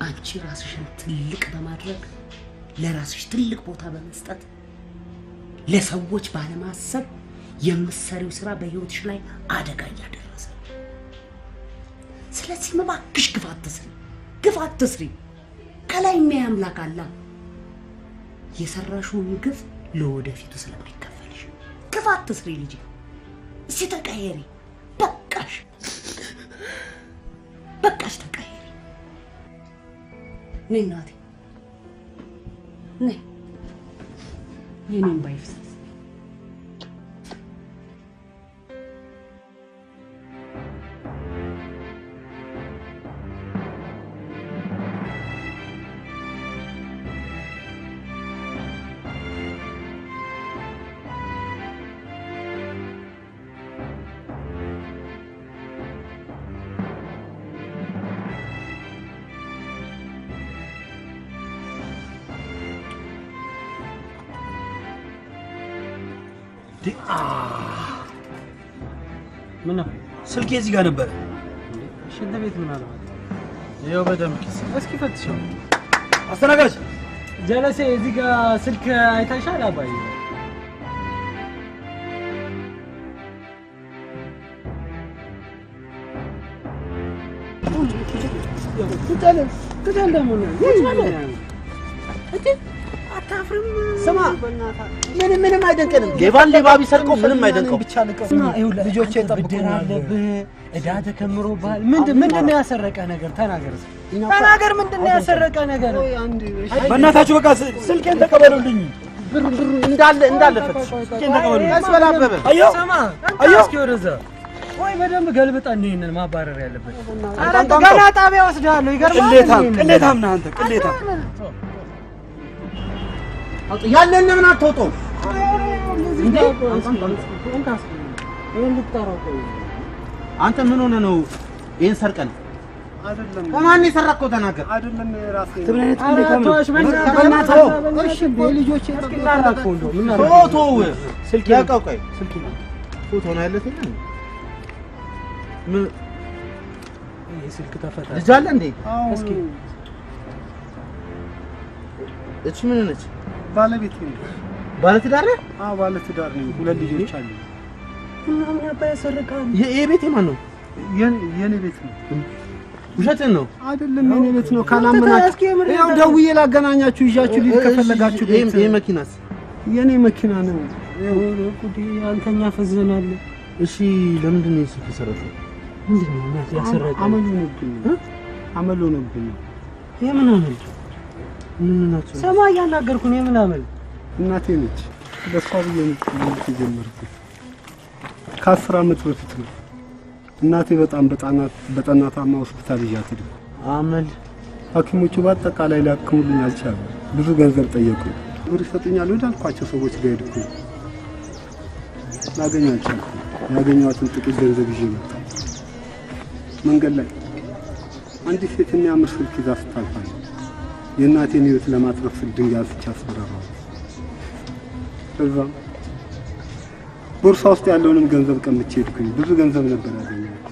አንቺ ራስሽን ትልቅ በማድረግ ለራስሽ ትልቅ ቦታ በመስጠት ለሰዎች ባለማሰብ የምትሰሪው ስራ በህይወትሽ ላይ አደጋ እያደረሰ ነው። ስለዚህ እባክሽ ግፍ አትስሪ፣ ግፍ አትስሪ። ከላይ የሚያይ አምላክ አለ። የሰራሽውን ግፍ ለወደፊቱ ስለሚከፈልሽ ግፍ አትስሪ ልጄ። እስቲ ተቀየሪ። በቃሽ፣ በቃሽ፣ ተቀየሪ። ነይ እናቴ፣ ነይ። የኔን ባይፍሰስ ምን ነው ስልኬ እዚህ ጋር ነበረ። ሽንት ቤት ምናልባት። ይኸው በደምብ ኪስ እስኪ ፈትሸው። አስተናጋጅ ጀለሴ እዚህ ጋር ስልክ አይታሻል አባዬ? ቅጠል ደግሞ አታፍርም? ስማ ምንም አይደንቀንም። ሌባን ሌባ ቢሰርቀው ምንም አይደንቀው። ልጆቼ ብድር አለብህ፣ ዕዳ ተከምሮብሃል። ምንድን ነው ያሰረቀ ነገር? ተናገር ተናገር፣ ምንድን ነው ያሰረቀ ነገር? በእናታችሁ በቃ ስልኬን ተቀበሉልኝ። ብሩ እንዳለ ፈትሽ። ስልኬን ተቀበሉልኝ። ቀስ በል አበበ። ስማ እስኪ ወደዛ ወይ በደንብ ገልብጠን ይሄንን ማባረር ያለበት። ገና ጣቢያ ወስደሃለሁ። ይገርማል። ቅሌታም ነህ አንተ ቅሌታም። ያለን ለምን አትወጣውም እንዴ? አንተ ምን ሆነህ ነው ይሄን ሰርቀን? አይደለም ከማን የሰረቅከው ተናገር። አይደለም የራሴ ፎቶው ለቀው። ቆይ ፎቶ ነው ያለት ምን ስልክ ተፈታ። ልጅ አለ እንዴ? እስኪ እቺ ምን ነች? ባለቤት ነኝ። ባለትዳር ነህ? አዎ ባለትዳር ነኝ። ሁለት ልጆች አሉ። እና ምን አባ ያሰርቃል? ይሄ ቤት የማን ነው? የኔ ቤት ነው። ውሸትህን ነው? አይደለም የኔ ቤት ነው። ካላመናችሁ ያው ደውዬ ላገናኛችሁ ይዣችሁ ልሂድ ከፈለጋችሁ ቤት። ይሄ መኪናስ? የኔ መኪና ነው። ጉዴ አንተኛ ፈዘናል። እሺ ለምንድን ነው ስልክ የሰረቀው? ምንድን ነው እናት ያሰረቀው? አመል ሆኖብኝ ነው። አመል ሆኖብኝ ነው። የምን አመል? ምን ናቸው? ስማ እያናገርኩህ ነው። የምን አመል? እናቴ ነች። ለእሷ ብዬ ነው የጀመርኩት። ከ10 ዓመት በፊት ነው። እናቴ በጣም በጠና ታማ ሆስፒታል ይዣት ሄድኩ። አመል ሐኪሞቹ በአጠቃላይ ሊያክሙልኝ አልቻሉም። ብዙ ገንዘብ ጠየቁ። ብር ይሰጡኛል ወዳልኳቸው ሰዎች ጋር ሄድኩ። ላገኝ አልቻልኩም። ያገኘኋትን ጥቂት ገንዘብ ይዤ መጣሁ። መንገድ ላይ አንዲት ሴት የሚያምር ስልክ ይዛ ስታልፍ የእናቴን ሕይወት ለማትረፍ ስል ድንጋይ አንስቼ አስፈራራኋት። ከዛም ቦርሳ ውስጥ ያለውንም ገንዘብ ቀምቼ ሄድኩኝ። ብዙ ገንዘብ ነበር ያገኘሁት።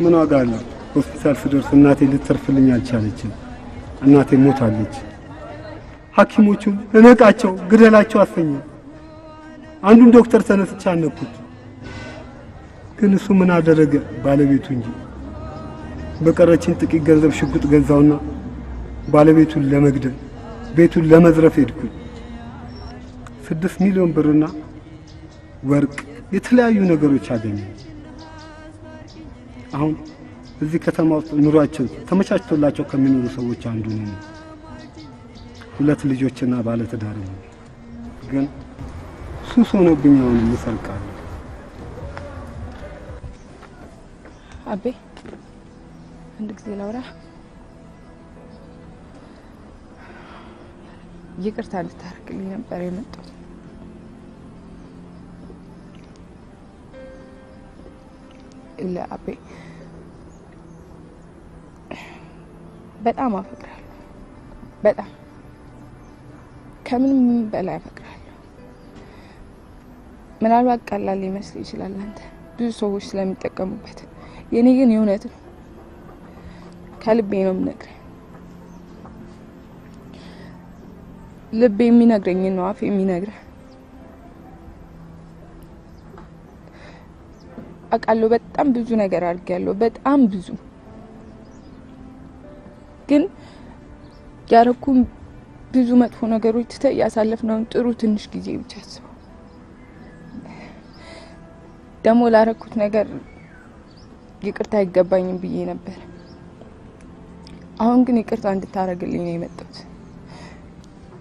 ምን ዋጋ አለው? ሆስፒታል ስደርስ እናቴ ልትተርፍልኝ አልቻለችም። እናቴ ሞታለች። ሐኪሞቹን እነቃቸው፣ ግደላቸው አሰኘ። አንዱን ዶክተር ተነስቼ አነኩት። ግን እሱ ምን አደረገ? ባለቤቱ እንጂ። በቀረችኝ ጥቂት ገንዘብ ሽጉጥ ገዛውና ባለቤቱን ለመግደል ቤቱን ለመዝረፍ ሄድኩኝ። 6 ሚሊዮን ብርና ወርቅ የተለያዩ ነገሮች አገኘሁ። አሁን እዚህ ከተማ ውስጥ ኑሯቸው ተመቻችቶላቸው ከሚኖሩ ሰዎች አንዱ ነኝ። 2 ልጆችና ባለትዳር ነኝ። ግን ሱስ ሆኖብኝ አሁን እሰርቃለሁ። አቤ አንድ ጊዜ ላውራ። ይቅርታ ልታረግልኝ ነበር የመጣሁት። ለአቤ በጣም አፈቅራለሁ። በጣም ከምንም በላይ አፈቅራለሁ። ምናልባት ቀላል ሊመስል ይችላል አንተ ብዙ ሰዎች ስለሚጠቀሙበት፣ የኔ ግን የእውነት ነው። ከልቤ ነው የምነግርህ። ልቤ የሚነግረኝ ነው አፌ የሚነግርህ። አውቃለሁ በጣም ብዙ ነገር አድርጌያለሁ፣ በጣም ብዙ። ግን ያረኩም ብዙ መጥፎ ነገሮች ትተህ ያሳለፍነውን ጥሩ ትንሽ ጊዜ ብቻ አስበው። ደግሞ ላረኩት ነገር ይቅርታ አይገባኝም ብዬ ነበር። አሁን ግን ይቅርታ እንድታረግልኝ ነው የመጣሁት።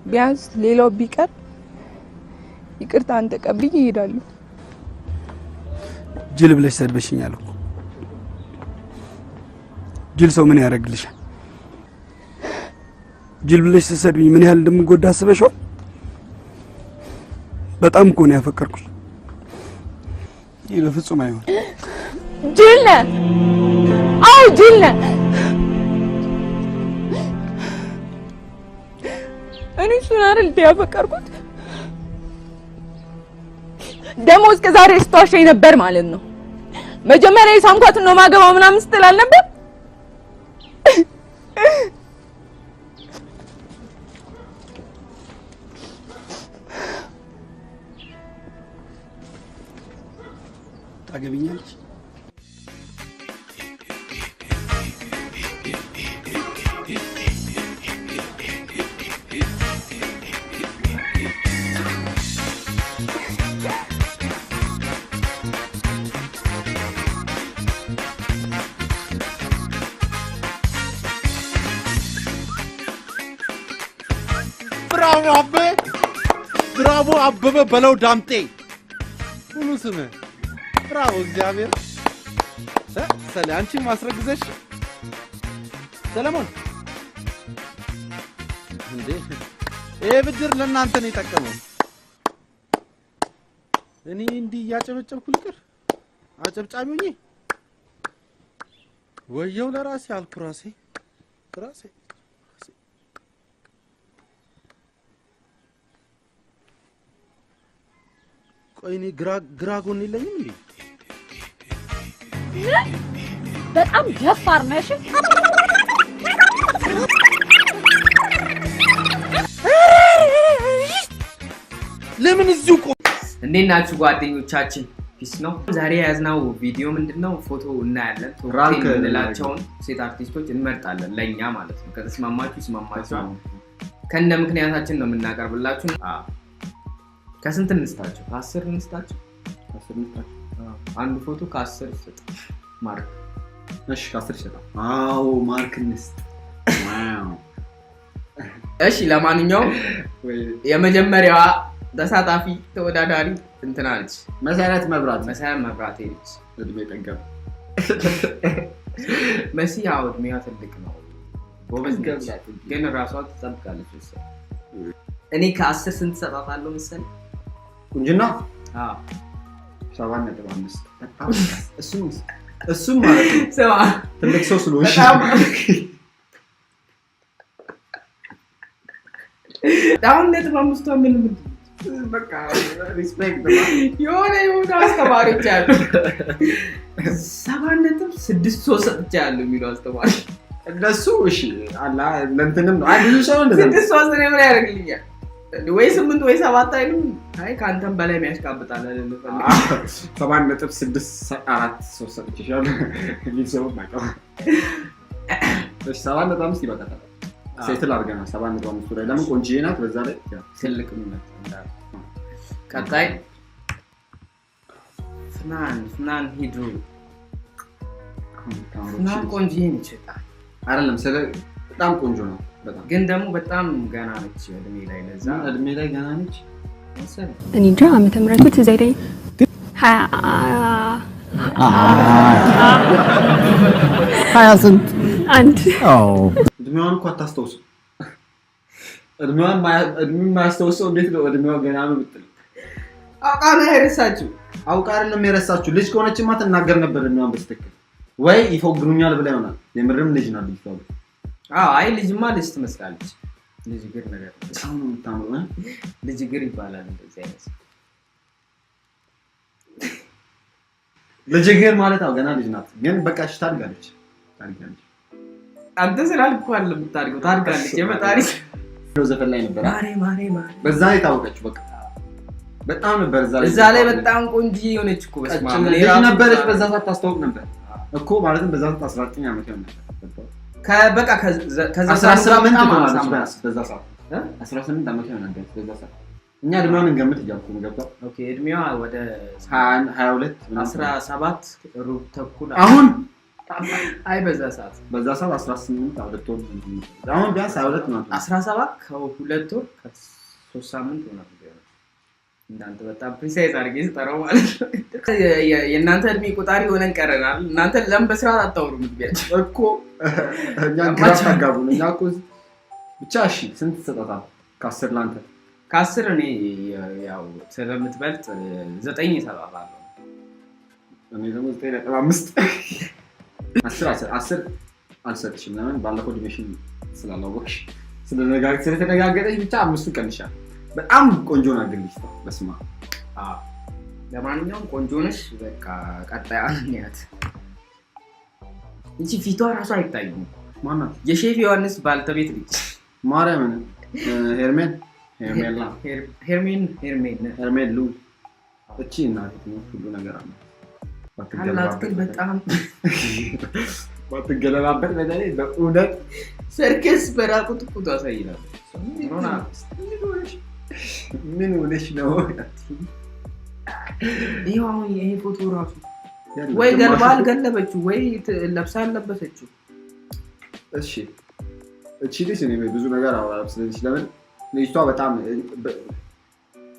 ቢያንስ ሌላው ቢቀር ይቅርታ ተቀብዬ እሄዳለሁ። ጅል ብለሽ ሰድበሽኛል እኮ። ጅል ሰው ምን ያደርግልሻል? ጅል ብለሽ ስትሰድቢኝ ምን ያህል እንደምጎዳ አስበሽዋል? በጣም እኮ ነው ያፈቀርኩሽ። ይህ በፍጹም አይሆንም። ጅል ነህ! አዎ ጅል ነህ! እኔ እሱን አይደል እንደ ያፈቀርኩት? ደግሞ እስከ ዛሬ ስትዋሸኝ ነበር ማለት ነው። መጀመሪያ የሳምኳትን ነው ማገባው ምናምን ስትል አልነበር? Bravo አቤ፣ bravo አበበ በለው ዳምጤ፣ ሙሉ ስምህ bravo። እግዚአብሔር ሰለ አንቺን ማስረግዘሽ ሰለሞን እንዴ! ይሄ ብድር ለእናንተ ነው የጠቀመው። እኔ እንዲህ እያጨበጨብኩ ልቅር? አጨብጫቢ ሆኜ ወየው ለራሴ አልኩ። ራሴ ራሴ ቆይ እኔ ግራ ጎን የለኝም እንዴ? በጣም ደፋር ነሽ። ለምን እዚሁ እንዴት ናችሁ ጓደኞቻችን? Peace ነው። ዛሬ የያዝነው ቪዲዮ ምንድነው? ፎቶ እናያለን። Top የምንላቸውን ሴት አርቲስቶች እንመርጣለን፣ ለእኛ ማለት ነው። ከተስማማችሁ ይስማማችኋል። ከነ ምክንያታችን ነው የምናቀርብላችሁ። ከስንት እንስጣቸው? ከ10 እንስጣቸው። አንዱ ፎቶ ከ10 ይሰጥ mark። እሺ ከ10 ይሰጣል። አዎ mark እንስጥ። Wow። እሺ ለማንኛውም የመጀመሪያዋ ተሳታፊ ተወዳዳሪ እንትና ነች፣ መሰረት መብራት። መሰረት መብራት ነች። እድሜ ጠገብ መሲ። ያው እድሜዋ ትልቅ ነው፣ ጎበዝ ነች፣ ግን ራሷ ትጠብቃለች መሰለኝ። እኔ ከ10 ስንት ሰጣታለሁ መሰለኝ? ቁንጅና 7.5። እሱም ማለት ነው ትልቅ ሰው ስለሆንሽ አሁን 5.5 ምን በቃ respect የሆነ የሆነ አስተማሪዎች አሉ 7.63 ሰጥቻለሁ የሚሉ አስተማሪ እነሱ። እሺ አላ ለእንትንም ነው። አይ ብዙ ሰው እንደዛ 6.3 እኔ ምን ያደርግልኛል? ወይ 8 ወይ 7 አይልም። አይ ከአንተም በላይ የሚያሽቃብጣል አይደል? 7.643 ሰጥቼሻለሁ የሚል ሰው አይጠፋም። እሺ 7.5 ይበቃታል። Settle አድርገናል። 7.5 ላይ ለምን ቆንጆዬ ናት፣ በዛ ላይ ትልቅም ናት። ቀጣይ ፍናን ሂድሩ። ፍናን ቆንጆዬ ነች በጣም አይደለም፣ ስለ በጣም ቆንጆ ነው በጣም ግን ደግሞ በጣም ገና ነች እድሜ ላይ። ለዛ እድሜ ላይ ገና ነች መሰለኝ። እኔ እንጃ ዓመተ ምህረቱ ትዝ አይለኝም። 20 ስንት አንድ እድሜዋን እኮ አታስታውስም። እድሜዋን የማያስታውሰው እንዴት ነው እድሜዋ ገና ነው የምትለው? አውቃ ነው የረሳችው። አውቃ አይደለም የረሳችው። ልጅ ከሆነችማ ትናገር ነበር እድሜዋን በስትክክል። ወይ ይፎግሩኛል ብላ ይሆናል። የምርም ልጅ ናት ልጅቷ። አዎ አይ ልጅማ ልጅ ትመስላለች። ልጅ እግር ነገር በጣም ነው የምታምረው። ልጅ እግር ይባላል እንደዚህ አይነት ልጅ እግር ማለት አዎ ገና ልጅ ናት፣ ግን በቃ እሺ ታድጋለች። ታድጋለች። አንተ ስላልኩህ እኮ አይደለም የምታድገው፣ ታድጋለች። የፈጣሪ ዘፈን ላይ ነበር ማሬ ማሬ ማሬ በዛ የታወቀችው። በቃ በጣም ነበር እዛ ላይ በጣም ቆንጆ የሆነች እኮ በስመ አብ ልጅ ነበረች። በዛ ሰዓት ታስታውቅ ነበር እኮ ማለትም በዛ ሰዓት 19 ዓመት ይሆን ነበር። በቃ ከዛ 18 ትሆናለች በዛ ሰዓት 18 ዓመት ይሆን ነበር በዛ ሰዓት። እኛ እድሜዋን እንገምት እያልኩ ነው። ገብቷል። Okay እድሜዋ ወደ 22 17 ሩብ ተኩል አሁን አይ በዛ ሰዓት 18 ሁለት ወር አሁን ቢያንስ 22 ነው። 17 ከሁለት ወር ከ3 ሳምንት ይሆናል። እናንተ በጣም precise አድርጌ ስጠራው ማለት ነው። የእናንተ እድሜ ቆጣሪ ሆነን ቀረናል። እናንተ ለምን በስርዓት አታወሩም? እድሜያችሁ እኮ እኛን ግራ ታጋቡን። እኛ እኮ ብቻ እሺ ስንት ትሰጣታለህ? ከ10 ለአንተ ከ10 እኔ ያው ስለምትበልጥ 9 እሰጣታለሁ። እኔ ደግሞ 9.5 10 አልሰጥሽም። ለምን ባለፈው እድሜሽን ስላላወቅሽ ስለተነጋገጠች ብቻ 5 ቀንሻለሁ። በጣም ቆንጆ ናት ግን ልጅቷ። በስመ አብ። ለማንኛውም ቆንጆ ነሽ። በቃ ቀጣይ አንያት። እቺ ፊቷ ራሱ አይታይም። ማናት? የሼፍ ዮሐንስ ባልተቤት ልጅ ማርያምን። ሄርሜን ሄርሜላ ሄርሜን ሄርሜን ሉ እቺ እናት ሁሉ ነገር አለ አላት። ግን በጣም ባትገለባበት በተለይ በእውነት ሰርከስ በራቁት እኮ ታሳይናለች። ምን ሆነሽ ነው? ይኸው አሁን ይሄ ፎቶ ራሱ ወይ ገልባ አልገለበችው ወይ ለብሳ አልለበሰችው። እሺ እቺ ልጅ እኔ ብዙ ነገር አወራለሁ ስለዚህ ለምን ልጅቷ በጣም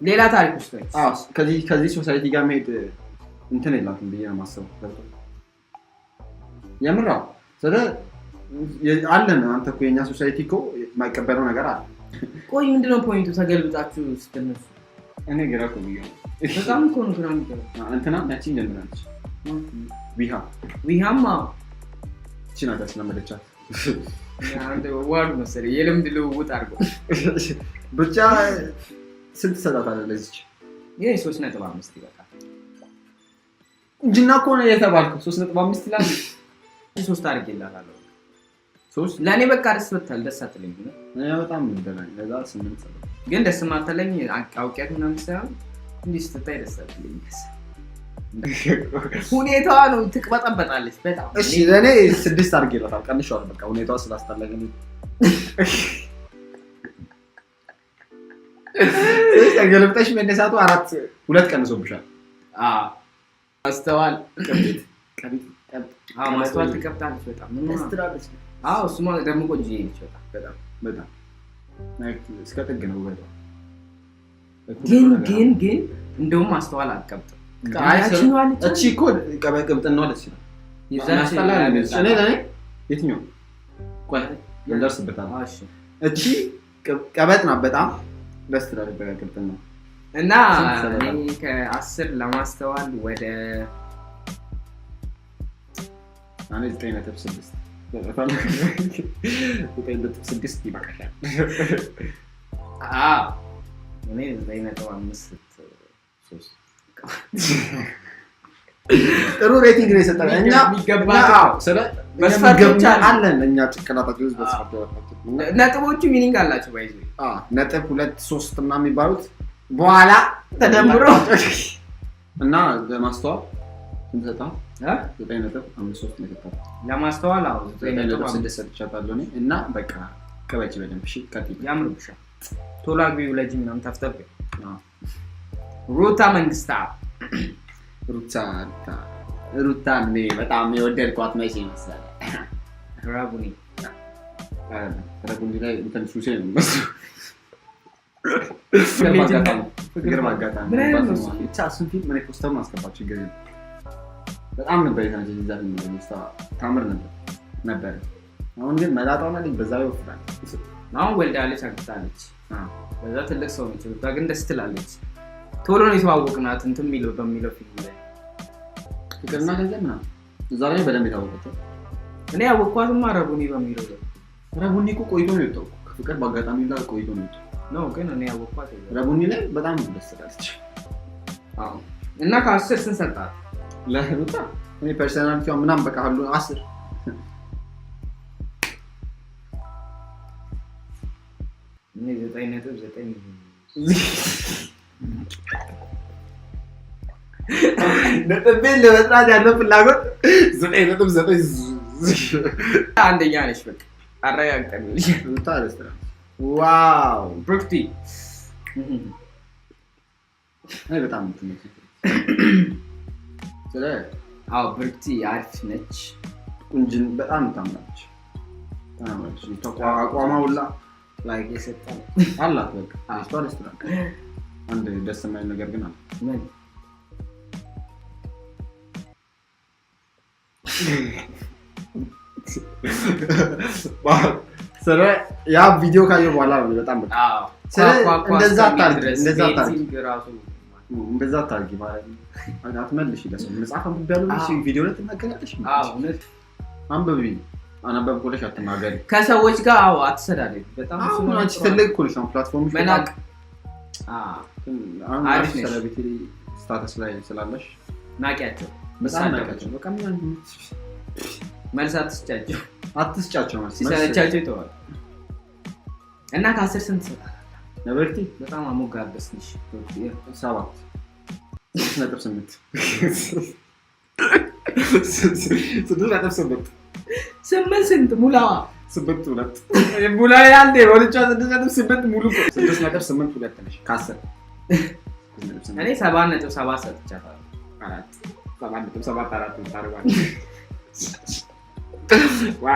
ሌላ ታሪክ ውስጥ ነች። አዎ፣ ከዚህ society ጋር መሄድ እንትን የላትም ብዬ ነው የማስበው። ገብቶሃል? የምር አዎ። ስለ አለን አንተ እኮ የኛ society እኮ የማይቀበለው ነገር አለ። ቆይ ምንድነው point ኡ ተገልብጣችሁ ስትነሱ? እኔ ግራ እኮ የሚገባው በጣም እኮ ነው ግራ የሚገባው። እንትና ያቺን ጀምራለች ዊሃ ዊሃማ እቺ ናት ያስለመደቻት። አንተ ዋሉ መሰለኝ የልምድ ልውውጥ አድርገው ብቻ ስንት ትሰጣታለህ ለዚች? ይሄ 3.5 ይበቃል። ቁንጅና እኮ ነው የተባልከው 3.5 ይላል። 3 አድርጌላታለሁ። 3 ለእኔ በቃ ደስ ብታል ደስ አትለኝም። እኔ በጣም ደህና ለዛ 8 ሰጠው። ግን ደስ ማትለኝ አውቂያት ምናምን ሳይሆን እንዲህ ስትታይ ደስ አትለኝም። ሁኔታዋ ነው ትቅበጠበጣለች በጣም። እሺ ለእኔ 6 አድርጌላታለሁ። ቀንሼዋለሁ በቃ ሁኔታዋ ስላስጠላኝ እኔ ተገልብጠሽ መነሳቱ 4 2 ቀንሶብሻል። አዎ ማስተዋል ቀብጥ ቀብጥ አዎ ማስተዋል ትቀብጣለች በጣም ደስ ትላለች። አዎ እሱማ ደግሞ ቆንጆዬ ነች በጣም በጣም በጣም like እስከ ጥግ ነው ውበቷ። ግን ግን ግን እንደውም ማስተዋል አትቀብጥም። እቺ እኮ ቅብጥናዋ ደስ ይላል። እኔ ለእኔ የትኛው ቆይ እንደርስበታለን። እቺ ቀበጥ ናት በጣም ደስ ትላለች በቅብጥና እና እኔ ከ10 ለማስተዋል ወደ እኔ 9.6 9.6 ይበቃሻል። አዎ እኔ 9.53 ጥሩ rating ነው የሰጠነው። እኛ ስለ መስፈርቶች አለን እኛ ጭንቅላታችን ውስጥ መስፈርት ነጥቦቹ meaning አላቸው። ባይዙ ነጥብ 2 3 ምናምን የሚባሉት በኋላ ተደምሮ እና ለማስተዋል ስንት ሰጠኸው? 9.53 ነው የሰጠኸው። ለማስተዋል አዎ 9.6 ሰጥቻታለሁ እኔ እና በቃ ቅበጪ በደንብ እሺ። ቀጥይ። ያምርብሻል። ቶሎ አግቢ ውለጂ ምናምን ተፍተፍ። ሩታ መንግስታ ሩታ ሩታ ሩታ እኔ በጣም የወደድኳት መቼ መሰለህ? ረቡኒ ረቡኒ ላይ እንትን ሱሴ ነው የሚመስለው። ፍቅር በአጋጣሚ ብቻ እሱን ፊልም እኔ ፖስተሩን አስገባ ችግር የለም። በጣም ነበር የተመቸኝ እዛ ፊልም ላይ ሚስቷ ታምር ነበር። አሁን ግን መላጣ ሆናለች፣ በዛ ላይ ወፍራለች። አሁን ወልዳለች፣ አግብታለች። በዛ ትልቅ ሰው ነች። ሩታ ግን ደስ ትላለች። ቶሎ ነው የተዋወቅናት እንትን የሚለው በሚለው ፊልም ላይ ፍቅርና ገንዘብ ምናምን እዛ ላይ በደንብ የታወቀችው። እኔ ያወቅኳትማ ረቡኒ በሚለው ላይ። ረቡኒ እኮ ቆይቶ ነው የወጣው። ፍቅር በአጋጣሚ ላይ ቆይቶ ነው የወጣው ነው። ግን እኔ ያወቅኳት ረቡኒ ላይ በጣም ደስ ትላለች። አዎ እና ከ10 ስንት ሰጣት ለሩታ? እኔ personality ዋ ምናምን በቃ ሁሉ 10 እኔ 9.9 ነጥቤን ለመስራት ያለው ፍላጎት 9.9 አንደኛ ነች። በቃ አረጋግጠንልሽ። ሩታ ደስ ትላለች። wow ብሩክቲ እኔ በጣም የምትመቸኝ ስለ አዎ ብሩክቲ አሪፍ ነች። ቁንጅን በጣም ታምራለች። ታምራለች። አቋሟ ሁላ like የሰጠ አላት። በቃ ልጅቷ ደስ ትላለች። አንድ ደስ የማይል ነገር ግን አለ። ምን? ስለ ያ ቪዲዮ ካየሁ በኋላ ነው በጣም በቃ ስለ እንደዛ አታርጊ፣ እንደዛ አታርጊ፣ እንደዛ አታርጊ ማለት ነው። አትመልሺ ለሰው መጽሐፍ አንብቤያለሁ ብለሽ ቪዲዮ ላይ ትናገሪያለሽ። አንብቢ፣ አነበብኩልሽ አትናገሪ። ከሰዎች ጋር አዎ አትሰዳደቢ። በጣም አሁን አንቺ ትልቅ እኮ ነሽ። አሁን platform ሽ መናቅ አሁን አሪፍ ነሽ። celebrity status ላይ ስላለሽ ናቂያቸው፣ በጣም ናቂያቸው። በቃ ምን መልስ አትስጫቸው፣ አትስጫቸው መልስ ሲሰለቻቸው ይተዋል። እና ከ10 ስንት ትሰጣለህ? ለበርቲ በጣም አሞጋገስ ነሽ። 7 6.8 6.8 8 ስንት ሙላዋ? 8.2 ሙላ ያንዴ ወልጫ 6.8 ሙሉ እኮ 6.82 ነሽ ከ10 እኔ 7.7 ሰጥቻታለሁ። 4 7.74 ታደርጋለህ።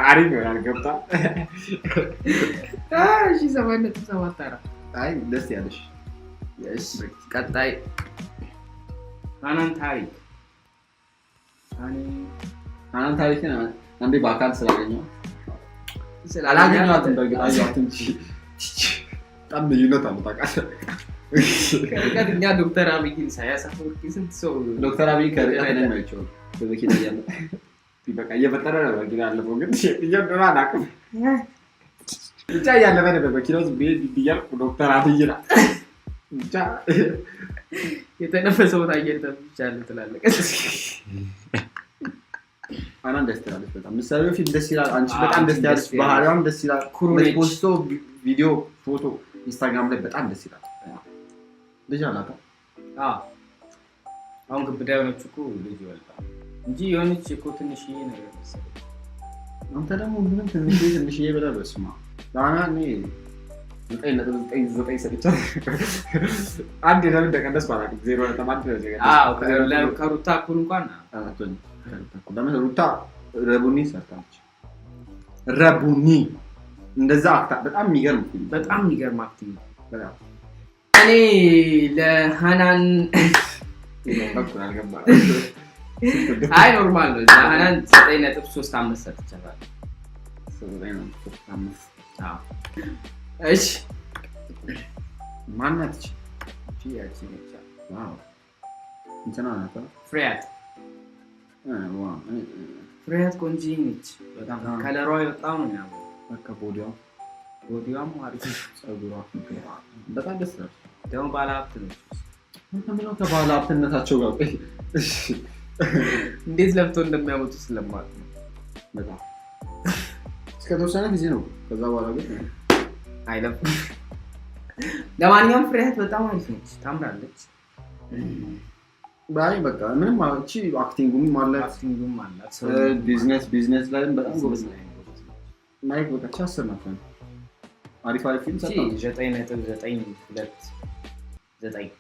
አሪፍ ይሆናል። ገብታ እሺ 7.74 አይ ደስ ያለሽ። እሺ ቀጣይ ሀናን ታሪክ። ሀናን ታሪክን አንዴ በአካል ስላገኘኋት አላገኘኋትም። በእርግጥ አየኋት እንጂ በጣም ልዩነት አለው ታውቃለህ። ከርቀት እኛ ዶክተር አብይን ኢሳያስ አፈወርቂ ስንት ሰው ዶክተር አብይ ከርቀት እኔም አይቼዋለሁ በመኪና እያለ በቃ እየፈጠረ ነው መኪና ያለፈው ግን እየሆነ አላውቅም ብቻ እያለፈ ነበር መኪናው ዝም ብዬ እያልኩ ዶክተር አብይ ናት ብቻ የተነፈሰውን አየር ተፍቻለሁ ትላለህ። ሀናን ደስ ትላለች በጣም ምሳሌው ፊልም ደስ ይላል። አንቺ በጣም ደስ ትላለች፣ ባህሪዋም ደስ ይላል። post ኦ ቪዲዮ ፎቶ ኢንስታግራም ላይ በጣም ደስ ይላል። ልጅ አላት። አዎ አሁን ግብዳ የሆነች እኮ ልጅ ይወልዳል እንጂ የሆነች እኮ ትንሽዬ ነገር መሰለኝ። አንተ ደግሞ ምንም ትንሽዬ ትንሽዬ ብለህ በስመ አብ ለሀና እኔ 9.99 ሰጥቻለሁ። አንድ ለምን እንደቀነስኩ አላውቅም። 0.1 ነው የቀነስኩት። ከሩታ እኩል እንኳን አትሆንም። ለምን ሩታ ረቡኒ ሰርታለች። ረቡኒ እንደዛ act ኣ በጣም የሚገርም ፊልም፣ በጣም የሚገርም acting። በጣም እኔ ለሃናን አይ normal ነው። ለሃናን 9.35 ሰጥቻለሁ። 9.35 አዎ። እሺ ማናት? እቺ ያቺ ነች። wow እንትና ናት ፍሬያት። ፍሬያት ቆንጆ ነች በጣም color ዋ በጣም ነው የሚያምረው። በቃ body ዋ አሪፍ ነው። ፀጉሯ በጣም ደስ ይላል። ደግሞ ባለ ሀብት ነች። ምንድነው ከባለ ሀብትነታቸው ጋር ቆይ እንዴት ለፍቶ እንደሚያመጡ ስለማውቅ ነው። በጣም እስከ ተወሰነ ጊዜ ነው። ከዛ በኋላ ግን አይለፍም። ለማንኛውም ፍሬያት በጣም አሪፍ ነች፣ ታምራለች። ባይ በቃ ምንም እቺ acting ኡም አላት ቢዝነስ ላይም በጣም ጎበዝ ናት። like በቃ እቺ 10 ናት። አሪፍ አሪፍ ፊልም ሰርታለች። 9.929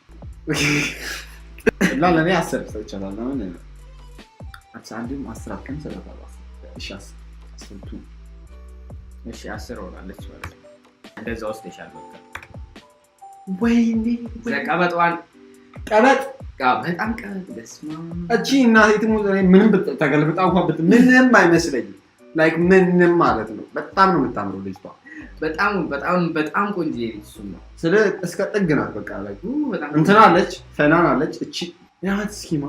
እና ለእኔ 10 ሰጥቻታለሁ። ለምን አንድም 10 አትቀን ሰጥቻታለሁ። እሺ 10 እሺ 10 ሆናለች ማለት ነው። እንደዛ ወስደሻል በቃ። ወይኔ ቀበጧን ቀበጥ በጣም ቀበጥ በስመ አብ። እቺ እናቴ ትሙት እኔ ምንም ተገልብጣ እንኳን ምንም አይመስለኝም። like ምንም ማለት ነው። በጣም ነው የምታምረው ልጅቷ። በጣም በጣም በጣም ቆንጆ ልጅ እሱማ ስለ እስከ ጥግ ናት። በቃ like እንትና አለች፣ ፈናን አለች። እቺ ያት ስኪማ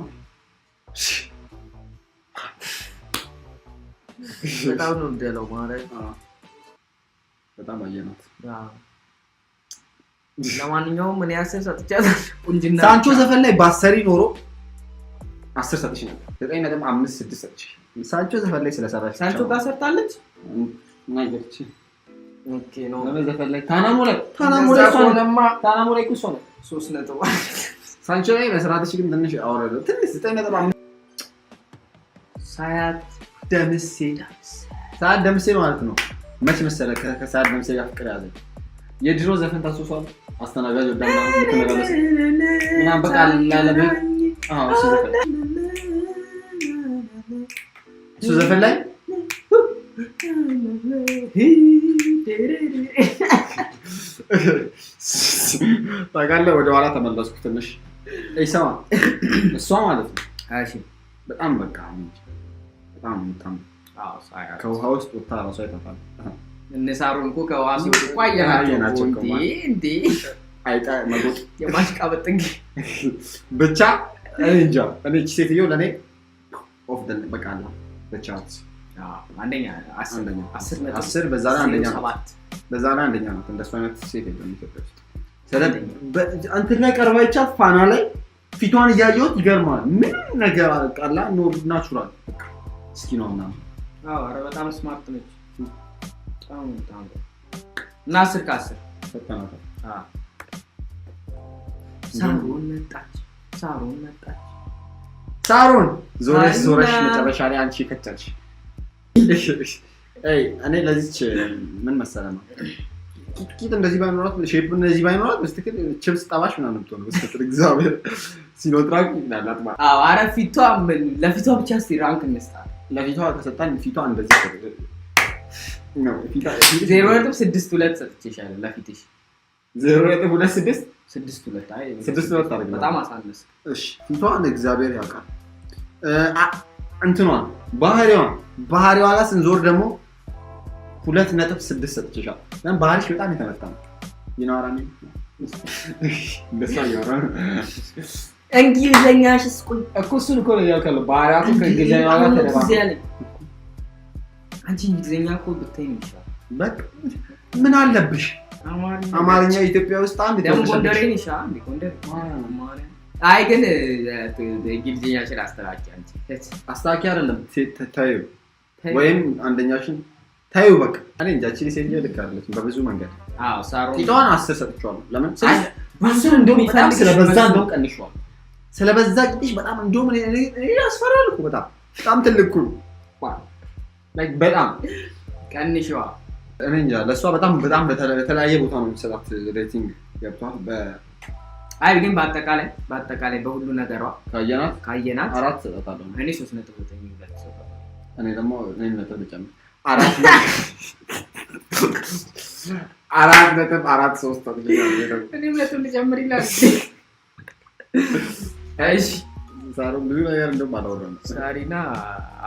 በጣም ነው የምደለው ማለት በጣም አየናት። ለማንኛውም እኔ 10 ሰጥቻታለሁ። ቁንጅና ሳንቾ ዘፈን ላይ ባሰሪ ኖሮ 10 ሰጥሽ ነበር። 9.56 ሰጥሽ። ሳንቾ ዘፈን ላይ ስለሰራች ሳንቾ ጋር ሰርታለች። ናይገርች okay ነው ለምን ዘፈን ላይ ታናሞ ላይ ታናሞ ላይ እኮ እሷ ነው 3.1 ሳንቾ ላይ መስራትሽ ግን ትንሽ አወረደ። ትንሽ 9.5 ሳያት ደምሴ ሳያት ደምሴ ማለት ነው። መች መሰለህ ከሳያት ደምሴ ጋር ፍቅር ያዘኝ። የድሮ ዘፈን ታስታውሳለህ? አስተናጋጅ ወዳ ምናምን በቃ ላለመ አዎ እሱ ዘፈን ላይ ታውቃለህ፣ ወደኋላ ተመለስኩ ትንሽ። ይሰማ እሷ ማለት ነው። እሺ በጣም በቃ በጣም በጣም ከውሃ ውስጥ ወጥታ እራሷ አይታታል። እነ ሳሮን እኮ ከውሃ ሲወጡ እኮ አየናቸው እኮ እንዴ! አይጣ መጎጥ የማሽቃበጥ ጥግ ብቻ እኔ እንጃ። እኔ እቺ ሴትዮ ለእኔ off the በቃ አለ በ chart አንደኛ 10 በዛ ላይ አንደኛ ናት። በዛ ላይ አንደኛ ናት። እንደሱ አይነት ሴት የለም ኢትዮጵያ ውስጥ። እንትን ላይ ቀርባ ይቻት ፋና ላይ ፊቷን እያየሁት ይገርማል። ምንም ነገር አቃላ natural skin ኗ ምናምን። አዎ ኧረ በጣም smart ነች። በጣም በጣም እና 10 ከ10 ሰጥተናታል። አዎ ሳሮን መጣች። ሳሮን መጣች። ሳሮን ዞረሽ ዞረሽ መጨረሻ ላይ አንቺ ከቻልሽ። አይ እኔ ለዚች ምን መሰለህ ነው ቂጥ እንደዚህ ባይኖራት shape እንደዚህ ባይኖራት በስትክል ቺፕስ ጠባሽ ምናምን የምትሆነው በስትክል እግዚአብሔር ሲኖትራክ ይላላት ማለት። አዎ ኧረ ፊቷ ምን ለፊቷ ብቻ እስኪ rank እንስጣት። ለፊቷ ከሰጣን ፊቷ እንደዚህ ነው። ፊቷ 0.62 ሰጥቼሻለሁ ለፊትሽ። 0.26 6.2 አይ 6.2 አድርግ። በጣም አሳነስ። እሺ ፊቷን እግዚአብሔር ያውቃል። እንትኗን ባህሪዋ ጋር ስንዞር ደግሞ 2.6 ሰጥቼሻለሁ። ለምን ባህሪሽ በጣም የተመታ ነው። ይናወራል እንደሷ እያወራ ነው። እንግሊዘኛሽስ ቆይ እኮ እሱን እኮ ነው እያልኩ ያለው። ባህሪያቱ ከእንግሊዘኛዋ ጋር ተደባልቆ አንቺ እንግሊዘኛ እኮ ብታይ ነው ይሻላል። በቃ ምን አለብሽ? አማርኛ ኢትዮጵያ ውስጥ አንድ ደግሞ ጎንደሬ ነሽ አንዴ ጎንደሬ። አይ ግን እንግሊዘኛሽን አስተካኪ አንቺ። አስተካኪ አይደለም ታዩ ወይም አንደኛሽን ታዩ በቃ እኔ እንጃ እቺ ሴትዮ ልክ አይደለችም በብዙ መንገድ። አዎ ሳሮን ቂጧን 10 ሰጥቼዋለሁ። ለምን 10 እንደውም በጣም ስለበዛ እንደውም ቀንሼዋለሁ። ስለበዛ ቂጥሽ በጣም እንደውም እኔ ያስፈራል እኮ በጣም በጣም ትልቅ እኮ ነው። like በጣም ቀንሼዋ። እኔ እንጃ ለእሷ በጣም በጣም በተለያየ ቦታ ነው የሚሰጣት rating ገብቷል። አይ ግን በአጠቃላይ በሁሉ ነገሯ ካየናት 4 ሰጣታለሁ። እኔ 3.92 ሰጣታለሁ። እኔ ደግሞ እኔ ነጥብ ልጨምር 4.43 ሰጥቻለሁ። እኔም ነጥብ ልጨምር ይላል። እሺ ሳሮን ብዙ ነገር እንደውም አላወራንም። ሳሪና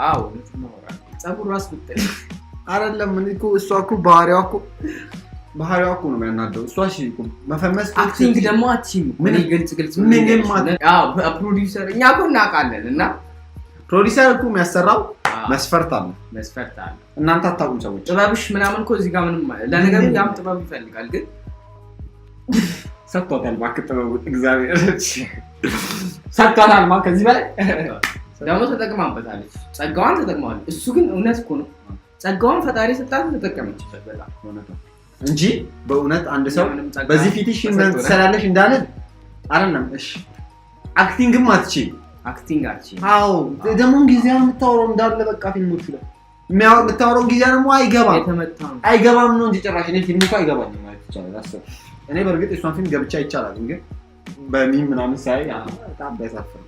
አዎ ነጥብ ማውራት ፀጉር ራስ ብትል አይደለም እኔ እኮ እሷ እኮ ባህሪዋ እኮ ነው የሚያናደው። እሷ እሺ እኮ መፈመስ acting ደግሞ አትችይም እኮ። እኔ ግልጽ ግልጽ ምንም አዎ ፕሮዲውሰር እኛ እኮ እናውቃለን። እና ፕሮዲውሰር እኮ የሚያሰራው መስፈርት አለ እናንተ አታውቁም ሰዎች። ጥበብሽ ምናምን እኮ እዚህ ጋር ምንም ለነገሩ ያም ጥበብ ይፈልጋል ግን ሰጥቷታል። እባክህ ጥበቡ እግዚአብሔር ሰጥቷታል። ማ ከዚህ በላይ ደግሞ ተጠቅማበታለች። ጸጋዋን ተጠቅማለች። እሱ ግን እውነት እኮ ነው። ጸጋዋን ፈጣሪ ሰጣት ተጠቀመችበት በጣም እንጂ በእውነት አንድ ሰው በዚህ ፊትሽ ምን ትሰራለሽ እንዳለ አይደለም። እሺ acting ም አትችይም። acting አትችይም። አዎ ደግሞ እንግሊዝኛ የምታወራው እንዳለ በቃ ፊልሞቹ ላይ የምታወራው እንግሊዝኛ ደግሞ አይገባም ነው እንጂ ጭራሽ እኔ ፊልሙ እኮ አይገባኝም ማለት ይቻላል። አስብ እኔ በእርግጥ የእሷን ፊልም ገብቼ አይቻላል ግን በ meme ምናምን ሳይ በጣም ቢያሳፍር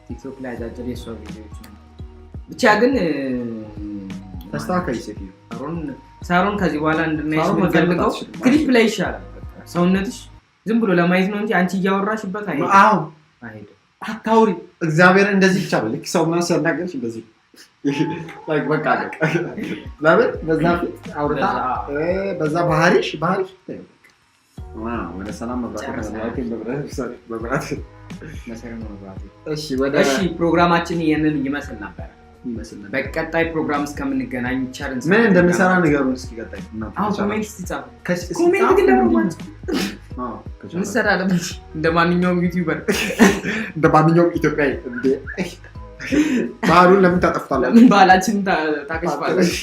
ቲክቶክ ላይ አጫጭር የእሷ ቪዲዮዎች ብቻ ግን ተስተካከይ ሴትዮ። ሳሮን ከዚህ በኋላ እንድናይሽ የምንፈልገው ክሊፕ ላይ ይሻላል። በቃ ሰውነትሽ ዝም ብሎ ለማየት ነው እንጂ አንቺ እያወራሽበት አይሄድም። አዎ አይሄድም። አታውሪ እግዚአብሔር እንደዚህ ብቻ ልክ ሰው ምናምን ሲያናገርሽ እንደዚህ like በቃ አለቀ። ለምን በዛ ፊት አውርታ በዛ ባህሪሽ ወደ ሰላም መብራት እሺ ፕሮግራማችን ይሄንን ይመስል ነበር። በቀጣይ ፕሮግራም እስከምንገናኝ ቸርን ምን እንደምንሰራ ንገሩን እስኪ። ቀጣይ አዎ comment ሲጻፉ comment ግን ደግሞ ማለት አዎ እንሰራለን እንደማንኛውም YouTuber እንደማንኛውም ኢትዮጵያዊ እንዴ ባህሉን ለምን ታጠፍታላችሁ? ለምን ባህላችንን ታከሽፋላችሁ?